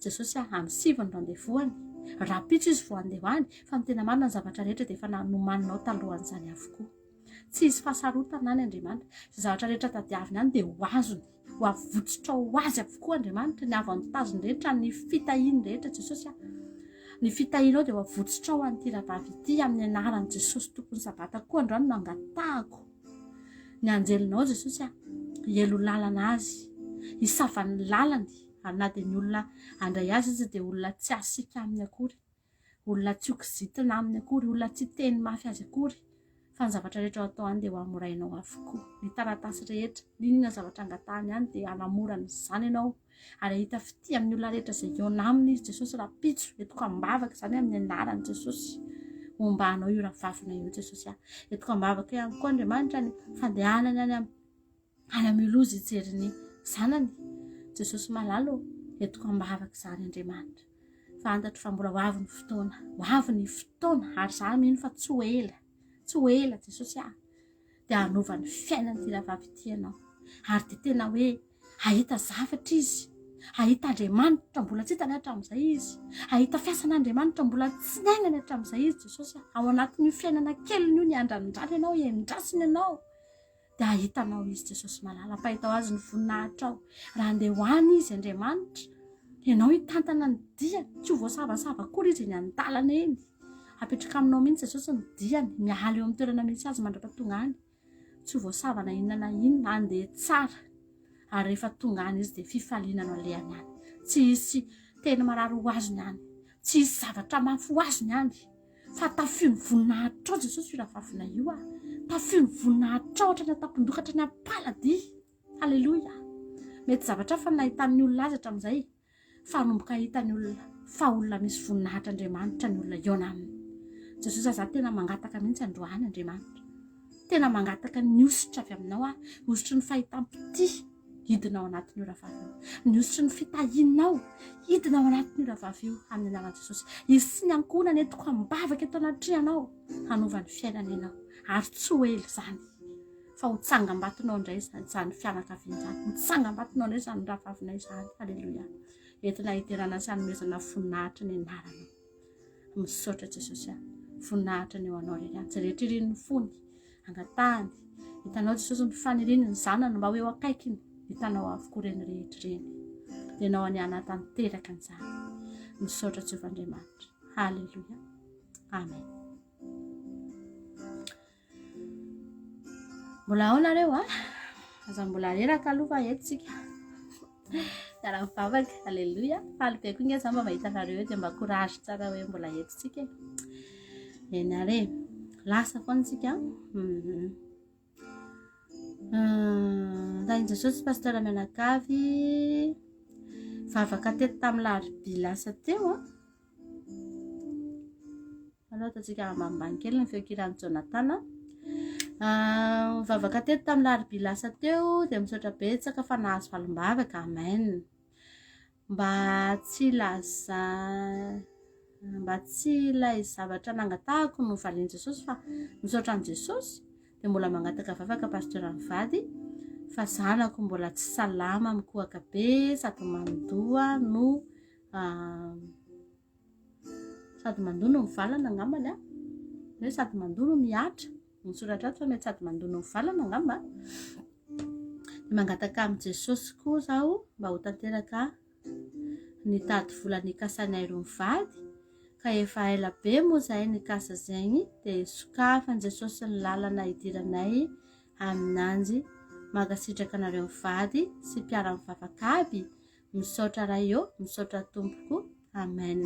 Jesosy a, amin'ny sivy ny rendez-vous-any. Rahampitso izy vao handeha ho any, fa ny tena marina ny zavatra rehetra dia efa nomaninao talohan'izany avokoa. Tsy hisy fahasarotana any Andriamanitra. Izay zavatra rehetra tadiaviny any dia ho azony. Ho avotsotrao ho azy avokoa Andriamanitra, ny avantageny rehetra, ny fitahiany rehetra Jesosy a. Ny fitahianao dia ho avotsotrao an'ity rahavavy ity amin'ny anaran'i Jesosy Tompon'ny Sabata koa androany no angatahako. Ny anjelinao Jesosy a, hielo lalana azy, hisava ny lalany, ary na dia ny olona handray azy aza dia olona tsy hasiaka aminy akory. Olona tsy ho kizitina aminy akory, olona tsy hiteny mafy azy akory, fa ny zavatra rehetra ho atao any dia ho hamorainao avokoa. Ny taratasy rehetra, n'inona zavatra angatahany any dia hanamora an'izany ianao, ary hahita fitia amin'ny olona rehetra izay hihaona aminy izy, Jesosy rahampitso, entiko am-bavaka izany amin'ny anaran'i Jesosy. Homba anao io rahavavina io Jesosy a. Entiko am-bavaka ihany koa Andriamanitra ny fandehanany any amin'ny Any Mulhouse hijery ny zanany. Jesosy malala ô, entiko am-bavaka izany Andriamanitra. Fantatro fa mbola ho avy ny fotoana, ho avy ny fotoana ary za mino fa tsy ho ela, tsy ho ela Jesosy ah. Dia hanova ny fiainan'ity rahavavy ity ianao. Ary dia tena hoe hahita zavatra izy, hahita Andriamanitra mbola tsy hitany hatramin'izay izy, hahita fiasan'Andriamanitra mbola tsy niainany hatramin'izay izy Jesosy ah. Ao anatin'io fiainana keliny io ny andrandrany ianao, endrasiny ianao. Dia hahita anao izy Jesosy malala, ampahitao azy ny voninahitrao. Raha handeha ho any izy Andriamanitra, Ianao hitantana ny diany, tsy ho voasavasava akory izy eny an-dalana eny. Apetraka aminao mihitsy Jesosy ny diany, miala eo amin'ny toerana misy azy mandra-pahatonga any. Tsy ho voasava na inona na inona, handeha tsara. Ary rehefa tonga any izy dia fifaliana no alehany any. Tsy hisy teny marary ho azony any. Tsy hisy zavatra mafy ho azony any. Fa tafio ny voninahitrao Jesosy io rahavavina io ah. Tafio ny voninahitrao hatrany an-tampon-doha ka hatrany am-paladia. Haleloia! Mety zavatra hafa no nahitan'ny olona azy hatramin'izay, fa hanomboka hahita ny olona fa olona misy voninahitra Andriamanitra ny olona hihaona aminy. Jesosy aza tena mangataka mihitsy androany Andriamanitra. Tena mangataka ny hosotra avy aminao aho, hosotry ny fahitam-pitia hidina ao anatin'io rahavavy io. Ny hosotry ny fitahianao hidina ao anatin'io rahavavy io amin'ny anaran'i Jesosy. Izy sy ny ankohonany entiko am-bavaka eto anatrehanao hanova ny fiainany ianao ary tsy ho ela izany. Fa ho tsangambatonao indray izany fianakaviana izany. Ho tsangambatonao indray izany rahavavinay izany. Aleloia. Entina hiderana sy hanomezana voninahitra ny anaranao. Misaotra Jesosy ah. Voninahitra ny eo anao irery ihany. Izay rehetra irin'ny fony, angatahany. Hitanao Jesosy ny faniriany ny zanany mba ho eo akaikiny. Hitanao avokoa ireny rehetra ireny. Dia ianao anie hanatanteraka an'izany. Misaotra Jehovah Andriamanitra. Haleloia. Amen. Mbola ao nareo a? Aza mbola reraka aloha fa eto tsika. Miara-mivavaka. Alléluia. Faly be koa nge za mba mahita anareo eo dia mba courage tsara hoe mbola eto tsika e. Eny ary e. Lasa foana tsika. Mhm. Ah, Tahin'i Jesosy Pasteur mianakavy. Vavaka teto tamin'ny larobia lasa teo a. Aleo ataontsika ambanimbany kely ny feon-kiran'i Jonathan. Ah, vavaka teto tamin'ny larobia lasa teo dia misaotra betsaka fa nahazo valim-bavaka. Amen. Mba tsy laza mba tsy ilay zavatra nangatahako no valian'i Jesosy fa misaotra an'i Jesosy dia mbola mangataka vavaka pasteur mivady fa zanako mbola tsy salama mikohaka be sady mandoa no ah, Sady mandoa no mivalana angambany an. Hoe sady mandoa no mihatra. Ny soratra ato fa mety sady mandoa no mivalana angamba. Dia mangataka amin'i Jesosy koa zaho mba ho tanteraka ny tady vola nikasanay roa mivady ka efa ela be moa zahay nikasa zegny dia sokafan'i Jesosy ny lalana hidiranay aminanjy. Mankasitraka anareo mivady sy mpiara-mivavaka aby. Misaotra Ray ô, misaotra Tompoko. Amen.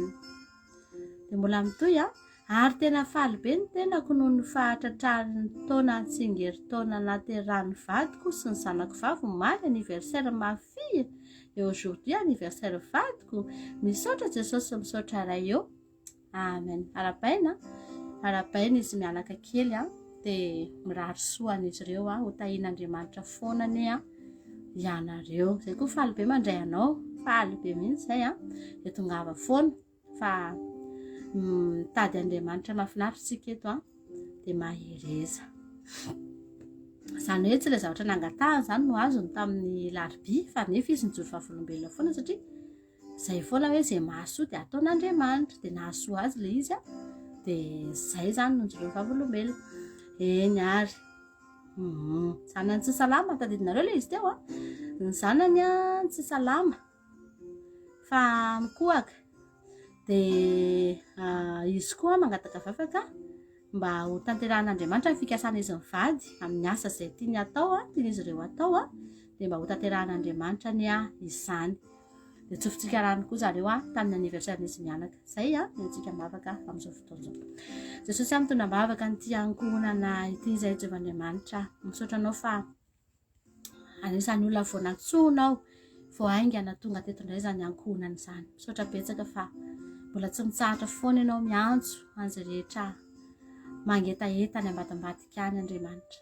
Dia mbola mitohy an. Ary tena faly be ny tenako noho ny fahatratrarin'ny taona tsingerin-taona naterahan'ny vadiko sy ny zanako vavy omaly anniversaire ma fille et aujourd'hui anniversaire vadiko. Misaotra Jesosy misaotra Ray ô. Amen. Arabaina, arabaina izy mianaka kely an, dia mirary soa an'izy ireo an, ho tahian'Andriamanitra foana anie an, ianareo. Zay koa faly be mandray anao, faly be mihitsy zay an, dia tongava foana fa mitady Andriamanitra mahafinaritra isika eto an, dia mahereza. Izany hoe tsy ilay zavatra nangatahany izany no azony tamin'ny larobia fa nefa izy nijoro vavolombelona foana satria Zay foana hoe zay mahasoa dia ataon'Andriamanitra, dia nahasoa azy ilay izy a, dia zay zany no nijoroany vavolombelona. Eny ary. Mhm. Zanany tsy salama, tadidinareo ilay izy teo a. Ny zanany a tsy salama fa mikohaka. Dia ah, izy koa mangataka vavaka mba ho tanterahan'Andriamanitra ny fikasan'izy mivady amin'ny asa izay tiany atao, tian'izy ireo atao, dia mba ho tanterahan'Andriamanitra anie izany. Dia tsofintsika rano koa zareo a tamin'ny anniversaire-n'izy mianaka. Zay a, ny antsika am-bavaka amin'izao fotoana izao. Jesosy a mitondra am-bavaka an'ity ankohonana ity izay Jehovah Andriamanitra. Misaotra anao fa anisan'ny olona vao nantsoina aho vao haingana tonga teto indray izany ankohonana izany. Misaotra betsaka fa mbola tsy mitsahatra foana ianao miantso an'izay rehetra mangetaheta any ambadimbadika any Andriamanitra.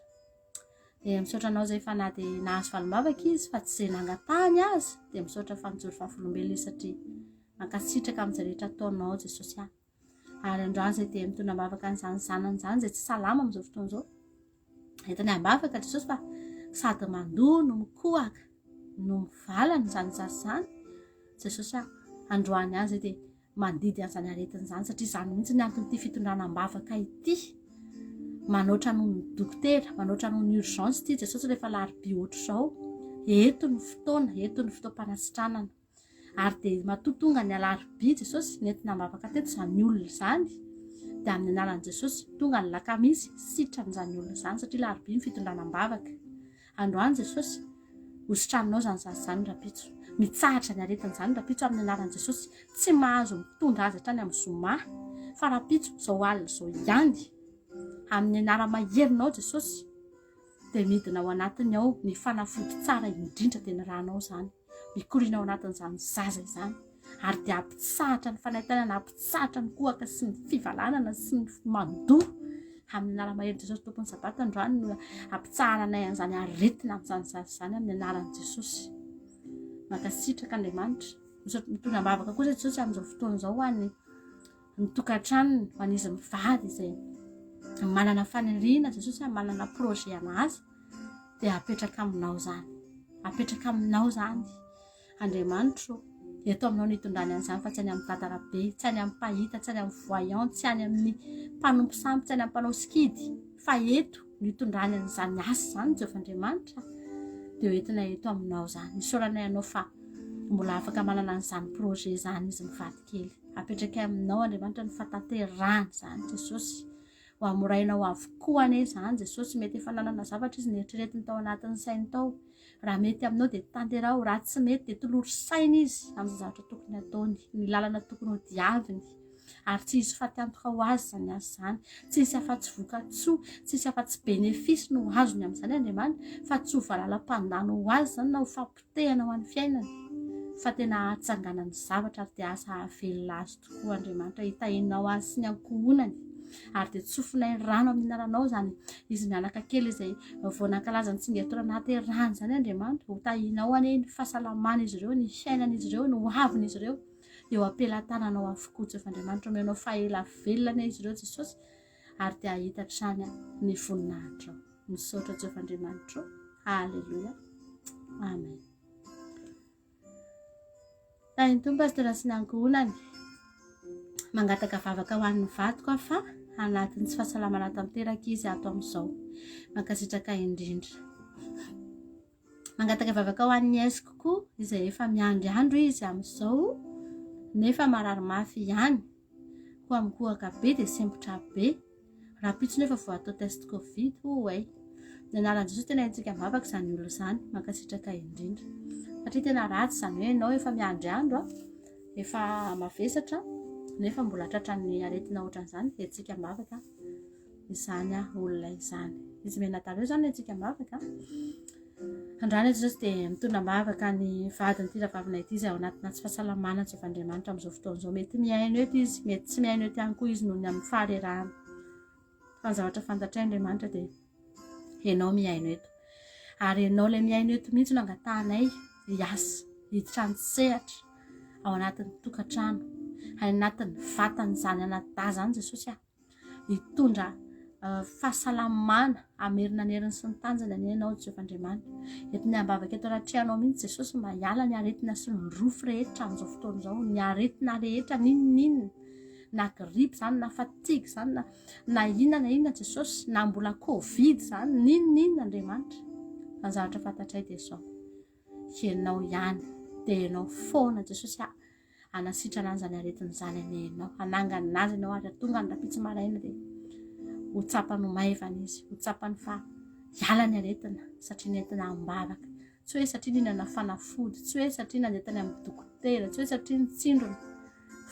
Dia misaotra anao izay fa na dia nahazo valim-bavaka izy fa tsy izay nangatahany azy dia misaotra fa nijoro vavolombelona izy satria mankasitraka amin'izay rehetra ataonao Jesosy ah. Ary androany izay dia mitondra am-bavaka an'izany zanany izany izay tsy salama amin'izao fotoana izao. Entiny am-bavaka Jesosy fa sady mandoa no mikohaka no mivalana izany zaza izany. Jesosy ah, androany ihany izay dia mandidy an'izany aretina izany satria izany mihitsy ny anton'ity fitondrana am-bavaka ity. Manoatra noho ny dokotera, manoatra noho ny urgence ity Jesosy rehefa alarobia ohatr'izao. Eto ny fotoana, eto ny fotoam-panasitranana. Ary dia matoa tonga ny alarobia Jesosy, nentina am-bavaka teto izany olona izany, dia amin'ny anaran'i Jesosy, tonga ny lakamisy, sitrana izany olona izany, satria alarobia ny fitondrana am-bavaka. Androany Jesosy, ho sitraninao izany zaza izany rahampitso. Mitsahatra ny aretina izany rahampitso amin'ny anaran'i Jesosy. Tsy mahazo mitondra azy hatrany amin'ny zoma, fa rahampitso izao alina izao ihany, amin'ny anara-maherinao Jesosy, dia midina ao anatiny ao ny fanafody tsara indrindra dia ny ranao izany. Mikoriana ao anatin'izany zaza izany ary dia hampitsahatra ny fanaintainana, hampitsahatra ny kohaka sy ny fivalanana sy ny mandoa. Amin'ny anara-mahery Jesosy Tompon'ny Sabata androany no hampitsaharanay an'izany aretina amin'izany zaza izany amin'ny anaran'i Jesosy. Mankasitraka Andriamanitra. Mitondra am-bavaka kosa Jesosy amin'izao fotoana izao ho an'ny ny tokantranony, ho an'izy mivady izay manana faniriana Jesosy manana projet anazy dia apetraka aminao izany. Apetraka aminao izany. Andriamanitro, eto aminao no itondrany an'izany fa tsy any amin'ny dadarabe, tsy any amin'ny mpahita, tsy any amin'ny voyant, tsy any amin'ny mpanompo sampy, tsy any amin'ny mpanao sikidy, fa eto no itondrany an'izany asa izany Jehovah Andriamanitra. Dia hoentina eto aminao izany. Isaoranay anao fa mbola afaka manana an'izany projet izany izy mivady kely. Apetrakay aminao Andriamanitra ny fahatanterahana izany Jesosy. Ho hamorainao avokoa anie izany Jesosy. Mety efa nanana zavatra izy neritreretiny tao anatin'ny sainy tao. Raha mety aminao dia tanteraho, raha tsy mety dia tolory saina izy amin'izay zavatra tokony hataony, ny lalana tokony hodiaviny. Ary tsy hisy fatiantoka ho azy izany asa izany. Tsy hisy afa-tsy voka-tsoa, tsy hisy afa-tsy bénéfice no ho azony amin'izany Andriamanitra, fa tsy ho valalam-pandany ho azy izany na ho fampotehana ho an'ny fiainany, fa tena hahatsanganany zavatra ary dia asa hahavelona azy tokoa Andriamanitra. Hitahianao azy sy ny ankohonany ary dia tsofinay rano amin'ny anaranao izany izy mianaka kely izay vao nankalaza ny tsingerin-taona nahaterahany izany Andriamanitra. Ho tahianao anie ny fahasalaman'izy ireo, ny fiainan'izy ireo, ny hoavin'izy ireo eo am-pelatananao avokoa Jehovah Andriamanitra. Omenao fahela velona anie izy ireo Jesosy ary dia hahita hatrany ny voninahitrao. Misaotra Jehovah Andriamanitro. Haleloia. Amen. Tahin'ny Tompo Pasteur sy ny ankohonany. Mangataka vavaka ho an'ny vadiko aho fa anatin'ny tsy fahasalamana tanteraka izy ato amin'izao. Mankasitraka indrindra. Mangataka vavaka ho an'ny esiko koa izay efa miandry andro izy amin'izao nefa marary mafy ihany. Koa mikohaka be dia sempotra be. Rahampitso nefa vao atao test covid, oay. Ny anaran'i Jesosy tena haintsika mivavaka izany olona izany. Mankasitraka indrindra. Satria tena ratsy izany hoe ianao efa miandry andro, efa mavesatra, nefa mbola tratran'ny aretina ohatran'izany, haintsika mivavaka izany olona izany. Izy mianadahy ireo izany haintsika mivavaka. Androany Jesosy dia mitondra am-bavaka ny vadin'ity rahavavinay ity izay ao anatina tsy fahasalamana tsy Andriamanitra amin'izao fotoana izao. Mety mihaino eto izy, mety tsy mihaino eto ihany koa izy noho ny amin'ny faharerahana. Fa ny zavatra fantatray Andriamanitra dia ianao mihaino eto. Ary ianao ilay mihaino eto mihitsy no angatahanay hiasa, hiditra an-tsehatra ao anatin'ny tokantrano, any anatin'ny vatan'izany anadahy izany Jesosy ah. Hitondra fahasalamana hamerina ny heriny sy ny tanjany anie ianao Jehovah Andriamanitra. Entinay am-bavaka eto anatrehanao mihitsy Jesosy mba hiala ny aretina sy ny rofy rehetra amin'izao fotoana izao, ny aretina rehetra n'inon'inona, na grippe izany, na fatigue izany, na na inona na inona Jesosy, na mbola covid izany, n'inon'inona Andriamanitra. Fa ny zavatra fantatray dia izao, ianao ihany, dia ianao foana Jesosy ah. Hanasitrana an'izany aretina izany anie ianao. Hanangana azy ianao ary hahatonga ny rahampitso maraina dia ho tsapany ho maivana izy, ho tsapany fa hiala ny aretina satria nentina am-bavaka. Tsy hoe satria nihinana fanafody, tsy hoe satria nandeha tany amin'ny dokotera, tsy hoe satria nitsindrona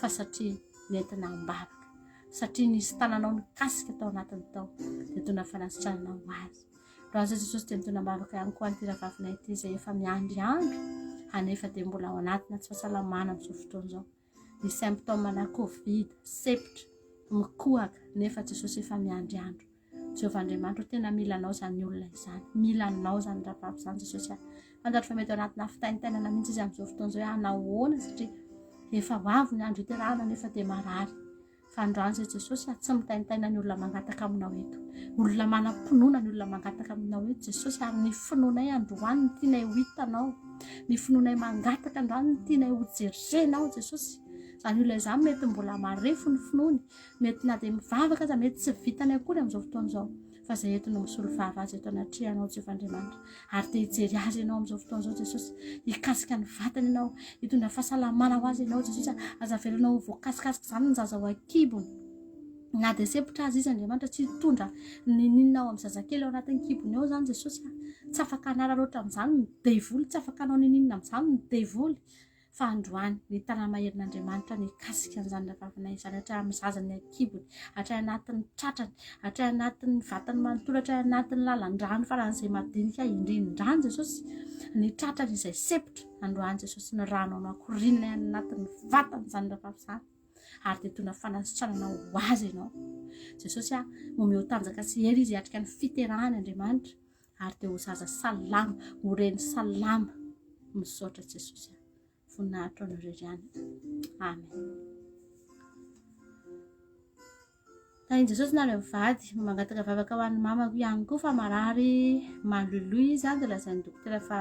fa satria nentina am-bavaka. Satria nisy tananao nikasika tao anatiny tao dia tona fanasitranana ho azy. Raha Jesosy dia mitondra am-bavaka ihany koa an'ity rahavavinay ity izay efa miandry andro anefa dia mbola ao anatina tsy fahasalamana amin'izao fotoana izao. Ny symptôme na covid, sepotra, mikohaka nefa Jesosy efa miandry andro. Jehovah Andriamanitra tena mila anao izany olona izany. Mila anao izany rahavavy izany Jesosy ah. Fantatro fa mety ao anatina fitaintainana mihitsy izy amin'izao fotoana izao hoe hanahoana satria efa ho avy ny andro hiterahana nefa dia marary. Fa androany izay Jesosy a, tsy mitaintaina ny olona mangataka aminao eto. Olona manam-pinoana ny olona mangataka aminao eto Jesosy ary ny finoanay androany ny tianay ho hitanao. Ny finoanay mangataka androany ny tianay ho jerenao Jesosy. Izany olona izany mety mbola marefo ny finoany, mety na dia mivavaka aza mety tsy vitany akory amin'izao fotoana izao. Fa izay eto no misolo vava azy eto anatrehanao Jehovah Andriamanitra. Ary te hijery azy ianao amin'izao fotoana izao Jesosy. Hikasika ny vatany ianao, hitondra fahasalamana ho azy ianao Jesosy. Aza avelanao ho voakasikasika izany ny zaza ao an-kibony. Na dia sempotra aza izy Andriamanitra tsy hitondra nininona ao amin'ny zazakely ao anatin'ny kibony ao izany Jesosy. Tsy afaka hanararaotra amin'izany ny devoly, tsy afaka hanao nininona amin'izany ny devoly. Fa androany, ny tanà-maherin'Andriamanitra nikasika an'izany ravavinay izany hatramin'ny zazany an-kibony, hatrany anatin'ny tratrany, hatrany anatin'ny vatany manontolo, hatrany anatin'ny lalan-drano faran'izay madinika indrindrany Jesosy, ny tratrany izay sempotra, androany Jesosy ny rano anakoriana any anatin'ny vatany izany ravavy izany, ary dia tona fanasitranana ho azy ianao. Jesosy a, omeo tanjaka sy hery izy hiatrika ny fiterahany Andriamanitra. ary dia ho zaza salama, ho reny salama. Misaotra Jesosy. Voninahitra anao irery ihany. Amen. Tahin'i Jesosy nareo mivady, mangataka vavaka ho an'ny mamako ihany koa fa marary maloloy izy dia lazain'ny dokotera fa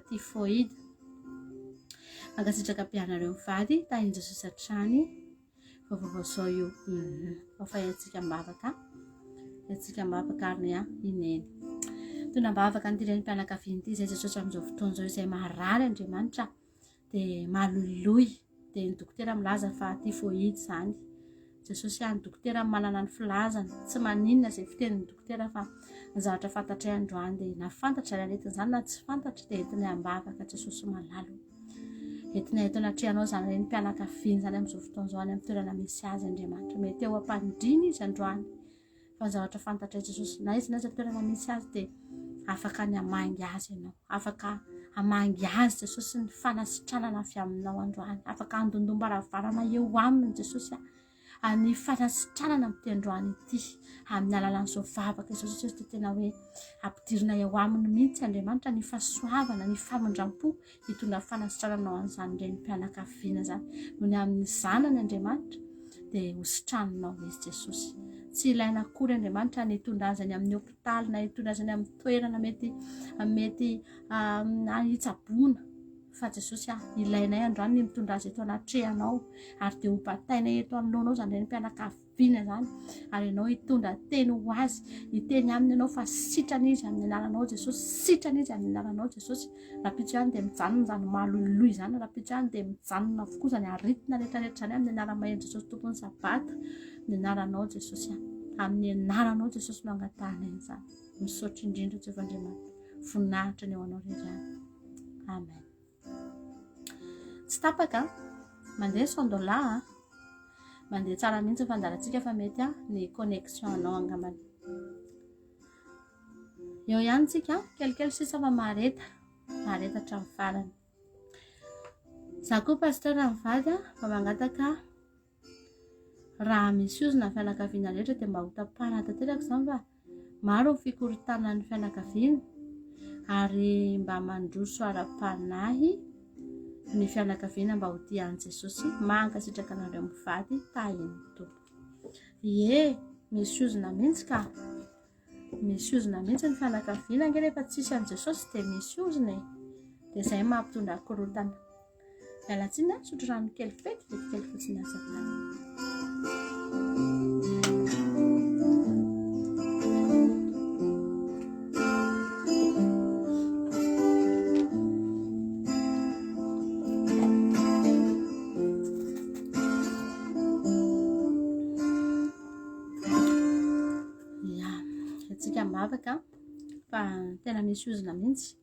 typhoïde. Mankasitraka be anareo mivady, tahin'i Jesosy hatrany. Vaovao zao io. Mhm. Fa iantsika am-bavaka. Iantsika am-bavaka ary ny i Neny. Tona am-bavaka an'ity renim-pianakaviana ity izay Jesosy amin'izao fotoana izao izay marary Andriamanitra dia maloloy dia ny dokotera milaza fa typhoïde izany. Jesosy ihany dokotera manana ny filazany. Tsy maninona izay fitenin'ny dokotera fa ny zavatra fantatray androany dia na fantatra izany aretina izany na tsy fantatra dia entinay am-bavaka Jesosy malalo. Entina eto anatrehanao izany renim-pianakaviana izany amin'izao fotoana izao any amin'ny toerana misy azy Andriamanitra. Mety eo am-pandriana izy androany fa ny zavatra fantatray Jesosy na izy na aiza toerana misy azy dia afaka ny hamangy azy ianao. Afaka hamangy azy Jesosy ny fanasitranana avy aminao androany. Afaka handondom-baravarana eo aminy Jesosy ny fanasitranana amin'ity androany ity amin'ny alalan'izao vavaka izao Jesosy dia tena hoe ampidirina eo aminy mihitsy Andriamanitra ny fahasoavana ny famindram-po hitondra fanasitranana ho an'izany renim-pianakaviana izany noho ny amin'ny zanany Andriamanitra dia hositraninao izy Jesosy tsy ilaina akory Andriamanitra ny hitondra azy any amin'ny hopitaly na hitondra azy any amin'ny toerana mety mety hitsaboana Fa Jesosy ah, ilainay androany ny mitondra azy eto anatrehanao ary dia hobatainay eto anoloanao izany renim-pianakaviana izany ary ianao hitondra teny ho azy, hiteny aminy ianao fa sitrana izy amin'ny anaranao Jesosy, sitrana izy amin'ny anaranao Jesosy. Rahampitso ihany dia mijanona izany maloloy izany, rahampitso ihany dia mijanona avokoa izany aretina rehetrarehetra izany amin'ny anaran'i Mahery Jesosy Tompon'ny Sabata, ny anaranao Jesosy ah. Amin'ny anaranao Jesosy no angatahanay an'izany. Misaotra indrindra Jehovah Andriamanitra. Voninahitra ny ho anao irery ihany. Amen. Tsy tapaka, mandeha cent dollars, mandeha tsara mihitsy ny fandaharantsika fa mety ny connexion anao angambany. Eo ihany tsika, kelikely sisa fa mahareta, mahareta hatramin'ny farany. Za koa pasteur mivady mba mangataka Raha misy ozona ny fianakaviana rehetra dia mba ho tapahana tanteraka izany fa maro ny fikorontanan'ny fianakaviana ary mba mandroso ara-panahy ny fianakaviana mba ho tia an'i Jesosy. Mankasitraka anareo mivady tahin'ny Tompo. Ie, misy ozona mihitsy ka. Misy ozona mihitsy ny fianakaviana ange rehefa tsisy an'i Jesosy dia misy ozona e. Dia izay mampitondra korontana. Miala tsiny a, sotro rano kely vetivety kely fotsiny azafady. Ya, antsika mivavaka fa tena misy ozona mihitsy.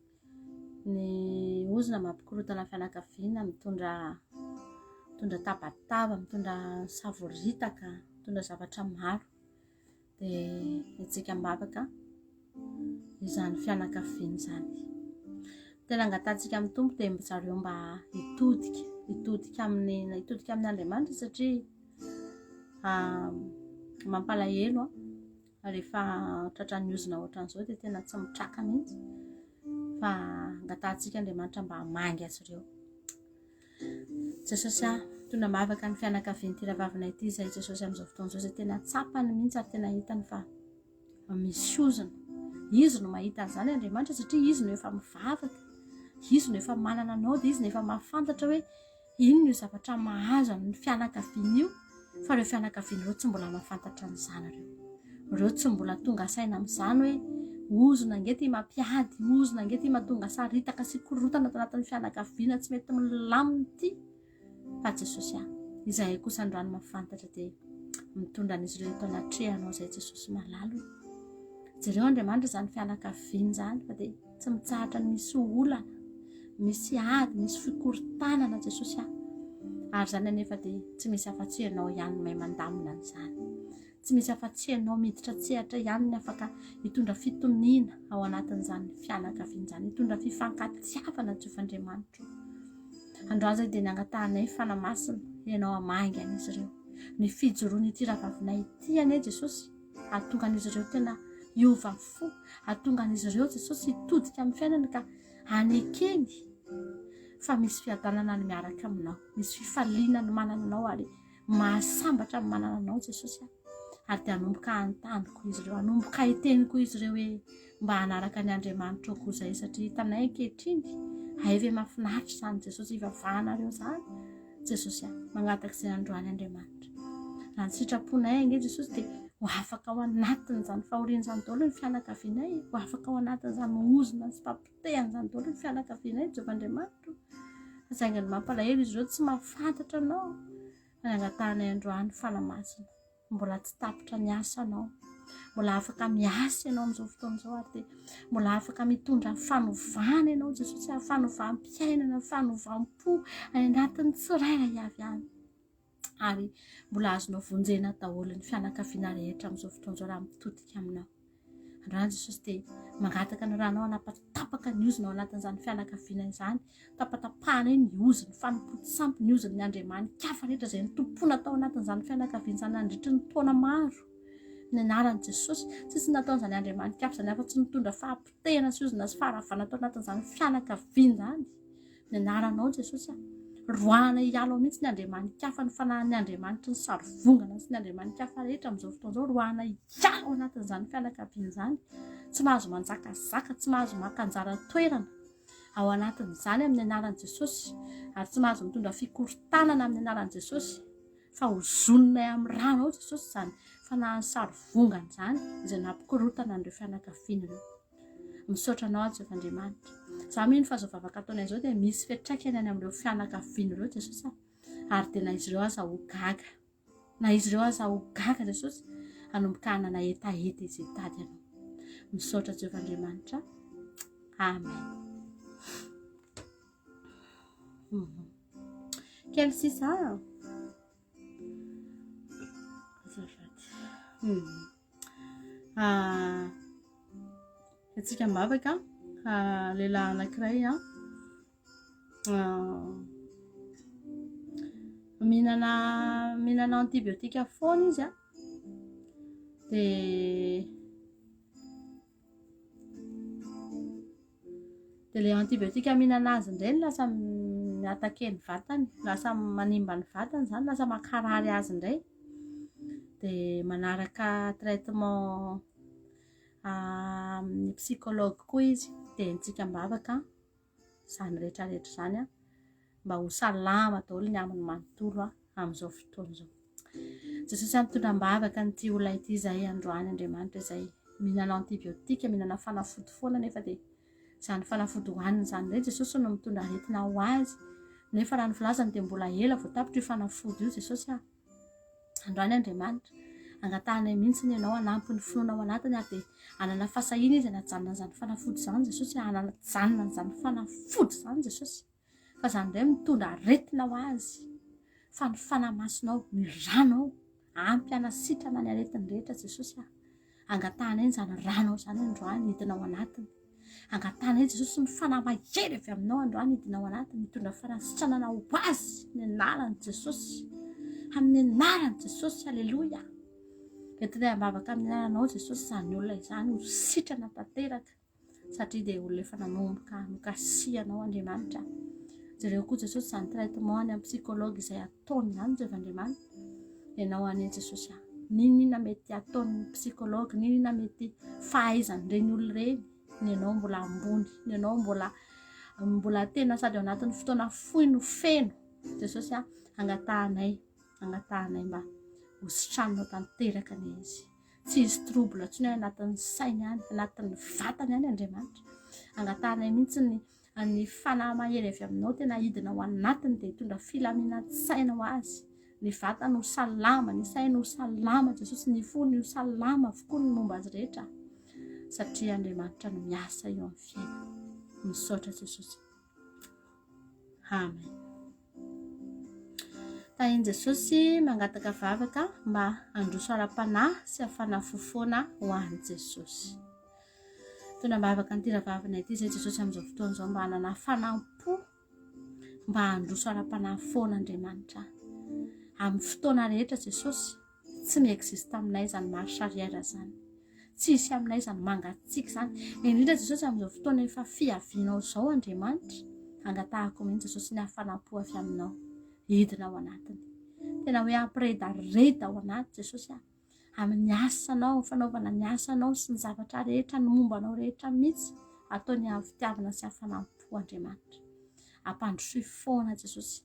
Ny ozona mampikorontana fianakaviana, mitondra mitondra tabataba, mitondra savoritaka, mitondra zavatra maro. Dia antsika mivavaka izany fianakaviana izany. Tena angatahantsika amin'ny Tompo dia zareo mba hitodika, hitodika amin'ny hitodika amin'Andriamanitra satria mampalahelo an. Rehefa tratran'ny ozona ohatran'izao dia tena tsy mitraka mihitsy fa angatahantsika Andriamanitra mba hamangy azy ireo. Jesosy ah, tona mavaka ny fianakavian'ity rahavavinay ity izay Jesosy amin'izao fotoana izao izay tena tsapany mihitsy ary tena hitany fa misy ozona. Izy no mahita an'izany Andriamanitra satria izy no efa mivavaka, izy no efa manana anao dia izy no efa mahafantatra hoe Inona io zavatra mahazo an'ny fianakaviana io fa ireo fianakaviana ireo tsy mbola mahafantatra an'izany ireo. Ireo tsy mbola tonga saina amin'izany hoe ozona ange ity mampiady, ozona ange ity mahatonga saritaka sy korontana ato anatin'ny fianakaviana tsy mety milamina ity. Fa Jesosy ah, izahay kosa androany mahafantatra dia mitondra an'izy ireo eto anatrehanao izay Jesosy malala. Jereo Andriamanitra izany fianakaviana izany fa dia tsy mitsahatra ny misy olana, misy ady, misy fikorontanana Jesosy ah. Ary izany anefa dia tsy misy afa-tsy ianao ihany no mahay mandamina an'izany. Tsy misy afa-tsy ianao miditra an-tsehatra ihany ny afaka hitondra fitoniana ao anatin'izany fianakaviana izany, hitondra fifankatiavana Jehovah Andriamanitro. Androany izay dia nangatahanay Fanahy Masina ianao hamangy an'izy ireo. Ny fijoroan'ity rahavavinay ity anie Jesosy hahatonga an'izy ireo tena hiova fo, hahatonga an'izy ireo Jesosy hitodika amin'ny fiainany ka hanekeny fa misy fiadanana ny miaraka aminao, misy fifaliana ny manana anao ary Mahasambatra ny manana anao Jesosy a. Ary dia hanomboka hanontany koa izy ireo, hanomboka hiteny koa izy ireo hoe mba hanaraka ny Andriamanitra koa izay satria hitanay ankehitriny, hay ve mahafinaritra izany Jesosy hivavahanareo izany. Jesosy a, mangataka izay androany Andriamanitra. Raha ny sitraponay ange Jesosy dia ho afaka ao anatin'izany fahoriana izany daholo ny fianakavianay, ho afaka ao anatin'izany ozona sy fampotehana izany daholo ny fianakavianay Jehovah Andriamanitra. Fa saingy ny mampalahelo izy ireo tsy mahafantatra anao. Fa ny angatahanay androany Fanahy Masina, mbola tsy tapitra ny asanao. Mbola afaka miasa ianao amin'izao fotoana izao ary dia mbola afaka mitondra fanovana ianao Jesosy, fanovam-piainana, fanovam-po any anatin'ny tsirairay avy any. Ary mbola azonao vonjena daholo ny fianakaviana rehetra amin'izao fotoana izao raha mitodika aminao. Androany Jesosy dia mangataka ny ranao hanapatapaka ny ozona ao anatin'izany fianakaviana izany. Tapatapahana iny ny ozona, fanompoan-tsampy, ny ozon'ny andriamani-kafa rehetra izay nitompoana tao anatin'izany fianakaviana izany nandritry ny taona maro. Ny anaran'i Jesosy, tsisy nataon'izany andriamani-kafa izany afa-tsy nitondra fahapotehana sy ozona sy faharavana tao anatin'izany fianakaviana izany. Ny anaranao Jesosy a. Roahana hiala ao mihitsy ny andriamani-kafa, ny fanahin'ny andriamanitry ny sarivongana sy ny andriamani-kafa rehetra amin'izao fotoana izao, roahana hiala ao anatin'izany fianakaviana izany. Tsy mahazo manjakazaka, tsy mahazo maka anjara toerana ao anatin'izany amin'ny anaran'i Jesosy, ary tsy mahazo mitondra fikorontanana amin'ny anaran'i Jesosy, fa hozoninay amin'ny ranao Jesosy izany fanahin'ny sarivongana izany izay nampikorontana an'ireo fianakaviana ireo. Misaotra anao aho Jehovah Andriamanitra. Za mino fa zao vavaka ataonay zao dia misy fiantraikany any amin'ireo fianakaviana ireo Jesosy a. Ary dia na izy ireo aza ho gaga. Na izy ireo aza ho gaga Jesosy hanomboka hanana hetaheta izy hitady anao. Misaotra Jehovah Andriamanitra. Amen. Mhm. Kely sisa. Azafady. Mhm. Ah, antsika mivavaka ah, lehilahy anankiray ah, ah, mihinana mihinana antibiotika foana izy ah, dia Dia ilay antibiotique mihinana azy indray no lasa mi-attaquer ny vatany, lasa manimba ny vatany izany, lasa mankarary azy indray. Dia manaraka traitement amin'ny psychologue koa izy. Dia entsika am-bavaka izany rehetra rehetra izany mba ho salama daholo ny aminy manontolo amin'izao fotoana izao. Jesosy mitondra am-bavaka an'ity olona ity izay androany Andriamanitra izay mihinana antibiotika, mihinana fanafody foana nefa dia izany fanafody hohaniny izany indray Jesosy no mitondra aretina ho azy. Nefa raha ny filazany dia mbola ela vao tapitra io fanafody io Jesosy a. Androany Andriamanitra, angatahanay mihitsy ny ianao hanampy ny finoana ao anatiny ary dia hanana fahasahiana izy hanajanona an'izany fanafody izany Jesosy, hanajanona an'izany fanafody izany Jesosy. Fa izany indray mitondra aretina ho azy. Fa ny Fanahy Masinao, ny ranao, ampy hanasitrana ny aretiny rehetra Jesosy a. Angatahanay izany ranao izany androany hidina ao anatiny. Angatahanay Jesosy ny Fanahy mahery avy aminao androany hidina ao anatiny, hitondra fanasitranana ho azy ny anaran'i Jesosy. Amin'ny anaran'i Jesosy, aleloia. Entinay am-bavaka amin'ny anaranao Jesosy izany olona izany ho sitrana tanteraka. satria dia olona efa nanomboka nokasihanao Andriamanitra. Jereo koa Jesosy izany traitement any amin'ny psychologue izay ataony izany Jehovah Andriamanitra. Ianao any Jesosy ah. N'inon'inona mety ataon'ny psychologue, n'inon'inona mety fahaizan'ireny olona ireny, ny anao mbola ambony, ny anao mbola mbola tena sady ao anatin'ny fotoana fohy no feno. Jesosy ah, angatahanay, angatahanay mba ho sitraninao tanteraka anie izy. Tsy hisy trouble intsony any anatin'ny sainy any, anatin'ny vatany any Andriamanitra. Angatahanay mihitsy ny ny fanahy mahery avy aminao tena hidina ao anatiny dia hitondra filaminan-tsaina ho azy. Ny vatany ho salama, ny sainy ho salama, Jesosy, ny fony ho salama avokoa ny momba azy rehetra. Satria Andriamanitra no miasa eo amin'ny fiainana. Misaotra Jesosy. Amen. Tahin'i Jesosy mangataka vavaka mba handroso ara-panahy sy hafana fo foana ho an'i Jesosy. Tona am-bavaka an'ity rahavavina ity izay Jesosy amin'izao fotoana izao mba hanana hafanam-po mba handroso ara-panahy foana Andriamanitra. Amin'ny fotoana rehetra Jesosy, tsy mi-existe aminay izany marche arrière izany. Tsy hisy aminay izany mangatsiaka izany. Indrindra Jesosy amin'izao fotoana efa fiavianao izao Andriamanitra, angatahako mihitsy Jesosy ny hafanam-po avy aminao hidina ao anatiny. Tena hoe hampiredareda ao anaty Jesosy ah. Amin'ny asanao, fanaovana ny asanao sy ny zavatra rehetra, ny momba anao rehetra mihitsy, ataony amin'ny fitiavana sy hafanam-po Andriamanitra. Ampandrosoy foana Jesosy.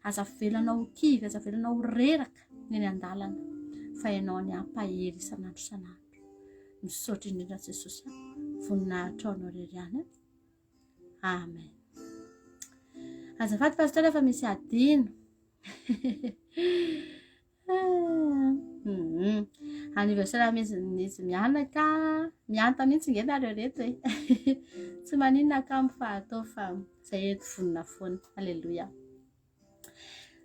Aza avelanao ho kivy, aza avelanao ho reraka ny eny an-dalana, fa ianao ny hampahery isan'andro isan'andro. Misaotra indrindra Jesosy a. Voninahitra ho anao irery ihany a. Amen. Azafady pasteur fa misy adino. Mhm. Anniversaire amin'izy mianaka, mianta mihitsy nge nareo reto e. Tsy maninona akamo fa atao fa zay eto vonona foana. Alléluia.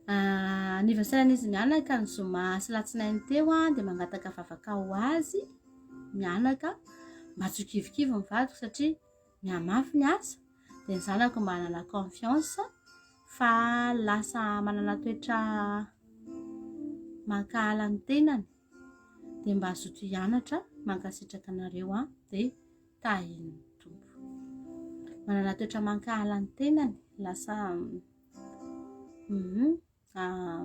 Ah, anniversaire an'izy mianaka ny zoma sy latsinainy teo a, dia mangataka vavaka ho azy mianaka mba tsy ho kivikivy ny vadiko satria mihamafy ny asa dia ny zanako mba hanana confiance fa lasa manana toetra mankahala ny tenany dia mba hazoto hianatra mankasitraka anareo an dia tahin'ny Tompo. Manana toetra mankahala ny tenany lasa mm, ah,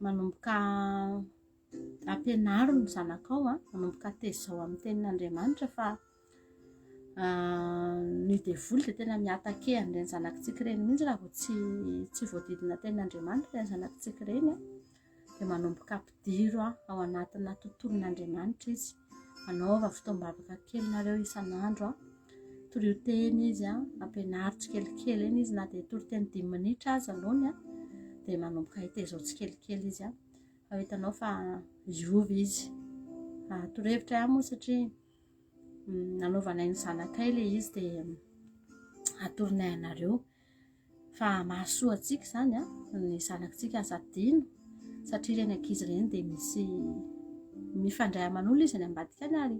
manomboka ampianaro ny zanakao an, manomboka tezao amin'ny tenin'Andriamanitra fa Ny devoly dia tena mi-attaquer an'ireny zanakitsika ireny mihitsy raha vao tsy tsy voadidina tenin'Andriamanitra ireny zanakitsika ireny an, dia manomboka ampidiro ao anatina tontolon'Andriamanitra izy. Manaova fotoam-bavaka kely nareo isan'andro an, torio teny izy an, ampianaro tsikelikely eny izy na dia toriteny dimy minitra aza aloha an, dia manomboka hitezao tsikelikely izy an, fa ho hitanao fa hiova izy. Torohevitra ihany moa satria nanaovanay ny zanakay ilay izy dia atoronay anareo fa mahasoa antsika izany a ny zanakitsika aza adino satria ireny ankizy ireny dia misy mifandray aman'olona izy any ambadika any ary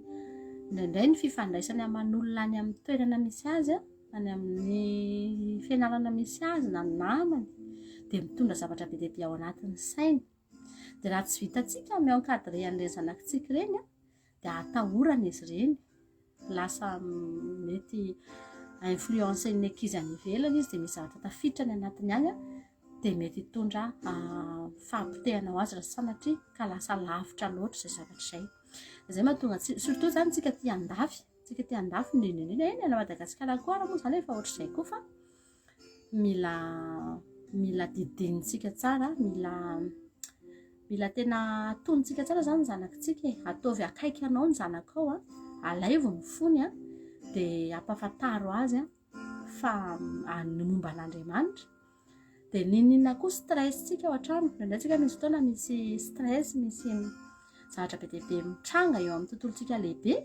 indraindray ny fifandraisany aman'olona any amin'ny toerana misy azy a any amin'ny fianarana misy azy na namany dia mitondra zavatra be dia be ao anatin'ny sainy dia raha tsy vitantsika mi-encadrer an'ireny zanakitsika ireny a dia atahorana izy ireny, lasa mety influencer-n'ny ankizy any ivelany izy dia misy zavatra tafiditra any anatiny any dia mety hitondra fahapotehana ho azy raha sanatria ka lasa lavitra loatra izay zavatra izay. Izay mahatonga antsika, surtout izany tsika aty andafy, tsika aty andafy indrindra indrindra, eny any Madagasikara koa ary moa izany efa ohatr'izay koa fa mila mila didinintsika tsara, mila mila tena atonintsika tsara zany ny zanakitsika e, ataovy akaiky anao ny zanakao a, alaivo ny fony a, dia ampafantaro azy a fa ny momba an'Andriamanitra. Dia n'inon'inona koa stress tsika ao an-trano, indraindray tsika misy fotoana misy stress, misy zavatra be dia be mitranga eo amin'ny tontolontsika lehibe.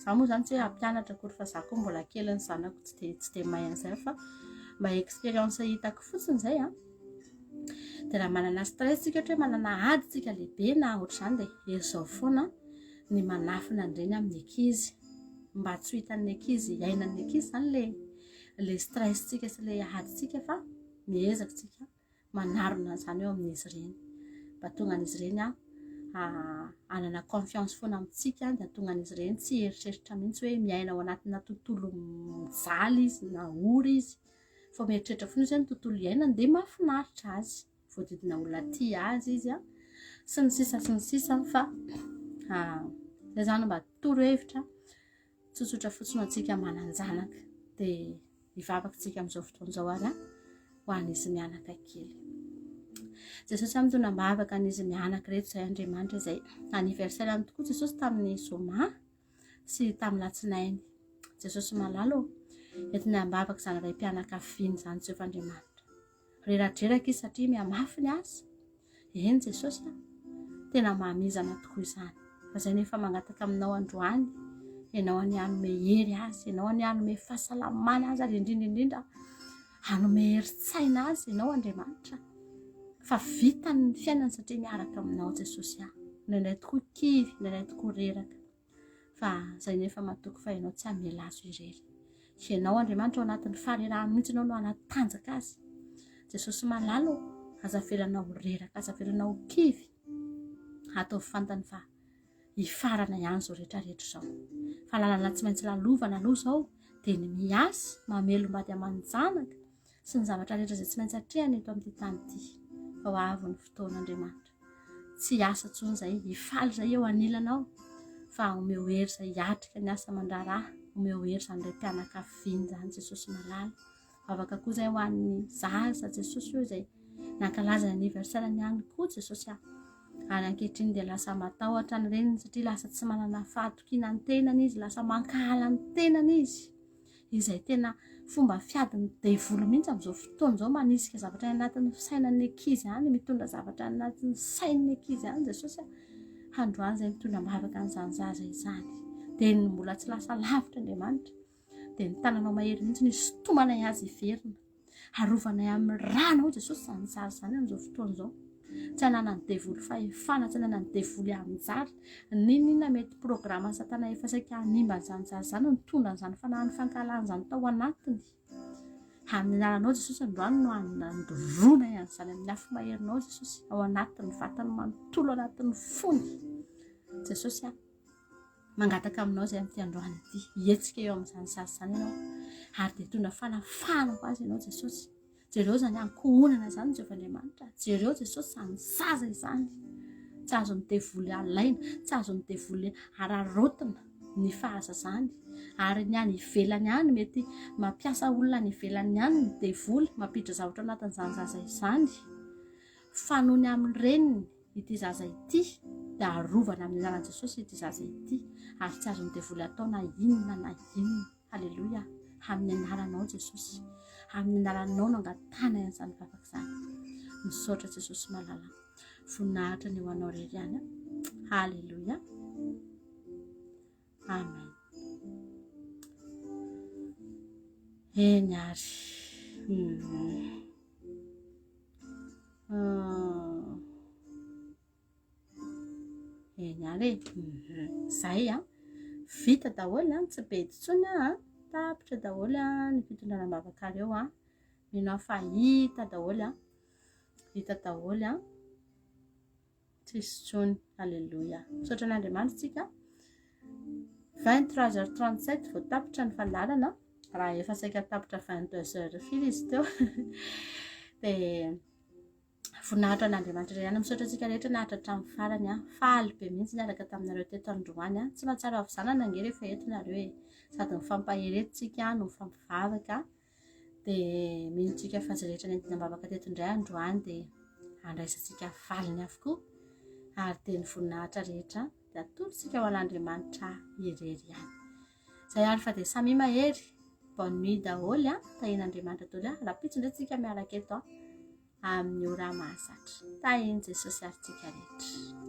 Za moa zany tsy hoe hampianatra akory fa za koa mbola kely ny zanako tsy dia tsy dia mahay an'izay fa mba expérience hitako fotsiny izay an. Dia raha manana stress tsika ohatra hoe manana ady tsika lehibe na ohatr'izany dia ezao foana ny manafina an'ireny amin'ny ankizy mba tsy ho hitan'ny ankizy iainan'ny ankizy izany le le stress tsika sy le ady tsika fa miezaka tsika manarona an'izany eo amin'izy ireny mba tonga an'izy ireny a hanana confiance foana amintsika dia tonga an'izy ireny tsy hieritreritra mihitsy hoe miaina ao anatina tontolo mijaly izy na ory izy fa mieritreritra foana izy hoe ny tontolo iainany dia mahafinaritra azy voadidina olona tia azy izy a sy ny sisa sy ny sisa fa izay zany mba torohevitra Tsotsotra fotsiny ho antsika manan-janaka dia hivavaka isika amin'izao fotoana izao ary ho an'izy mianaka kely. Jesosy a, mitondra am-bavaka an'izy mianaka ireto izay Andriamanitra izay anniversaire-ny tokoa Jesosy tamin'ny zoma sy tamin'ny latsinainy. Jesosy malala ô, entinay am-bavaka izany raim-pianakaviana izany Jehovah Andriamanitra. Reradreraka izy satria mihamafy ny asa. Eny Jesosy a, tena mahamizana tokoa izany. Fa izay nefa mangataka aminao androany, ianao anie hanome hery azy, ianao anie hanome fahasalamana azy ary indrindra indrindra hanome herin-tsaina azy ianao Andriamanitra. Fa vitany ny fiainany satria miaraka aminao Jesosy a. Indraindray tokoa kivy, indraindray tokoa reraka. Fa izay nefa matoky fa ianao tsy hamela azy ho irery. Ianao Andriamanitra ao anatin'ny faharerahany mihitsy ianao no hanatanjaka azy. Jesosy malala ô, aza avelanao ho reraka, aza avelanao ho kivy. Ataovy fantany fa hifarana ihany izao rehetra rehetra izao. Fa lalana tsy maintsy lalovana aloha izao dia ny miasa, mamelom-bady aman-janaka sy ny zavatra rehetra izay tsy maintsy atrehana eto amin'ity tany ity. Fa ho avy ny fotoan'Andriamanitra. Tsy hiasa intsony izay, hifaly izay eo anilanao, fa omeo hery izay hiatrika ny asa aman-draharaha, omeo hery izany raim-pianakaviana izany Jesosy malala. Vavaka koa izay ho an'ny zaza Jesosy io izay nankalaza ny anniversaire-ny ihany koa Jesosy ah. Ary ankehitriny dia lasa matahotra ny reniny satria lasa tsy manana fahatokiana ny tenany izy, lasa mankahala ny tenany izy. Izay tena fomba fiadin'ny devoly mihitsy amin'izao fotoana izao, manisika zavatra any anatin'ny fisainan'ny ankizy any, mitondra zavatra any anatin'ny sain'ny ankizy any Jesosy a. Androany izay mitondra am-bavaka an'izany zaza izany. Dia ny mbola tsy lasa lavitra Andriamanitra. Dia ny tananao mahery mihitsy no hisintomanay azy hiverina. Arovanay amin'ny ranao Jesosy izany zaza izany amin'izao fotoana izao. Tsy ananan'ny devoly fahefana, tsy ananan'ny devoly anjara. N'inon'inona mety programan'i Satana efa saika hanimba an'izany zaza izany, nitondra an'izany fanahin'ny fankahalana izany tao anatiny. Amin'ny anaranao Jesosy androany no anandroanay an'izany amin'ny afo maherinao Jesosy ao anatin'ny vatany manontolo, anatin'ny fony. Jesosy a. Mangataka aminao izay amin'ity androany ity. Hihetsika eo amin'izany zaza izany ianao. Ary dia hitondra fanafahana ho azy ianao Jesosy. Jereo izany ankohonana izany Jehovah Andriamanitra. Jereo Jesosy izany zaza izany. Tsy azon'ny devoly alaina, tsy azon'ny devoly araraotina ny fahazazany. Ary ny any ivelany any mety mampiasa olona any ivelany any ny devoly mampiditra zavatra ao anatin'izany zaza izany. Fa noho ny amin'ny reniny Ity zaza ity dia arovana amin'ny anaran'i Jesosy ity zaza ity ary tsy azon'ny devoly atao na inona na inona. Haleloia. Amin'ny anaranao Jesosy. Amin'ny anaranao no angatanay an'izany vavaka izany. Misaotra Jesosy malala. Voninahitra ny ho anao irery ihany. Haleloia. Amen. Eny ary. Hmm. Eny ary e. Mhm. Zay an. Vita daholo an, tsy be intsony an. Tapitra daholo an ny fitondrana am-bavakareo an. Mino aho fa hita daholo an. Hita daholo an. Tsisy intsony. Alléluia. Misaotra an'Andriamanitra tsika. 23h37 vao tapitra ny fandaharana. Raha efa saika tapitra 22h firy izy teo. Dia voninahitra an'Andriamanitra irery ihany. Misaotra antsika rehetra naharitra hatramin'ny farany. Ah. Faly be mihitsy niaraka taminareo teto androany. Ah. Tsy mahatsiaro havizanana ange rehefa eto nareo e. Sady mifampahery eto tsika no mifampivavaka. Dia mino tsika fa izay rehetra nentina am-bavaka teto indray androany dia handraisantsika valiny avokoa ary dia ny voninahitra rehetra dia atolotsika ho an'Andriamanitra irery ihany. Izay ary fa dia samia mahery. Bonne nuit daholo a, tahian'Andriamanitra daholo a. Rahampitso indray tsika miaraka eto a amin'ny ora mahazatra. Tahian'i Jesosy ary tsika rehetra.